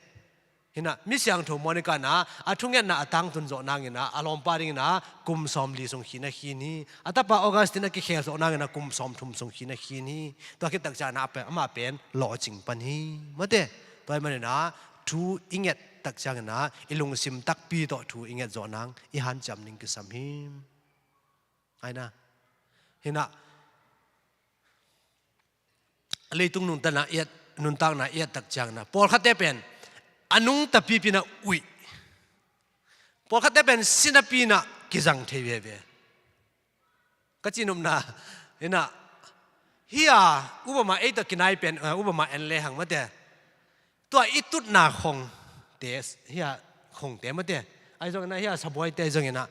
Hina, mi siangtho Monica na a thungetna a tangtun zawh nangina a lawmpa dingina kum sawmli sung khin a khin hi. A tapa Augustine a kikhel zawh nangina kum sawmthum sung khin a khin hi. Tua khit tak ciangina a pe, amah pen lawhcing pan hi mate. Tua hih manina thu i nget tak ciangina i lungsim takpi tawh thu i nget zawh nang i hanciam ning kisam hi. Aina. Hina, leitung nuntakna i et, nuntakna i et tak ciangina pawlkhatte pen a nungta pipina uih, pawlkhatte pen sinapina kizang thei veve. Ka cinopna ina, hia, upama ei tawh kinai pen, eh, upama en lehang mate. Tua i tutna khongte, hia, khongte mate, ahi zongina hia sabuaite ahi zongina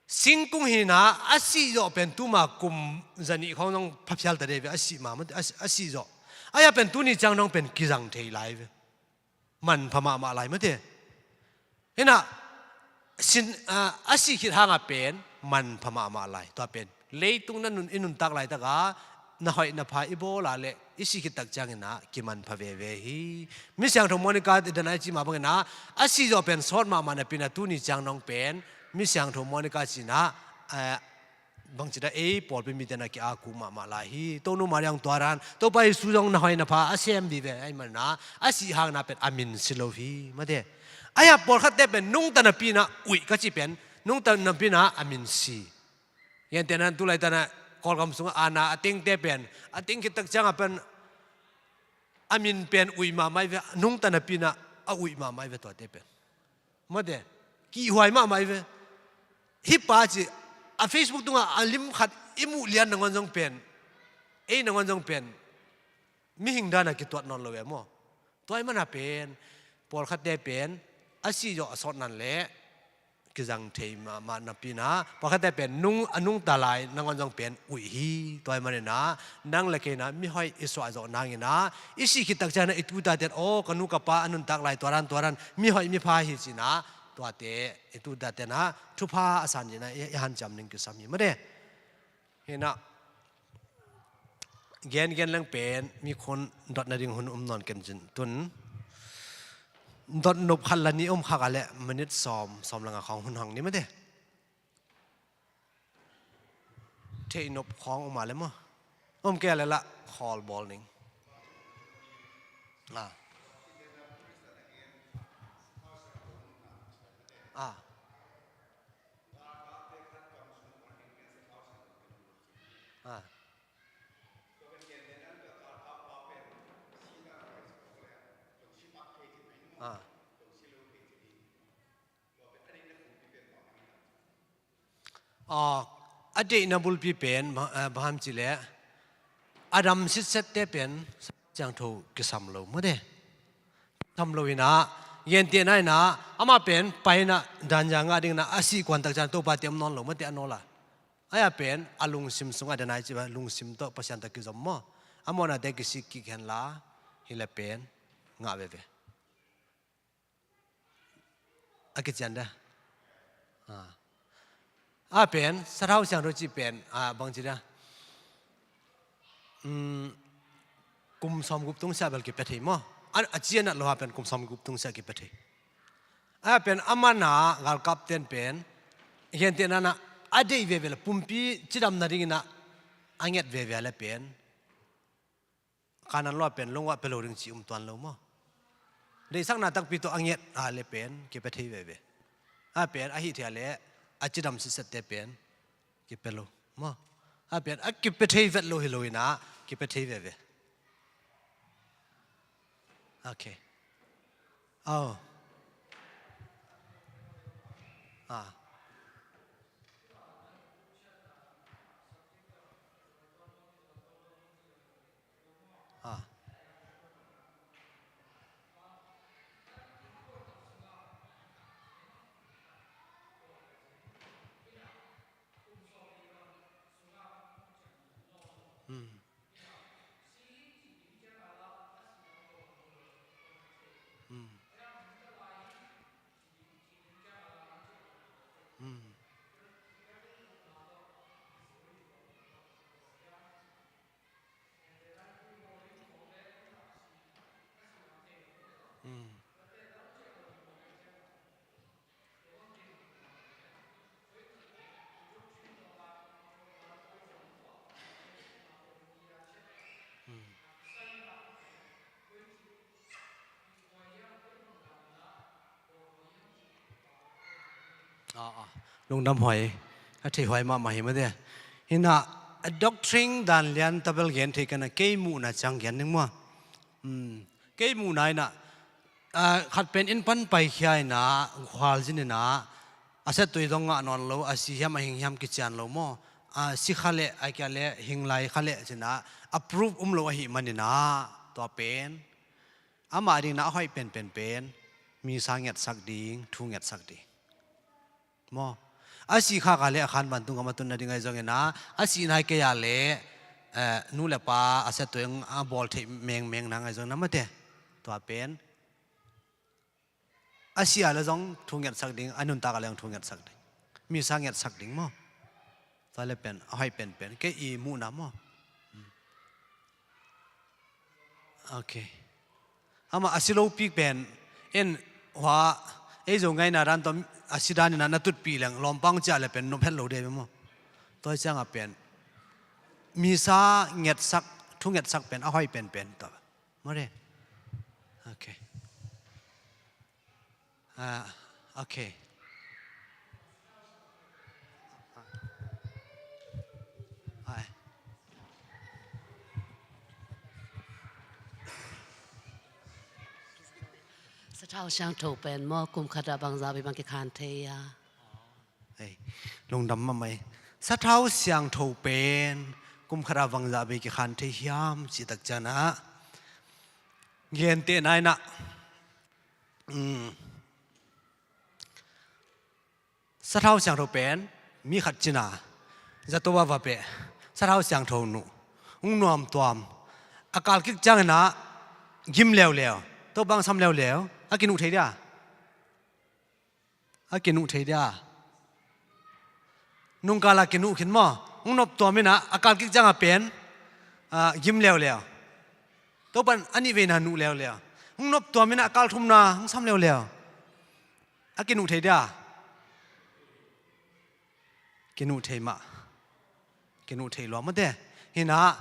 singkung hina a sih zawh pen tuma kum zanih khong zong phaphial ta dei ve, a sih ma mate, a, a sih zawh. Aia pen tuni ciang dong pen kizang thei lai ve. Manpha mahmah lai mate. Hina, sin, ah, a sih khit hanga pen manpha mahmah lai. Tua pen leitung na nun, i nuntak laitaka na hoih na pha i bawla le i sih khit tak ciangina kimanpha veve hi. Mi siangtho Monica i dana i ci mah bangina a sih zawh pen sawt mahmah napina tuni ciang dong pen mi siangtho Monica cina, ah, bangci dah ei pawlpi mite na ki-akuk mahmah lai hi. Tonu Maria zong tua dan, Topa Jesu zong na hoih na pha a sem vive ahih manin ah, a sih hangin ah pen a min si lo hi, mate. Ahih hang pawlkhatte pen nungta napi-in ah uih ka cih pen, nungta napi-in ah a min si. Gentehna-in tu laitak-in ah Kawlgam sungah aana a tengte pen, a teng khit tak ciangin pen a min pen uih mahmah hi ve, nungta napi-in ah a uih mahmah hi ve tuate pen. Mate, kihhuai mahmah hi ve. Hih pa ci, a Facebook tungah a lim khat i muh lian nangawn zong pen, ei nangawn zong pen, mihing dan a kituat nawn lo e maw. Tua ahih manin ah pen, pawlkhatte pen, a sih zawh a sawt nan leh, kizang thei mahmah napi-in ah, pawlkhatte pen nung, a nungta lai nangawn zong pen uih hi. Tua ahih manin ah, nang le kei in ah mihoih i suah zawh nangin ah, i sih khit tak ciangin ah i tutate in, aw, ka nu ka pa a nuntak lai tua dan tua dan, mihoih mipha hi ci-in ah, tuate i tutate in ah thupha a san dingin ah i, i hanciam ding kisam hi, mate. Hi-in ah, gengen leng pen mi khun dot nading hun um nawn kei cin tun. Dot nop khat la nih um kha a leh minute sawm, sawm le nga khawng hun hong ni, mate. Theih nop khawng um a leh maw, um kei a leh lah khawl bawl ning. Ah. Ah. Ah. Ah. Ah, a deihna bulpi pen, bang, eh, bang hiam cih leh, a dam sitsette pen Siangtho kisam lo, mate. Kisam lo-in ah, gentehna-in ah, amah pen pai-in ah, dan za ngah dingin ah, a sih kuan tak ciang Topate om nawn lo, mate, a nawl a. Ahih hang pen, a lungsim sungah a dan a i cih bang, lungsim tawh Pasian tawh kizom maw. A mawhnate kisik kik hen la, hi leh pen, ngah veve. A kician dah. Ah. A pen, sathau siangtho cih pen, ah, bangci dah. Um, kum sawmguk tung siah bel kipia thei maw. A, a cian a lo a pen kum sawmguk tung siah kipia thei. A pen, a man a galkapten pen, gentehna-in ah, a deih veve leh, pumpi cidam nadingin ah, a nget veve a leh pen. Kanaan lua pen lungua pia lo ding ci um tuan lo maw. Deihsakna takpi tawh a nget a leh pen kipia thei veve. A pen a hih thei a leh a cidam sitsette pen kipia lo maw. A pen a kipia thei vet lo hi lo-in ah kipia thei veve. Okay. Oh. Ah. Ah. Mm. Mm. Mm. Mm. Mm. Ah, ah. Lungdam huai. A theih huai mahmah hi mate. Hi-in ah, a doctrine dan lian tabel gen thei kei a, kei muhna ciang gen ning maw. Hmm. Kei muhna in ah, ah, khat pen inn pan paikhia in ah, khualzin in ah, a siattui zong ngah nawn lo, a si hiam a hing hiam kician lo maw. A si kha leh, a kia leh, hing lai kha leh ci-in ah, a proof um lo ahih manin ah, tua pen. Amah dingin ah a hoih penpen pen, misa ngetsak ding, thu ngetsak ding. Maw. A si khak a leh a khan vantung gam a tun nading ahi zongin ah, a sihna hi kei a leh, eh, nu le pa a siattui a bawl theih mengmeng nang ahi zongin ah mate. Tua pen. A si a leh zong thu ngetsak ding, a nuntak a leh zong thu ngetsak ding. Misa ngetsak ding maw. Tua leh pen, a hoih penpen. Kei i muhna maw. Ok. Amah a si lopi pen, en hua, ei Zo ngaihna dan tawh a si dan in ah na tutpih leng, lawmpa hong ciah leh pen nop het lo ding maw. Tua ciangah pen misa ngetsak, thu ngetsak pen a hoih penpen tua. Mare. Okay. Ah, okay. Ai. Sathau siangtho pen maw, kum khatah bangzah bei bang kikhan thei a? Hei, lungdam mahmah ei. Sathau siangtho pen kum khatah bangzah bei kikhan thei hiam cih tak ciangah, gentehna inah, um, sathau siangtho pen mi khat cina, zato a va peh, sathau siangtho nuh, hong nuamtuam, a kalkik cianginah gim leuleu, Topa hong sam leuleu, a kinuh thei dia? A kinuh thei dia? Nungkala kinuh khin maw? Hong noptuam inah a kalkik ciangah pen, ah, gim leuleu. Topan a nihveina nuh leuleu. Hong noptuam inah a kalthumna hong sam leuleu. A kinuh thei dia? Kinuh thei mah. Kinuh thei lua mate. Hinah,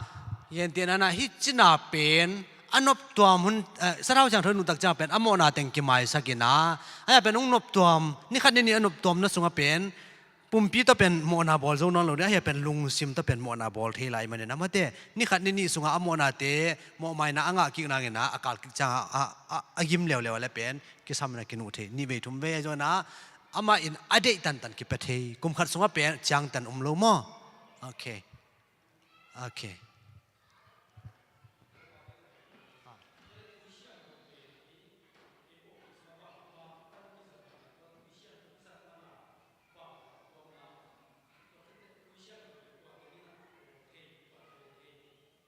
gentehna inah hih cina pen a noptuam hun, eh, sathau siangtho nuh tak ciang pen a mawhna teng kimaisak inah, ahi a pen hong noptuam, ni khat ni nih a noptuamna sungah pen pumpi tawh pen mawhna bawl zo nawn lo ding, ahi a pen lungsim tawh pen mawhna bawl thei lai maninah mate. Ni khat ni nih sungah a mawhnate mawhmaina a ngah kik nanginah a kalkik ciangah a, a, a gim leuleu a le pen kisam inah kinuh thei. Nih vei thum vei ahi zonginah amah in a deih tantan kipia thei. Kum khat sungah pen ciangtan um lo maw? Okay. Okay.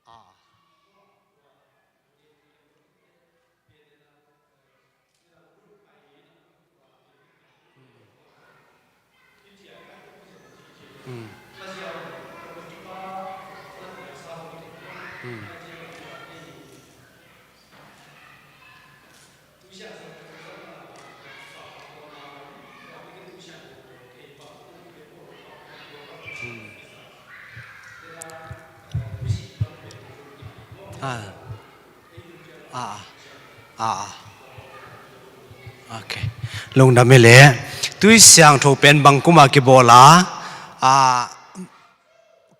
Ah. Mm. Mm. Ah. Ah. Ah. Ah. Okay. Lungdam hi leh. Tui siangtho pen bang kuma kibawl a, ah,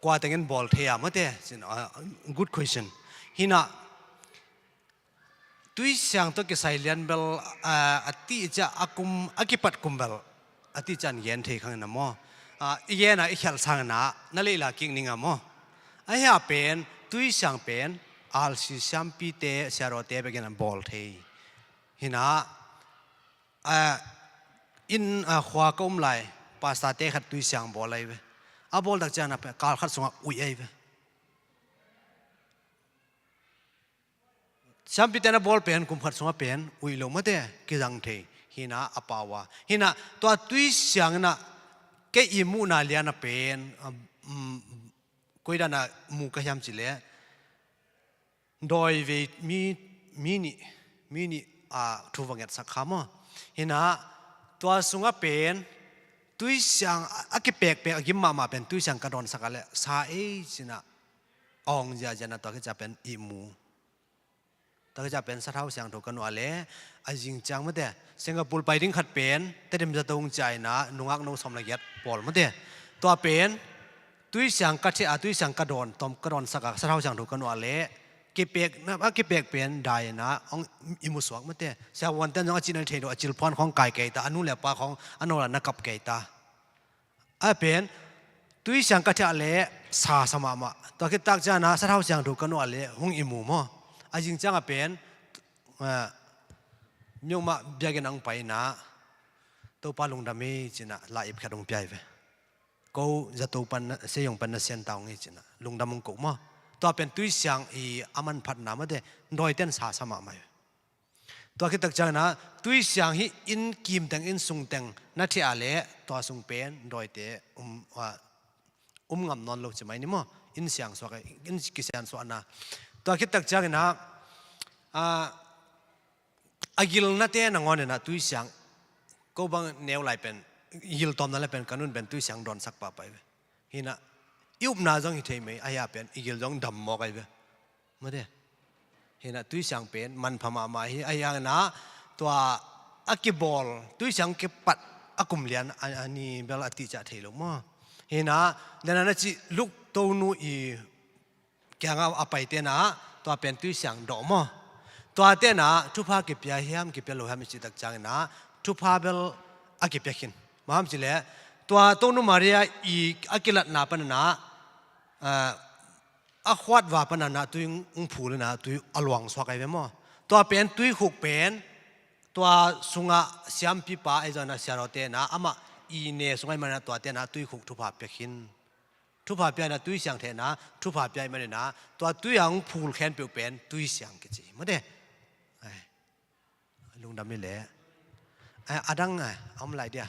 kua tengin bawl thei a mate? Sin, ah, good question. Hinah, tui siang tawh kisai lian bel, ah, a tihcia a kum, a kipat kum bel a tihcia an gen thei khang inah maw? Ah, i gen a i khialh sang inah na leila kik ning a maw? Ahi a pen tui siang pen R C siampite, siarawte bekin an bawl thei. Hinah, ah, inn, ah, khua ka um lai, pastorte khat tui siang bawl ahi ve. A bawl tak ciangah pen kal khat sungah uih ahi ve. Siampite na bawl pen kum khat sungah pen uih lo mate, kizang thei. Hinah a pau a. Hinah tua tui siang inah kei i muhna lian a pen, um, um, koidan a mu ka hiam cih leh, dawi vei mi, mi nih, mi nih, ah, thu va ngetsak kha maw? Hinah tua sungah pen tui siang a, a kipekpek a gim mahmah pen tui siang ka dawnsak a leh sa ei cinah awng ziahziah na tua kicia pen i mu. Tua kicia pen sathau siangtho ka nuah leh a zing ciang mate. Singapore pai ding khat pen Tedim zato hong cia inah nungak no sawm le giat pawl mate. Tua pen tui siang ka theh a, tui siang ka dawn, tawm ka dawnsak a, sathau siangtho ka nuah leh kipek, a kipek pen dai inah hong i musuak mate. Siavuanten zong a cihna thei lo, a cilphuan khawng kai kei ta, a nu le pa khawng a nola na kap kei ta. A pen tui siang ka theh leh sasa mahmah. Tua khit tak ciangah sathau siangtho ka nuah leh hong i mu maw? A zing ciangah pen, ah, Myanmar biakinn ah hong pai inah Topa lungdam hi cinah la ip khat hong pia hi ve. Ko zato pan na, Seiong pan na sian ta hong hi cinah lungdam hong ko maw? Tua pen tui siang i a manphatna mate, dawiten sasa mahmah hi ve. Tua khit tak ciangin ah tui siang hih inn kimteng, inn sungteng na theh a leh tua sung pen dawite um, ah, um ngam nawn lo ci mai ni maw? Inn siang suak, inn kisian suahna. Tua khit tak ciangin ah, ah, a gilnate nangawn in ah tui siang, ko bang neu lai pen, gil tawmna lai pen ka nu'n pen tui siang dawnsak pahpah hi ve. Hi nah, i upna zong hi thei mei, ahi a pen i gil zong dam mawk ahi ve. Mate. Hinah tuisiang pen manpha mahmah hi, ahi hanginah tua a kibawl tuisiang kipat a kum lian a, a ni bel a tihciah thei lo maw? Hinah dena na cih Luk Tonu i kiangah a paitenah tua pen tuisiang dawh maw? Tua tenah thupha kipia hiam, kipia lo hiam i cihtak cianginah thupha bel a kipia khin. Maham cileh tua Tonu Maria i a kilatna paninah, ah, a khuatva paninah tui hong phul inah tui a luang suak ahi ve maw? Tua pen tuikhuk pen tua sungah siampipa ahi zongin a siarawte inah amah i ne sungah ahi maninah tua tenah tuikhuk thupha pia khin. Thupha pia inah tuisiang thehna, thupha pia ahi maninah tua tui a hong phul khempeuh pen tuisiang kici. Mate. Ai. Lungdam hi leh. Ai, a dang ai, a om lai dia.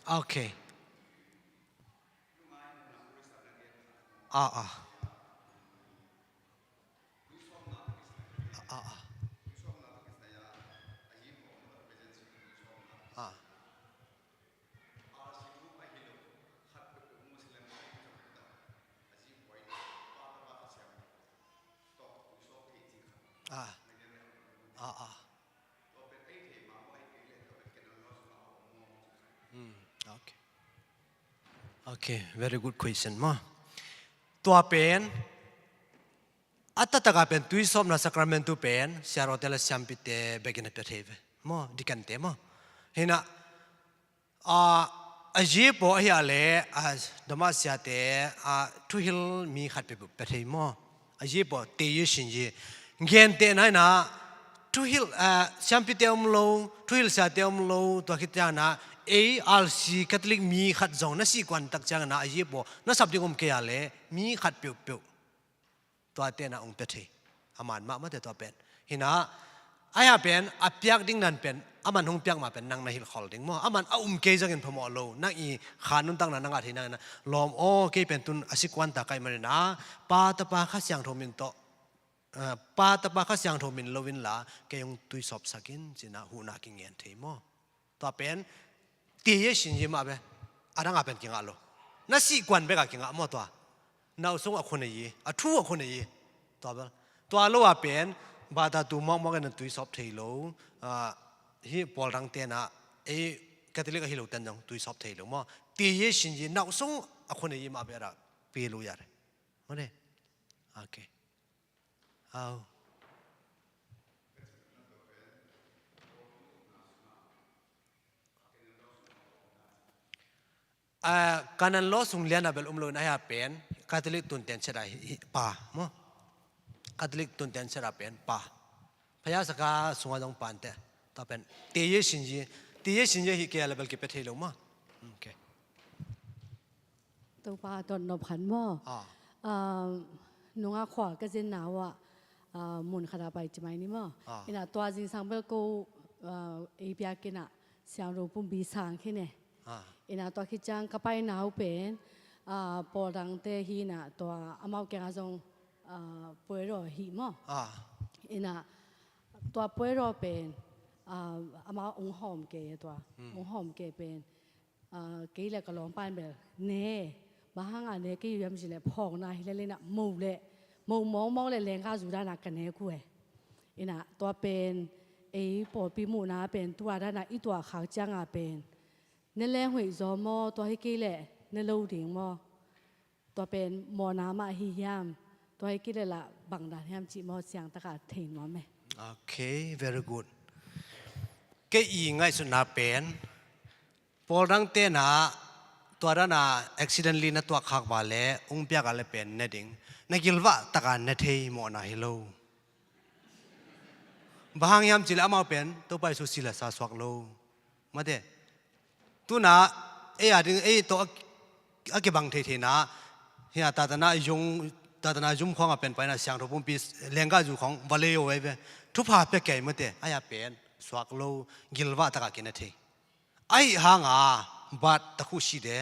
Okay. Ah, ah. Ah, ah. Ah. Ah. Ah, ah. Mm, okay. Okay, very good question maw. Tua pen a taktak a pen tuisawpna sacramentu pen siarawte le siampite bekin a pia thei ve maw, dikante maw. Hinah, a, a zipaw ahi a le, a, dawmah siate, a, thuhil mi khat peuhpeuh pia thei maw? A zipaw teiye sinye. Gentehna inah thuhil, a, siampite om lo, thuhil siate om lo, tua khit cianginah ei R C Catholic mi khat zong na sihkuan tak cianginah a zipaw na sap ding om kei a le mi khat peuhpeuh tua tenah hong pia thei. A man mah mate tua pen. Hinah, ahi a pen a piak ding nan pen aman hong piak mah pen nang na hilhkhol ding maw? Aman a um kei zongin phamawh lo. Nang i kha nuntakna na ngah thei nangin lawm aw, kei pen tun a sikuanta ka hih maninah Pa, Tapa, Kha Siangtho min tawh, eh, Pa, Tapa, Kha Siangtho min lo inla kei hong tuisawpsak in cinah huhna kingen thei maw? Tua pen teiye sinye mah ve. A dang a pen kingah lo. Na sihkuan bek a kingah maw tua? Na uh sung a khua nei hi, a thu a khua nei hi. Tua bel. Tua lo a pen batatu mawkmawk in na tuisawp thei lo. Ah, hih pawl dang tenah ei Catholic ahi lo ten zong tuisawp thei lo maw? Teiye sinye, na uh sung a khua nei hi mah ve a dah pe lo ya re. Maw ne? Okay. Au. Ah, Kanan law sung lian a bel um lo in ahi a pen Catholic tunten set a hi, hi, pa maw? Catholic tunten set a pen pa. Phaya saka sunga zong pante. Tua pen teiye sinye, teiye sinye hi kei a le bel kipia thei lo maw? Okay. Topa tawh nop khat maw? Ah. Ah, nungah khua ka zinna uh ah, ah, mun khat ah pai ci mai ni maw? Ah. Inah tua zingsang bel ko, ah, ei piak inah siangtho pumpi sang khin e. Ah. Inah tua khit ciang ka paina uh pen, ah, pawl dangte hi inah tua amau kiangah zong, ah, puedaw hi maw? Ah. Inah tua puedaw pen, ah, amau hong hawm kei tua. Hmm. Hong hawm kei pen, ah, kei le ka lawmpa in bel ne, bang hanga ne kei uh hiam cih leh phawkna hi lel inah mo le, mo mawkmawk le lenggahzu dana ka nek uh e. Inah tua pen ei pawlpi muhna pen tua dana i tuah khak cianga pen ne leng hoih zaw maw, tua hi kei leh ne lo ding maw? Tua pen mawhna mah hi hiam? Tua hi kei leh lah bangdan hiam cih maw, siangtaka thei nuam e. Okay, very good. Kei i ngaihsutna pen pawl dang tenah tua dana accidentally na tuak khak va le hong piak a le pen ne ding, na gilvah taka ne thei mawhna hi lo. Bang hang hiam cih leh amau pen Topa Jesu si le sa suak lo. Mate. Tuna ei a ding, ei tawh a, a kibang theitheina hi a, tatana yung, tatana zum khuanga pen paina siangtho pumpi lenggahzu khawng va lei o ei ve. Thupha pia kei mate, ahi a pen suak lo, gilvah taka kine thei. Ahi hanga, bat takhu si de.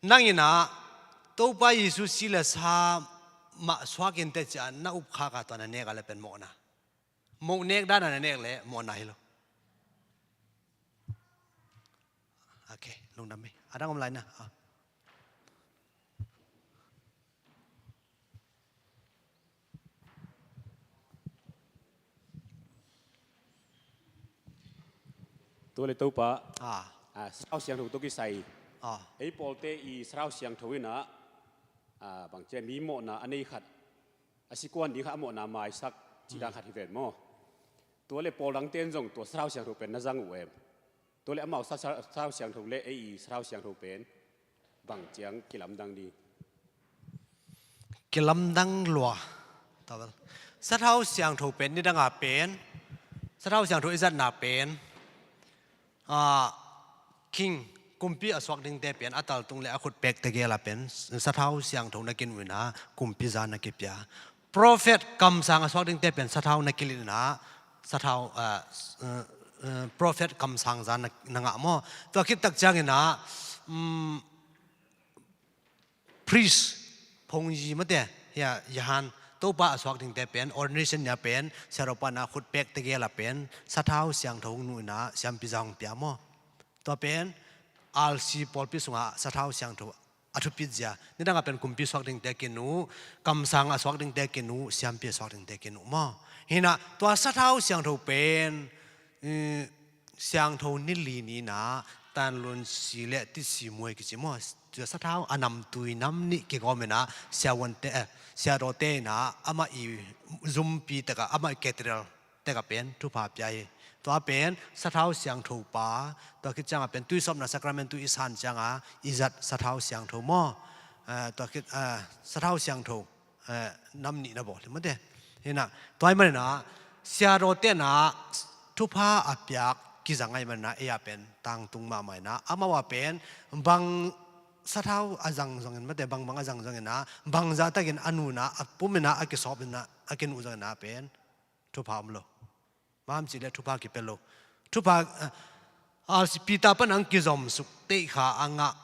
Nang inah Topa Jesu si le sa mah suak in teh ciah na up khaka tua na nek a le pen mawhna. Moh nek dana na nek le mawhna hi lo. Okay, lungdam hi. A dang om lai na. Ah. Tua le Topa, ah, ah, Sathau Siangtho tawh kisai, ah, ei pawlte i Sathau Siangtho in ah, ah, bang ci a, mi mawhna a nei khat, a si kuan ding khat a mawhna maisak cih dan khat hi ven maw? Tua le pawl dangte in zong tua Sathau Siangtho pen na zang uh em? Tua le amau sa, sa, Sathau Siangtho le ei i Sathau Siangtho pen bang ciang kilamdang ding? Kilamdang lua. Tua bel. Sathau Siangtho pen nidang a pen, Sathau Siangtho i zatna pen, ah, king, kumpi a suak dingte pen a taltung le a khut pek tegel a pen Sathau Siangtho na kinuh in ah kumpi za na kipia. Prophet kamsang a suak dingte pen sathau na kilin in ah sathau, ah, s-, eh, eh, prophet kamsang za na, na ngah maw? Tua khit tak ciangin ah, mm, priest, phungyi mate, hia, yahan, Topa a suak dingte pen, ordination ni a pen, siaropa na khut pek tegel a pen, Sathau Siangtho nuh in ah siampi za hong pia maw? Tua pen, R C pawlpi sungah Sathau Siangtho a thupit zia. Nidang a pen kumpi suak dingte kinuh, kamsang a suak dingte kinuh, siampi a suak dingte kinuh maw? Hi in ah, tua Sathau Siangtho pen, eh, Siangtho ni li ni in ah, Tanlun si le Titsi muai kici maw? Tua sathau a namtui nam nih kigawm in ah, siavuante, eh, siadawte in ah, amah i zumpi tek ah, amah i cathedral tek ah pen thupha pia hi. Tua pen Sathau Siangtho pa, tua khit ciang a pen tuisawpna sacrament tu i san ciang a i zat Sathau Siangtho maw? Eh, tua khit, eh, Sathau Siangtho, eh, nam nih na bawl hi mate. Hi in ah, tua ahih manin ah, siadawte in ah thupha a piak kizang ahih manin ah, ei a pen tangtung mahmah in ah, amau a pen bang sathau a zang zongin mate, bangbang a zang zongin ah, bangzah takin a nuh in ah, a pum in ah, a kisawp in ah, a kinuh zongin ah pen thupha om lo. Mam cih le thupha kipia lo. Thupha, eh, R C Peter pan ang kizom suk teih kha a ngah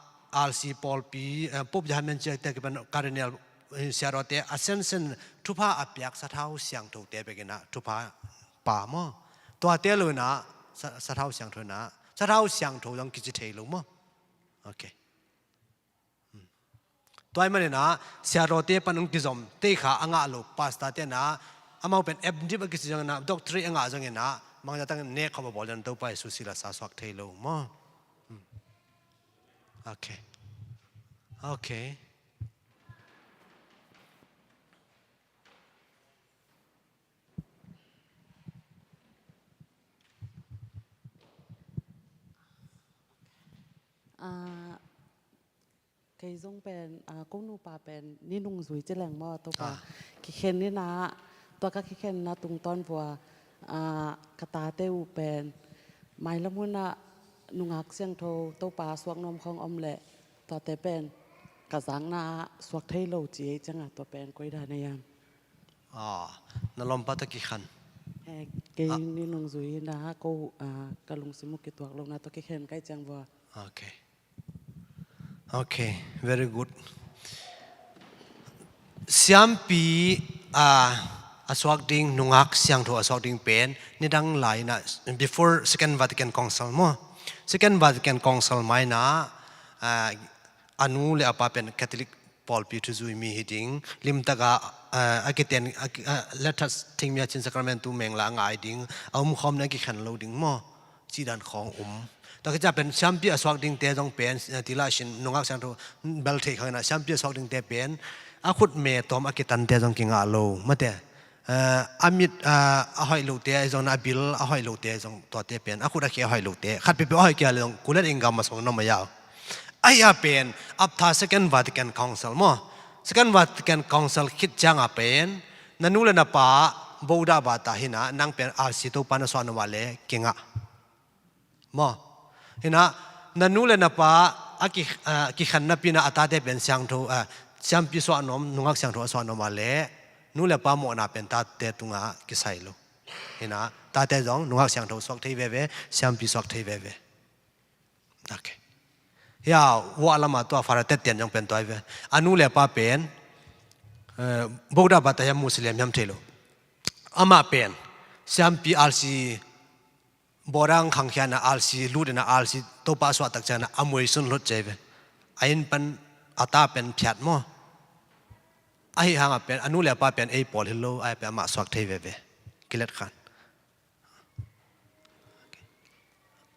R C pawlpi, eh, Pope Yohan Paul ciakte kipan Cardinal, eh, siadawte a sensen thupha a piak Sathau Siangthote bek in ah thupha pa maw? Tuate lo in ah sa-, Sathau Siangtho in ah, Sathau Siangtho zong kici thei lo maw? Okay. Tua ahih manin ah, siadawte pan hong kizom, teikha a ngah lo, pastorte in ah, amau pen M.Div a kici zongin ah, doctorate a ngah zongin ah, bangzah takin nek khop a bawl in Topa Jesu sila sa suak thei lo maw? Hmm. Okay. Okay. Ah, kei zong pen, ah, ko nupa pen ni nungzui ci leng maw, Topa. Ah. Kikhen ni na, tua ka kikhen na tungtawn vua, ah, ka tate uh pen mailam hun ah nungak siangtho, Topa suak nuam khawng om leh, tuate pen ka zakna ah suak thei lo ci ei ciangah, tua pen koi dan a hiam? Ah, na lawmpa tawh kikhen. Eh, kei ni nungzui na ko, ah, ka lungsim uh kituak lo na tawh kikhen ka hih ciang vua. Okay. Okay, very good. Siampi, ah, a suak ding, nungak siangtho a suak ding pen nidang lai in ah, before Second Vatican Council maw? Second Vatican Council mai in ah, ah, a nu le a pa pen Catholic pawlpi thuzui mi hi ding. Limtak ah, eh, a kiten, a ki-, eh, letters thingmi a Chin Sacramentu mengla a ngai ding. A umkhawm in a kikhen lo ding maw? Cih dan khawng um. Tua khit ciang pen siampi a suak dingte zong pen, eh, ti lah sin nungak siangtho bel theih khawng in ah siampi a suak dingte pen a khut me tawm a kitante zong kingah lo. Mate. Eh, a mit, eh, a hoih lote, zong a bil a hoih lote, zong tuate pen, a khut a khe a hoih lote. Khat peuhpeuh a hoih kei a le zong, kulet in gam a song na mai au. Ahi a pen, after Second Vatican Council maw. Second Vatican Council khit ciang a pen, na nu le na pa, bodah bata hi in ah, nang pen R C Topa na suah nuam a le, kingah. Maw? Hi in ah, na nu le na pa a ki, a, kikhen napi in ah a tate pen siangtho, a, siampi suah nuam, nungak siangtho a suah nuam a le, nu le pa mawhna pen tate tungah kisai lo. Hi in ah, tate zong nungak siangtho suak thei veve, siampi suak thei veve. Okay. Hia, vuah lamah tua Father Tet Tian zong pen tua hi ve. A nu le pa pen, eh, bodah bata hiam Muslim hiam thei lo. Amah pen, siampi R C Bawdang khangkhia in ah, alsi lut in ah, alsi Topa suahtak ciangin ah a muisun lut ci ve. A inn pan a ta pen phiat maw? Ahi hangah pen a nu le a pa pen ei pawl hi lo, ai pen amah suak thei veve. Kilet khan.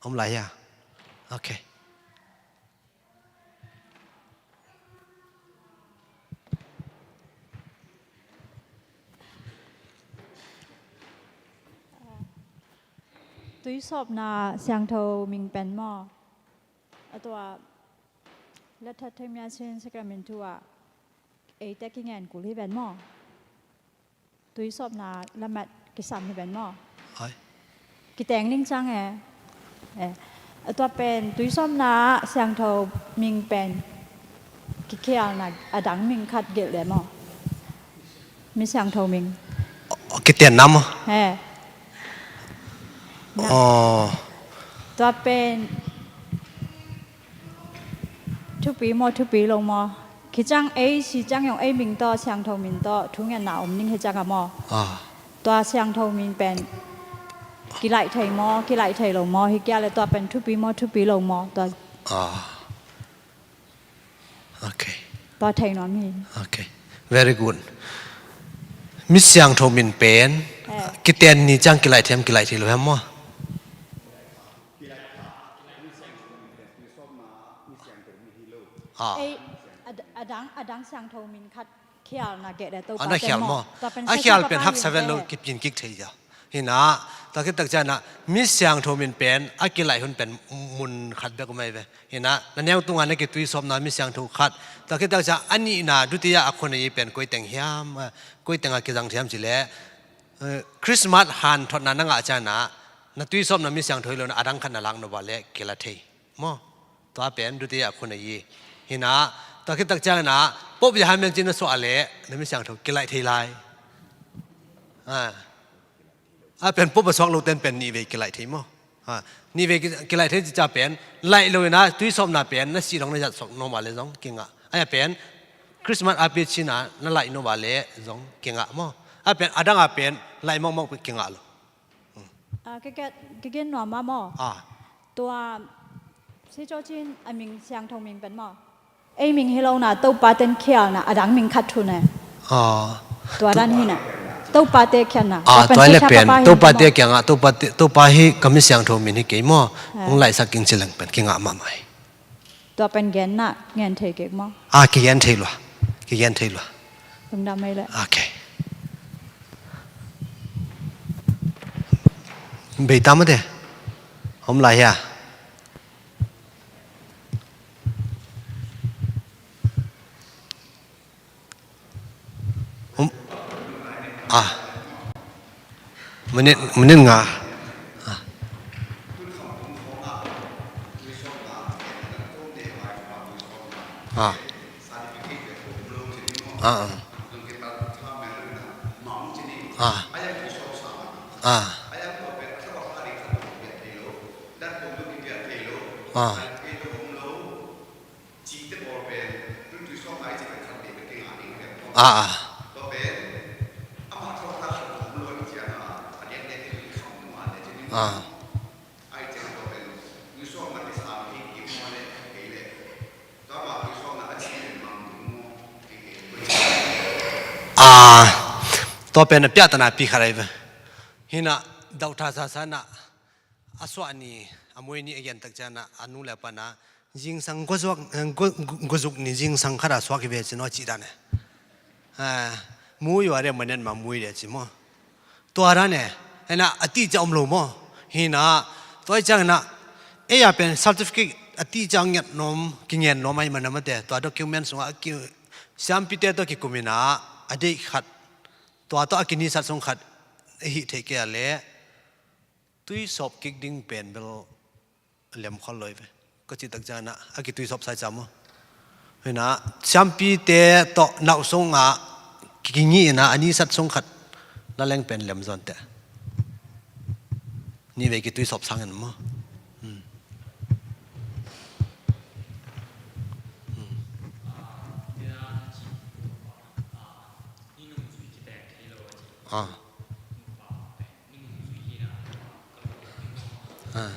Om lai hia? Okay. Tuisawpna siangtho ming pen maw? A tua, Let That Take Me As Sin Sacrament thu ah eite kingen kul hi ven maw? Tuisawpna lamat kisam hi ven maw? Hai. Kiteng ning cang e. Eh. A tua pen tuisawpna siangtho ming pen kikhialna a dang ming khat gelh le maw? Mi siangtho ming. Kitenna maw? He. Na. Oh. Tua pen thupi maw, thupi lo maw? Khi ciang ei si ciang zong ei ming tawh, siangtho min tawh thungetna om ning hi ciang a maw? Ah. Tua siangtho min pen kilaih thei maw, kilaih thei lo maw? Hi kia le tua pen thupi maw, thupi lo maw? Tua. Ah. Okay. Tua thei nuam hi. Okay. Very good. Mi siangtho min pen, eh, kiten ni ciang kilaih thei hiam, kilaih thei lo hiam maw? Ah. Ei, a, a dang, a dang siangtho min khat khialna gelh le Topa. A na khial maw? Tua pen a khial pen haksa ven lo, kipian kik thei cia. Hi in ah, tua khit tak ciangin ah, mi siangtho min pen a kilaih hun pen mun khat bek om ahi ve. Hi in ah, na neu tungah na kituisawpna mi siangtho khat. Tua khit tak ciang a nihna, dutiya a khunei pen koi teng hiam, eh, koi tengah kizang thiam ci leh, eh, Christmas hanthotna na ngah ciangin ah, na tuisawpna mi siangtho hi lo in ah, a dang khat na lak nop a leh kila thei. Maw? Tua pen dutiya a khunei hi. Hi in ah, tua khit tak ciangin ah, Pope Yohane Paul Paul ci na suah leh, na mi siangtho kilaih thei lai. Ah. A pen Pope a suak lo ten pen nihvei kilaih thei maw? Ah. Nihvei ki-, kilaih thei ci ca pen, laih lo in ah, tuisawpna pen, na sih dong na zat suak nop a leh zong kingah. A pen, Christmas a pi cina, na laih nop a leh zong kingah maw? A pen, a dang a pen, laih mawkmawk pen kingah lo. Ah, ka gen, ka gen nuam mah maw? Ah. Tua, si cawcin a ming siangtho ming pen maw? Ei ming hi lo in ah, Topa ten khialna, a dang ming khat thu ne. Ah. Tua dan hi in ah. Topa te khialna. Ah, tua pen tua le sia pen, Topa hi Topa maw? Te kiangah, Topa te, Topa hi ka mi siangtho min hi kei maw? Ah. Hong laihsak ing ci leng pen, kingah mahmah hi. Tua pen genna, gen thei kek maw? Ah, kigen thei lua. Kigen thei lua. Lungdam mai le. Okay. Bei ta mate. Om lai hia. Um. Ah. Minit, minit nga. Ah. Ah. Ah, ah. Ah. Ah. Ah. Ah, ah. Ah. Ah, tua pen a piahtana pi khat ahi ve. Hi in ah, Doctor Sasa in ah, a suah ni, a muai ni a gen tak ciangin ah, a nu le a pa in ah, zingsang guazuk, eh, gua-, gua-, guazuk ni zingsang khat a suak hi ve ci no a cih dan e. Ah, mu yua de manet ma mui de ci maw. Tua dan e, hi in ah a ti ciang om lo maw. Hi in ah, tua hi ciangin ah, ei a pen certificate a ti ciang nget nuam, kingen nuam ahi man a mate, tua document sungah a ki, siampite tawh kikum in ah, a deih khat, tua tawh a kinisat sung khat, a hih theih kei a leh, tuisawp kik ding pen bel lem khol lo hi ve. Ka cih tak ciangin ah, a kituisawp sa hi cia maw. Hi in ah, siampite tawh nauh sungah kingih in ah, a nisat sung khat la leng pen lem zaw inteh. Nihvei kituisawp sangin maw. Hmm. Hmm. Ah. Ah.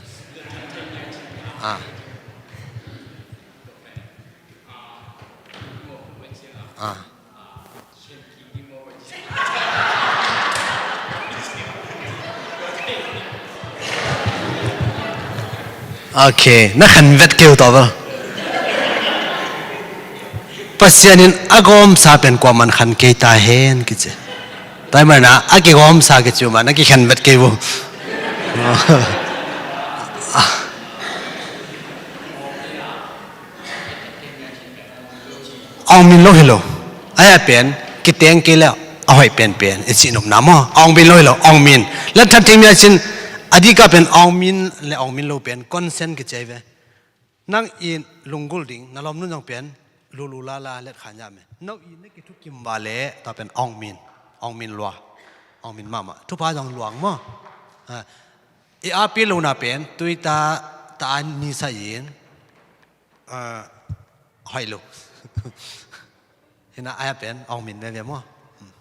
Ah. Ah. Ok, na khen vet kei uh tawh bel. Pasian in a gawmsa pen kuaman khan kei ta hen kici. Tua ahih manin a kigawmsa kici uh mah na kikhen vet kei uh. Awngmin lo hi lo. Ahi a pen kiteng kei le a hoih penpen i cih nopna maw? Awngmin lo hi lo, awngmin. Let that thing mi a cin a dika pen awngmin le awngmin lo pen consent kici ahi ve. Nang i lunggulh ding, na lawmnu zong pen lulu lala let khan ya me. No i na kithukim va le tua pen awngmin, awngmin lua, awngmin mahmah. Thupha zong luang maw? Ha. I api lona pen tui ta, ta an ni sa in, ah, hoih lo. Hina aya pen awngmin veve maw? Hmm.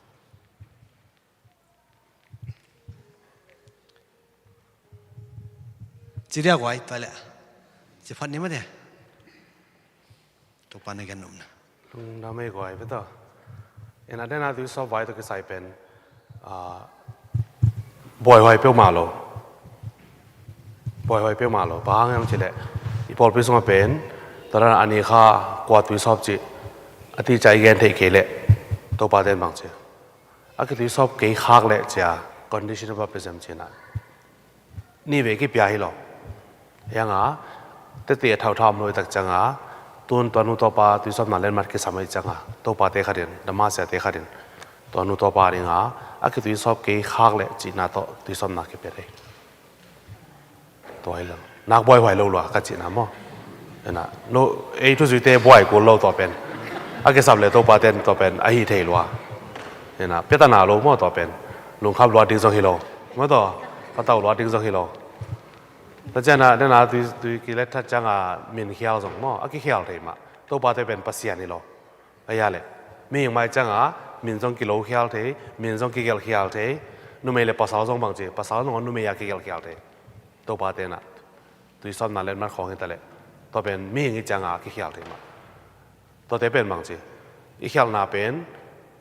Ci dia guai tua le. Ci phat ni mate. Topa na gen nopna. Lungdam ei guai beta. Ena dena tui sawp vai tawh kisai pen, ah, buaihuai peuhmah lo. Buaihuai peuhmah lo. Bang hang hiam cih leh i pawlpi sungah pen tua dan a ni kha kua tui sawp cih a ticah i gen theih kei leh Topa ten bang ci. A kitui sawp kei khak leh cia conditional baptism cihna. Nih vei kipia hi lo. Hianga tete a thauthau om lo i tak cianga tun tua nu tua pa tui sawpna letmat kisam ahih cianga Topa te khatin, Damasia te khatin tua nu tua pa dinga a kitui sawp kei khak leh cihna tawh tui sawpna kipia thei. Tua hi lo. Nak buaihuai lo lua ka cihna maw? Ena, no, ei thuzuite buai kul lo tua pen. A kisap le Topa ten tua pen a hi thei lua. Ena, petana lo maw tua pen. Lungkham lua ding zong hi lo. Maw tua, patau lua ding zong hi lo. Tua ciana, nena tui, tui kilet that cianga min khial zong maw? A kikhial thei mah. Topa te pen Pasian hi lo. Ahi a le mihing mai cianga min zong kilokhial thei, min zong kigelkhial thei. Numei le pasal zong bang ci, pasal zong numei a kigelkhial thei. Topa tena tui sawpna letmat khawng hi ta le tua pen mihing i cianga kikhial thei mah. Tuate pen bang ci, i khialhna pen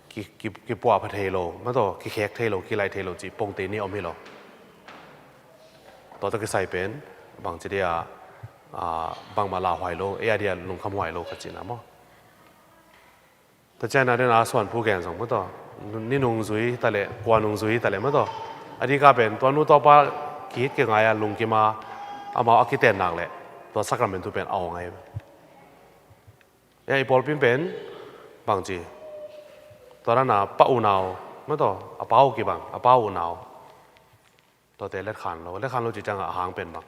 ki, ki, kipuahpha thei lo, maw tua kikhek thei lo, kilai thei lo ci pongte ni om hi lo. Tua tawh kisai pen bang ci dia, ah, bangmah lauhuai lo, ei a dia lungkhamhuai lo ka cihna maw? Tua ciana dena suan phu gen zong maw tua, ni nungzui ta le, kua nungzui ta le maw tua. A dika pen tua nu tua pa kihit kingai a lungkim a amau a kiten nak le tua sakramentu pen a aw ngai. Ei pawlpi pen bang ci, tua dana pa unau maw tua, a pau kibang, a pau unau. Tuate letkhan lo, letkhan lo ci cianga a hang pen bang,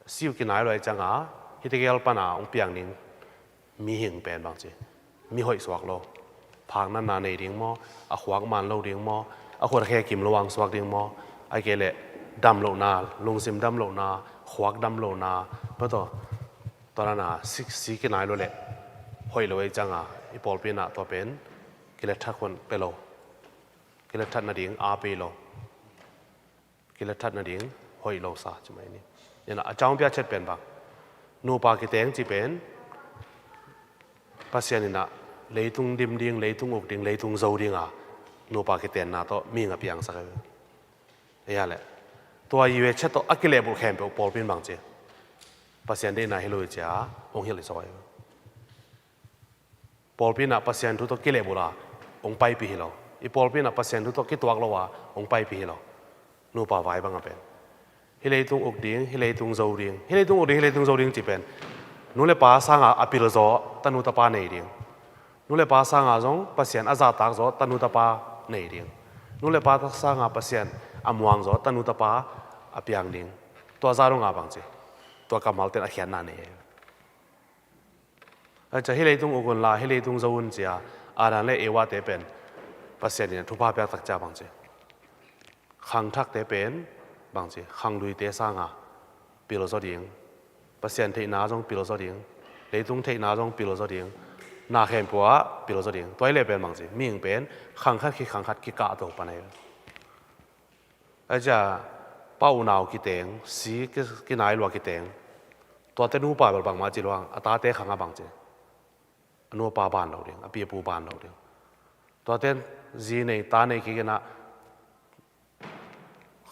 siu kinai lo ai cianga hite gel pana hong piang ding mihing pen bang ci, mi hoih suak lo. Phaknatna nei ding maw, a khuak man lo ding maw, a khut a khe kim lo ang suak ding maw, ai kei le dam lohna, lungsim dam lohna, khuak dam lohna, maw tua, tua dana si, si kinai lo le hoih lo ai cianga i pawlpi na tua pen kilet that khun pe lo. Kilet that nading a pe lo. Kilet that nading hoih lo sa ci mai ni. Ina a ciang pia chet pen bang, nupa kiteng ci pen Pasian ina leitung dim ding, leitung uk ding, leitung zo dinga nupa kitenna tawh mihing a piangsak ahi ve. Ei a le tua i ve chet tawh a kilehbulh khempeuh pawlpi in bang ci, Pasian deihna hi lo i cia hong hilh i sawh ahi ve. Pawlpi inah Pasian thu tawh kilehbulh a hong paipih hi lo. I pawlpi inah Pasian thu tawh kituak lo a hong paipih hi lo. Nupa vai bang a pen, hih leitung uk ding, hih leitung zo ding, hih leitung uk ding, hih leitung zo ding ci pen nu le pa sanga a pilzaw tanu tapa nei ding. Nu le pa sanga zong Pasian a zahtakzaw tanu tapa nei ding. Nu le pa sanga Pasian a muangzaw tanu tapa a piang ding. Tua zah dong a bang ci, tua kammalte in a khiatna nei. A cia hih leitung uk unla, hih leitung zo un cia Adam le Eva te pen Pasian in thupha piak tak cia bang ci, khangthakte pen bang ci, khangluite sanga pilzaw ding. Pasian theihna zong pilzaw ding. Leitung theihna zong pilzaw ding. Na khempeuh ah pilzaw ding. Tua hi leh pen bang ci, mihing pen khangkhat khi khangkhat kikah to pan ahi. A cia Pa unau kiteng, si ki-, kinai lua kiteng. Tuate nupa bel bangmah ci luang, a tate khang a bang ci. A nupa ban lo ding, a pi a pu ban lo ding. Tuate zi nei, ta nei kik in ah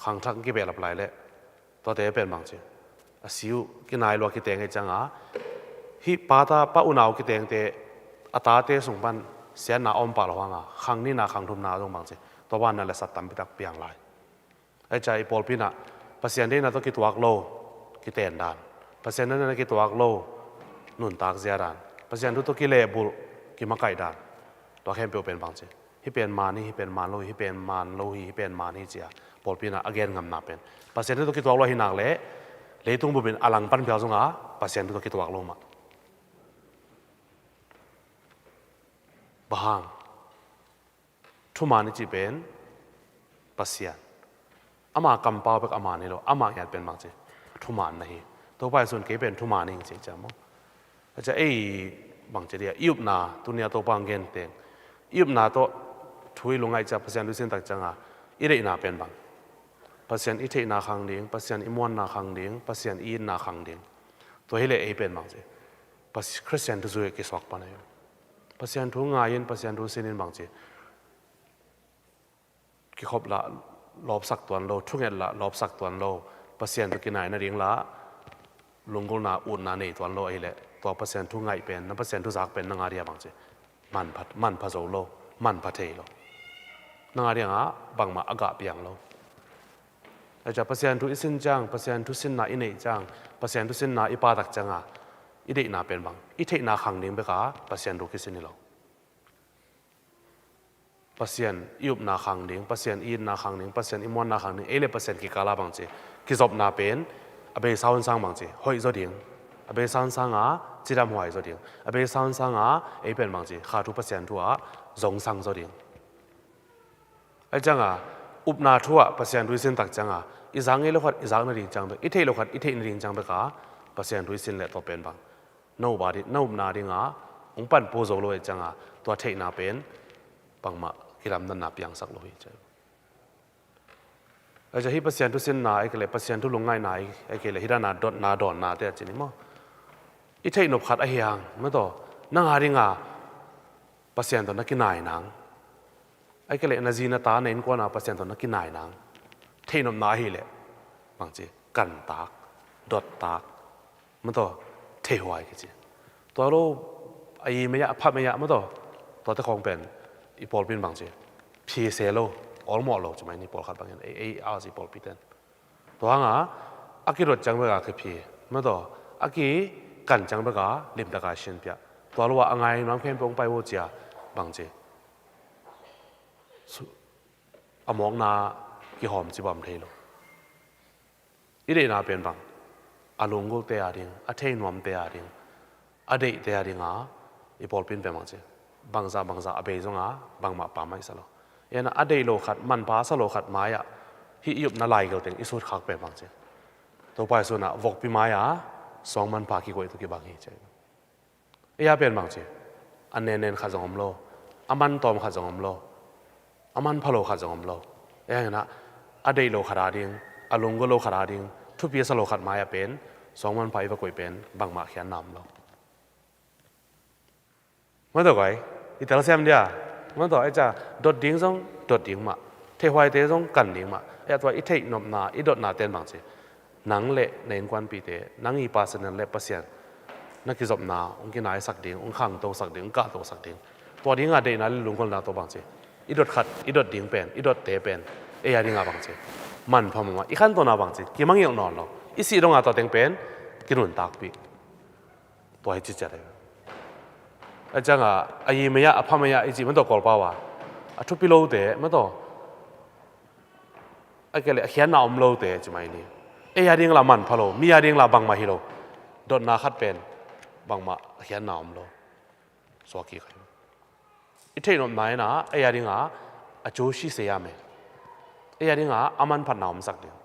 khangthak kibehlap lai leh tuate pen bang ci. A si uh kinai lua kiteng ei ciang a, hih pa ta, pa unau kitengte, a tate sung pan siatna a om pah lo hang a, khang nihna khang thumna zong bang ci. Tua banah letsat tampi tak piang lai. Ahih ciang i pawlpi in ah Pasian deihna tawh kituak lo kiten dan, Pasian deihna kituak lo nuntak zia dan, Pasian thu tawh kilehbulh kimakaih dan, tua khempeuh pen bang ci. Hih pen man hi, hih pen man lo hi, hih pen man lo hi, hih pen man hi ci-a pawlpi in ah a gen ngamna pen Pasian thu tawh kituak lo ahi nak leh leitung bup in a langpan phial zong a Pasian thu tawh kituak lo mah. Bang hang? Thuman i cih pen Pasian. Ama kampau bek a man hi lo, ama ngiat pen bang ci, thuman na hi. Topa Jesuh in kei pen thuman hi ci ciang maw. A ciang ei bang ci dia, i upna, tuni a Topa hong gen teng, i upna tawh thu i lungngaih ciang, Pasian thu i sin tak ciang a, i deihna pen bang? Pasian i theihna khang ding, Pasian i muanna khang ding, Pasian i itna khang ding. Tua hi leh ei pen bang ci, Pas-, Khristian thu zui kisuak pan ahi. Pasian thu ngai in, Pasian thu sin in bang ci, kikhop lah lawpsak tuan lo, thunget lah lawpsak tuan lo, Pasian tawh kinai nading lah lunggulhna, utna nei tuan lo ahih leh, tua Pasian thu ngaih pen, na Pasian thu zak pen nang a dia bang ci, manpha, manpha zo lo, manpha thei lo. Nang a dingah bangmah a gah piang lo. Ahih ciang Pasian thu i sin ciang, Pasian thu sinna i neih ciang, Pasian thu sinna i paitak ciang a, i deihna pen bang? I theihna khang ding bek a Pasian thu kisin hi lo. Pasian i upna khang ding, Pasian i itna khang ding, Pasian i muanna khang ding, ei le Pasian kikal ah bang ci, kizopna pen a beisa hun sang bang ci, hoih zaw ding. A beisa hun sang a cidamhuai zaw ding. A beisa hun sang a ei pen bang ci, kha thu Pasian thu ah zongsang zaw ding. Ahih ciang a, upna thu ah Pasian thu i sin tak ciang a, i zak ngei lo khat i zak nading ciang bek, i theih lo khat i theih nading ciang bek a Pasian thu i sin leh tua pen bang? Na up a di-, na upna dingah hong pan pua zo lo ahih ciang a, tua theihna pen bangmah kilamdanna piangsak lo hi ci. Ahih ciang hih Pasian thu sinna ahih kei leh, Pasian thu lungngaihna ahih kei leh, hih dan a dotna, dawnnate a ci ni maw. I theih nop khat ahi hang, maw taw, nang a dingah Pasian tawh na kinai nang. Ahih kei leh na zi na ta na innkuan a Pasian tawh na kinai nang. Theih nopna ahih leh bang ci, kantak, dottak, maw taw, theihuai kici. Tua lo, a yi mei ah, a pha mei ah, maw taw, tuate khawng pen i pawlpi in bang ci, phi se lo, awlmawh lo ci mai ni, pawlkhat bangin, ei, ei, a zi pawlpi ten. Tua hang a, a kidot ciang bek a kiphi, maw taw, a kikan ciang bek a limtak a sinpiah. Tua lo a, a ngai nuam khempeuh hong pai uh ci a, bang ci, su-, a mawkna kihawm ci bang thei lo. I deihna pen bang? A lunggulhte a ding, a theinuamte a ding, a deihte a ding a, i pawlpi in pen bang ci, bangzah bangzah a bei zong a, bangmah pammaih sa lo. Ena a deih lo khat, manpha sa lo khat mai ah hih i upna laigelh teng i sutkhak pen bang ci, Topa Jesuh in a vokpi mai a suang manpha kikoih tawh kibang hi ci. Ei a pen bang ci, a nennen khat zong om lo, a man tawm khat zong om lo, a manpha lo khat zong om lo. Ei a hangin a, a deih lo khat a ding, a lunggulh lo khat a ding, thupi a sa lo khat mai a pen suang manpha i va koih pen bangmah khiatna om lo. Maw taw guai, i telsiam dia, maw taw, ei ca, dot ding zong dot ding mah, theihuaite zong kan ding mah. Ei a tua i theih nopna, i dotna ten bang ci, nang le na innkuanpihte, nang i personal le Pasian na kizopna hong kinaisak ding, hong khangtosak ding, hong kahtosak ding. Tua ding a deihna le lunggulhna tawh bang ci, i dot khat, i dot ding pen, i dotte pen, ei a ding a bang ci, manpha mahmah, i khantohna bang ci, kimangngilh nawn lo, i sih dong a tua teng pen kinuntakpih. Tua hi ci ciat hi. A ciang a, a yi mei ah, a pha mei ah i cih, maw taw, Kawlpau a, a thupi lote, maw taw, ahih kei leh a khiatna om lote ci mai ni. Ei a ding lah manpha lo, mi a ding lah bangmah hi lo. Dotna khat pen bangmah a khiatna om lo. Suak kik hi. I theih nopna in a, ei a ding a, a cu si se a me. Ei a ding a, a manphatna omsak ding.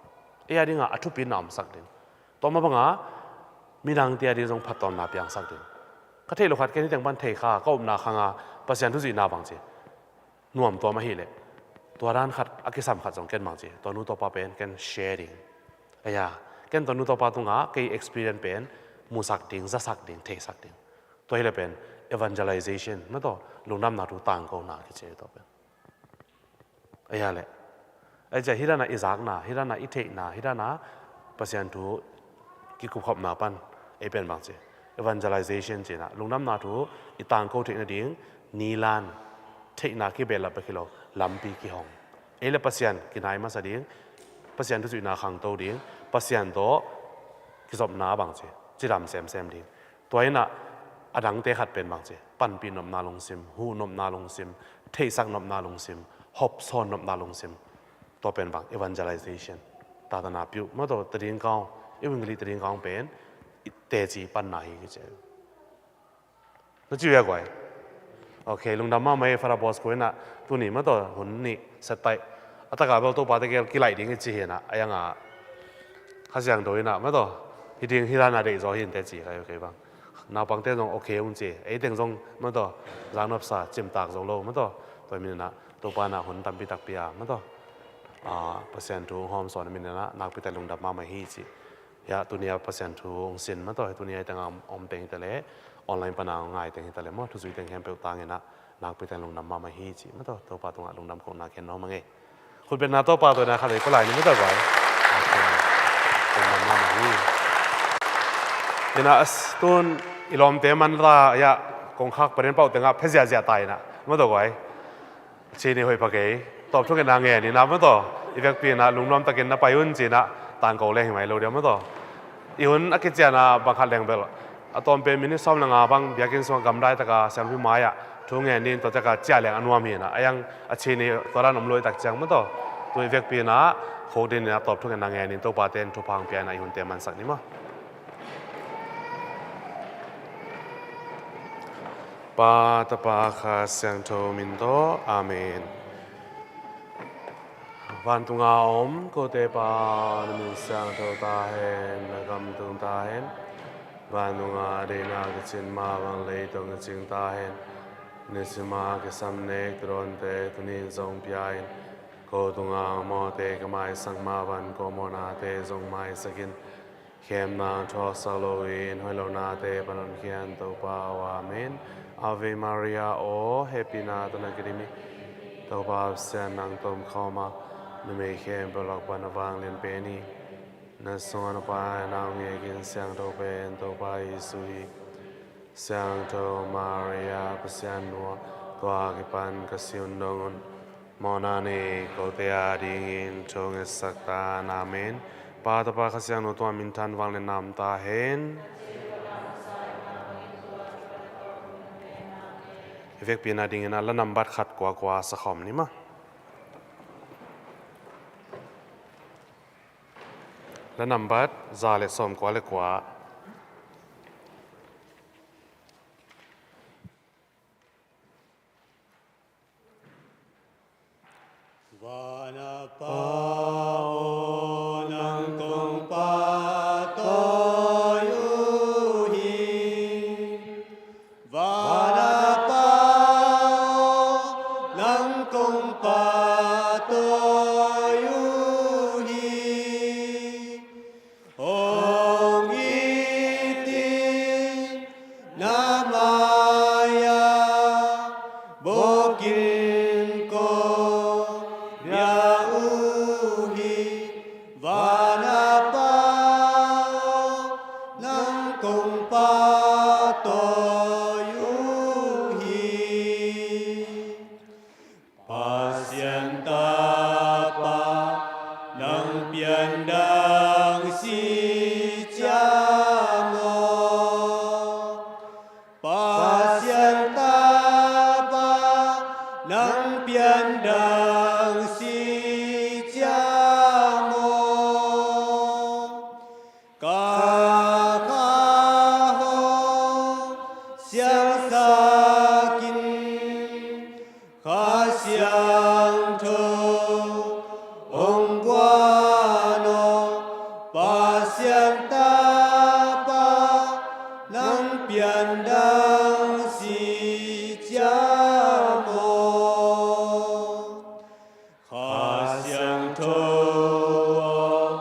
Ei a ding a, a thupitna omsak ding. Tua mah bang a, midangte a ding zong phattuamna piangsak ding. Ka theih lo khat ken hi teng pan thei kha, ka upna khang a, Pasian thu zuihna bang ci, nuam tuam ahih leh, tua dan khat, a kisam khat zong ken bang ci, tua nu tua pa pen ken share ding. Aya, ken tawh nu tawh pa tungah kei experience pen musak ding, zasak ding, theisak ding. Tua hileh pen evangelization, mataw, lungdamna thu tangkona kici tua pen. Aya leh, ai cia hih dana i zakna, hih dana i theihna, hih dana Pasian thu kikupkhopna pan ei pen bang ci, evangelization cina, lungdamna thu i tangko theih nading nilan, theihna kibehlap bek hi lo, lampi kihong. Ei le Pasian kinai masa ding, Pasian thu cuihna khangto ding, Pasian tawh kizopna bang ci, cidam semsem ding. Tua inah a dangte khat pen bang ci, panpih nopna lungsim, huh nopna lungsim, theihsak nopna lungsim, hopsawn nopna lungsim. Tua pen bang evangelization, tatana piuh, mataw, tading kaung, evangeli tading kaung pen teci panna hi kici. Na ci uh hia guai? Ok, lungdam mahmah hi. Father Bosco inah tuni, mataw, hun nih set taih a, taka bel Topa tegel kilaih ding i ci hi inah, a yanga Kha Siangtho inah, mataw, hih ding hih dana deihzaw hi inteh ci kha hi kei bang. Naupangte zong ok hong ci, ei teng zong, mataw, zaknopsa cimtak zo lo, mataw. Tua hi maninah Topa inah hun tampi takpi a, mataw, Pasian thu hong hawmsawn hi maninah nakpi tak lungdam mahmah hi ci. Hiah tuni a Pasian thu hong sin, mataw, tuni a i tengah om teng hi taleh, online pana hong ngai teng hi taleh maw, thuzui teng khempeuh tanginah nakpi tak lungdam mahmah hi ci, mataw, Topa tungah lungdam kohna khen nuam a ngei. Khutbetna Topa tawh inah khat ei ko lai ni, mataw guai. Lungdam mahmah hi. Inah tun i lawmte man la, hiah kongkhak panin pauh tengah phe ziahziah ta inah, mataw guai. Cini hoih pha kei. Tawp thungetna ngen inah, mataw, i vekpi inah lungnuam takin na pai un cinah tangko leng hi mai lo dia, mataw. I hun a kiciana bang khat leng bel a tawmpen minit sawm le nga bang biakinn sungah gamdai taka siampi mai-ah thu ngen in, tua taka ciah leng a nuam hi inah, a yang a cini tua dan om luai tak ciang, mataw. Tu i vekpi inah khuk din inah tawp thungetna ngen in, Topa ten thupha hong pia inah i hunte mansak ni maw. Pa, Tapa, Kha Siangtho min tawh. Amen. Vantunga om kote Pa, na min siangtho ta hen, na gam tung ta hen. Vantunga deihna kicin mah bang leitung kicing ta hen. Nisima kisam nek tudawnte tuni in zong pia in. Ko tunga mawhte ka maisak mah bang ko mawhnate zong maisak in. Khemna thuaksak loin hoih lonate pan honkhia in, Topa aw. Amen. Ave Maria aw, hehpihna tawh na kidim hi. Topa Pasian nang tawh om khawm a, numei khempeuh lak pan na vanglian pen hi. Na sungah na Pa naungek in siangtho pen Topa Jesu hi. Siangtho Maria Pasian nu aw, tua kipan ka si hun dong un. Mawhna nei kote adingin thungetsak ta in. Amen. Pa, Tapa, Kha Siangtho tungah minthan vangliatna om ta hen. I vekpi-in adingin a la nambat khat kua kua sa khawm ni maw. La nambat za le sawmkua le kua. Vana Pa aw, nang kong pahtawi uh hi. Vana Pa aw, nang kong pahtawi uh hi. Hong it in na mai-ah, bukin ko bia uh hi. Vana Pa aw, nang kong pahtawi uh hi. Pasian Tapa, nang piandang si ciam aw. Pasian Tapa, nang piandang si ciam aw. Ka kha hong siangsak in, Kha Siangtho hong guan aw. Pasian Tapa, nang piandang si ciam aw. Kha Siangtho aw,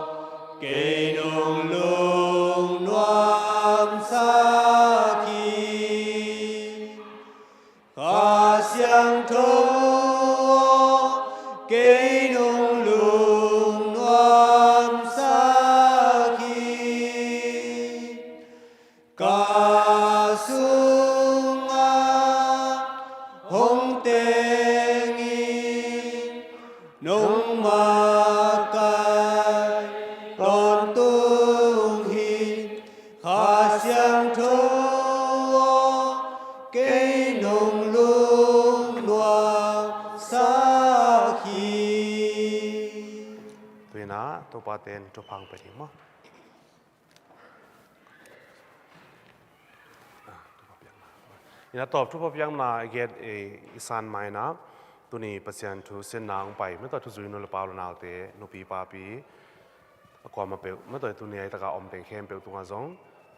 kei Tu-in ah Topa ten thupha pia ding maw? Ina tawp thupha piakna i gen, eh, i san ma-in ah tuni Pasian thu sinna hong pai, mah tawh thuzui nu le pa u le naute, nupi papi, a kuamah peuh, mah tawh tuni a i takah om teng khempeuh tungah zong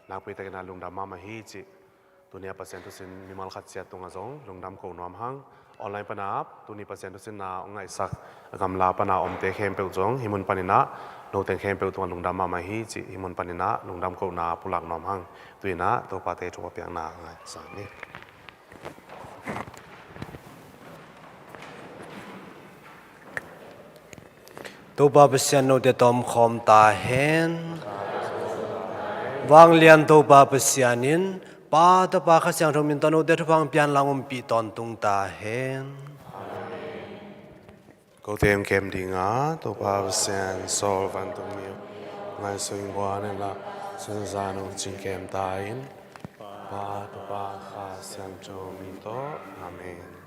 nakpi takin ah lungdam mahmah hi cih tuni a Pasian thu sin mimal khat ciat tungah zong lungdam ko nuam hang. Online pana tuni Pasian thu sinna hong ngaihsak a gamla pana omte khempeuh zong hih mun panin ah no teng khempeuh tungah lungdam mahmah hi cih hih mun panin ah lungdam kohna pulak nuam hang. Tu-in ah Topa te thupha piakna ngaihsak ni. Topa Pasian note tawh om khawm ta hen. Vanglian Topa Pasian in Pa, Tapa, Kha Siangtho min tawh note thupha hong pia inla hong ompih tawntung ta hen. Kote hong kem ding a, Topa Pasian, sawl vantungmi uh ngaihsun guan inla, sunzan hong cingkem ta in. Pa, Tapa, Kha Siangtho min tawh. Amen.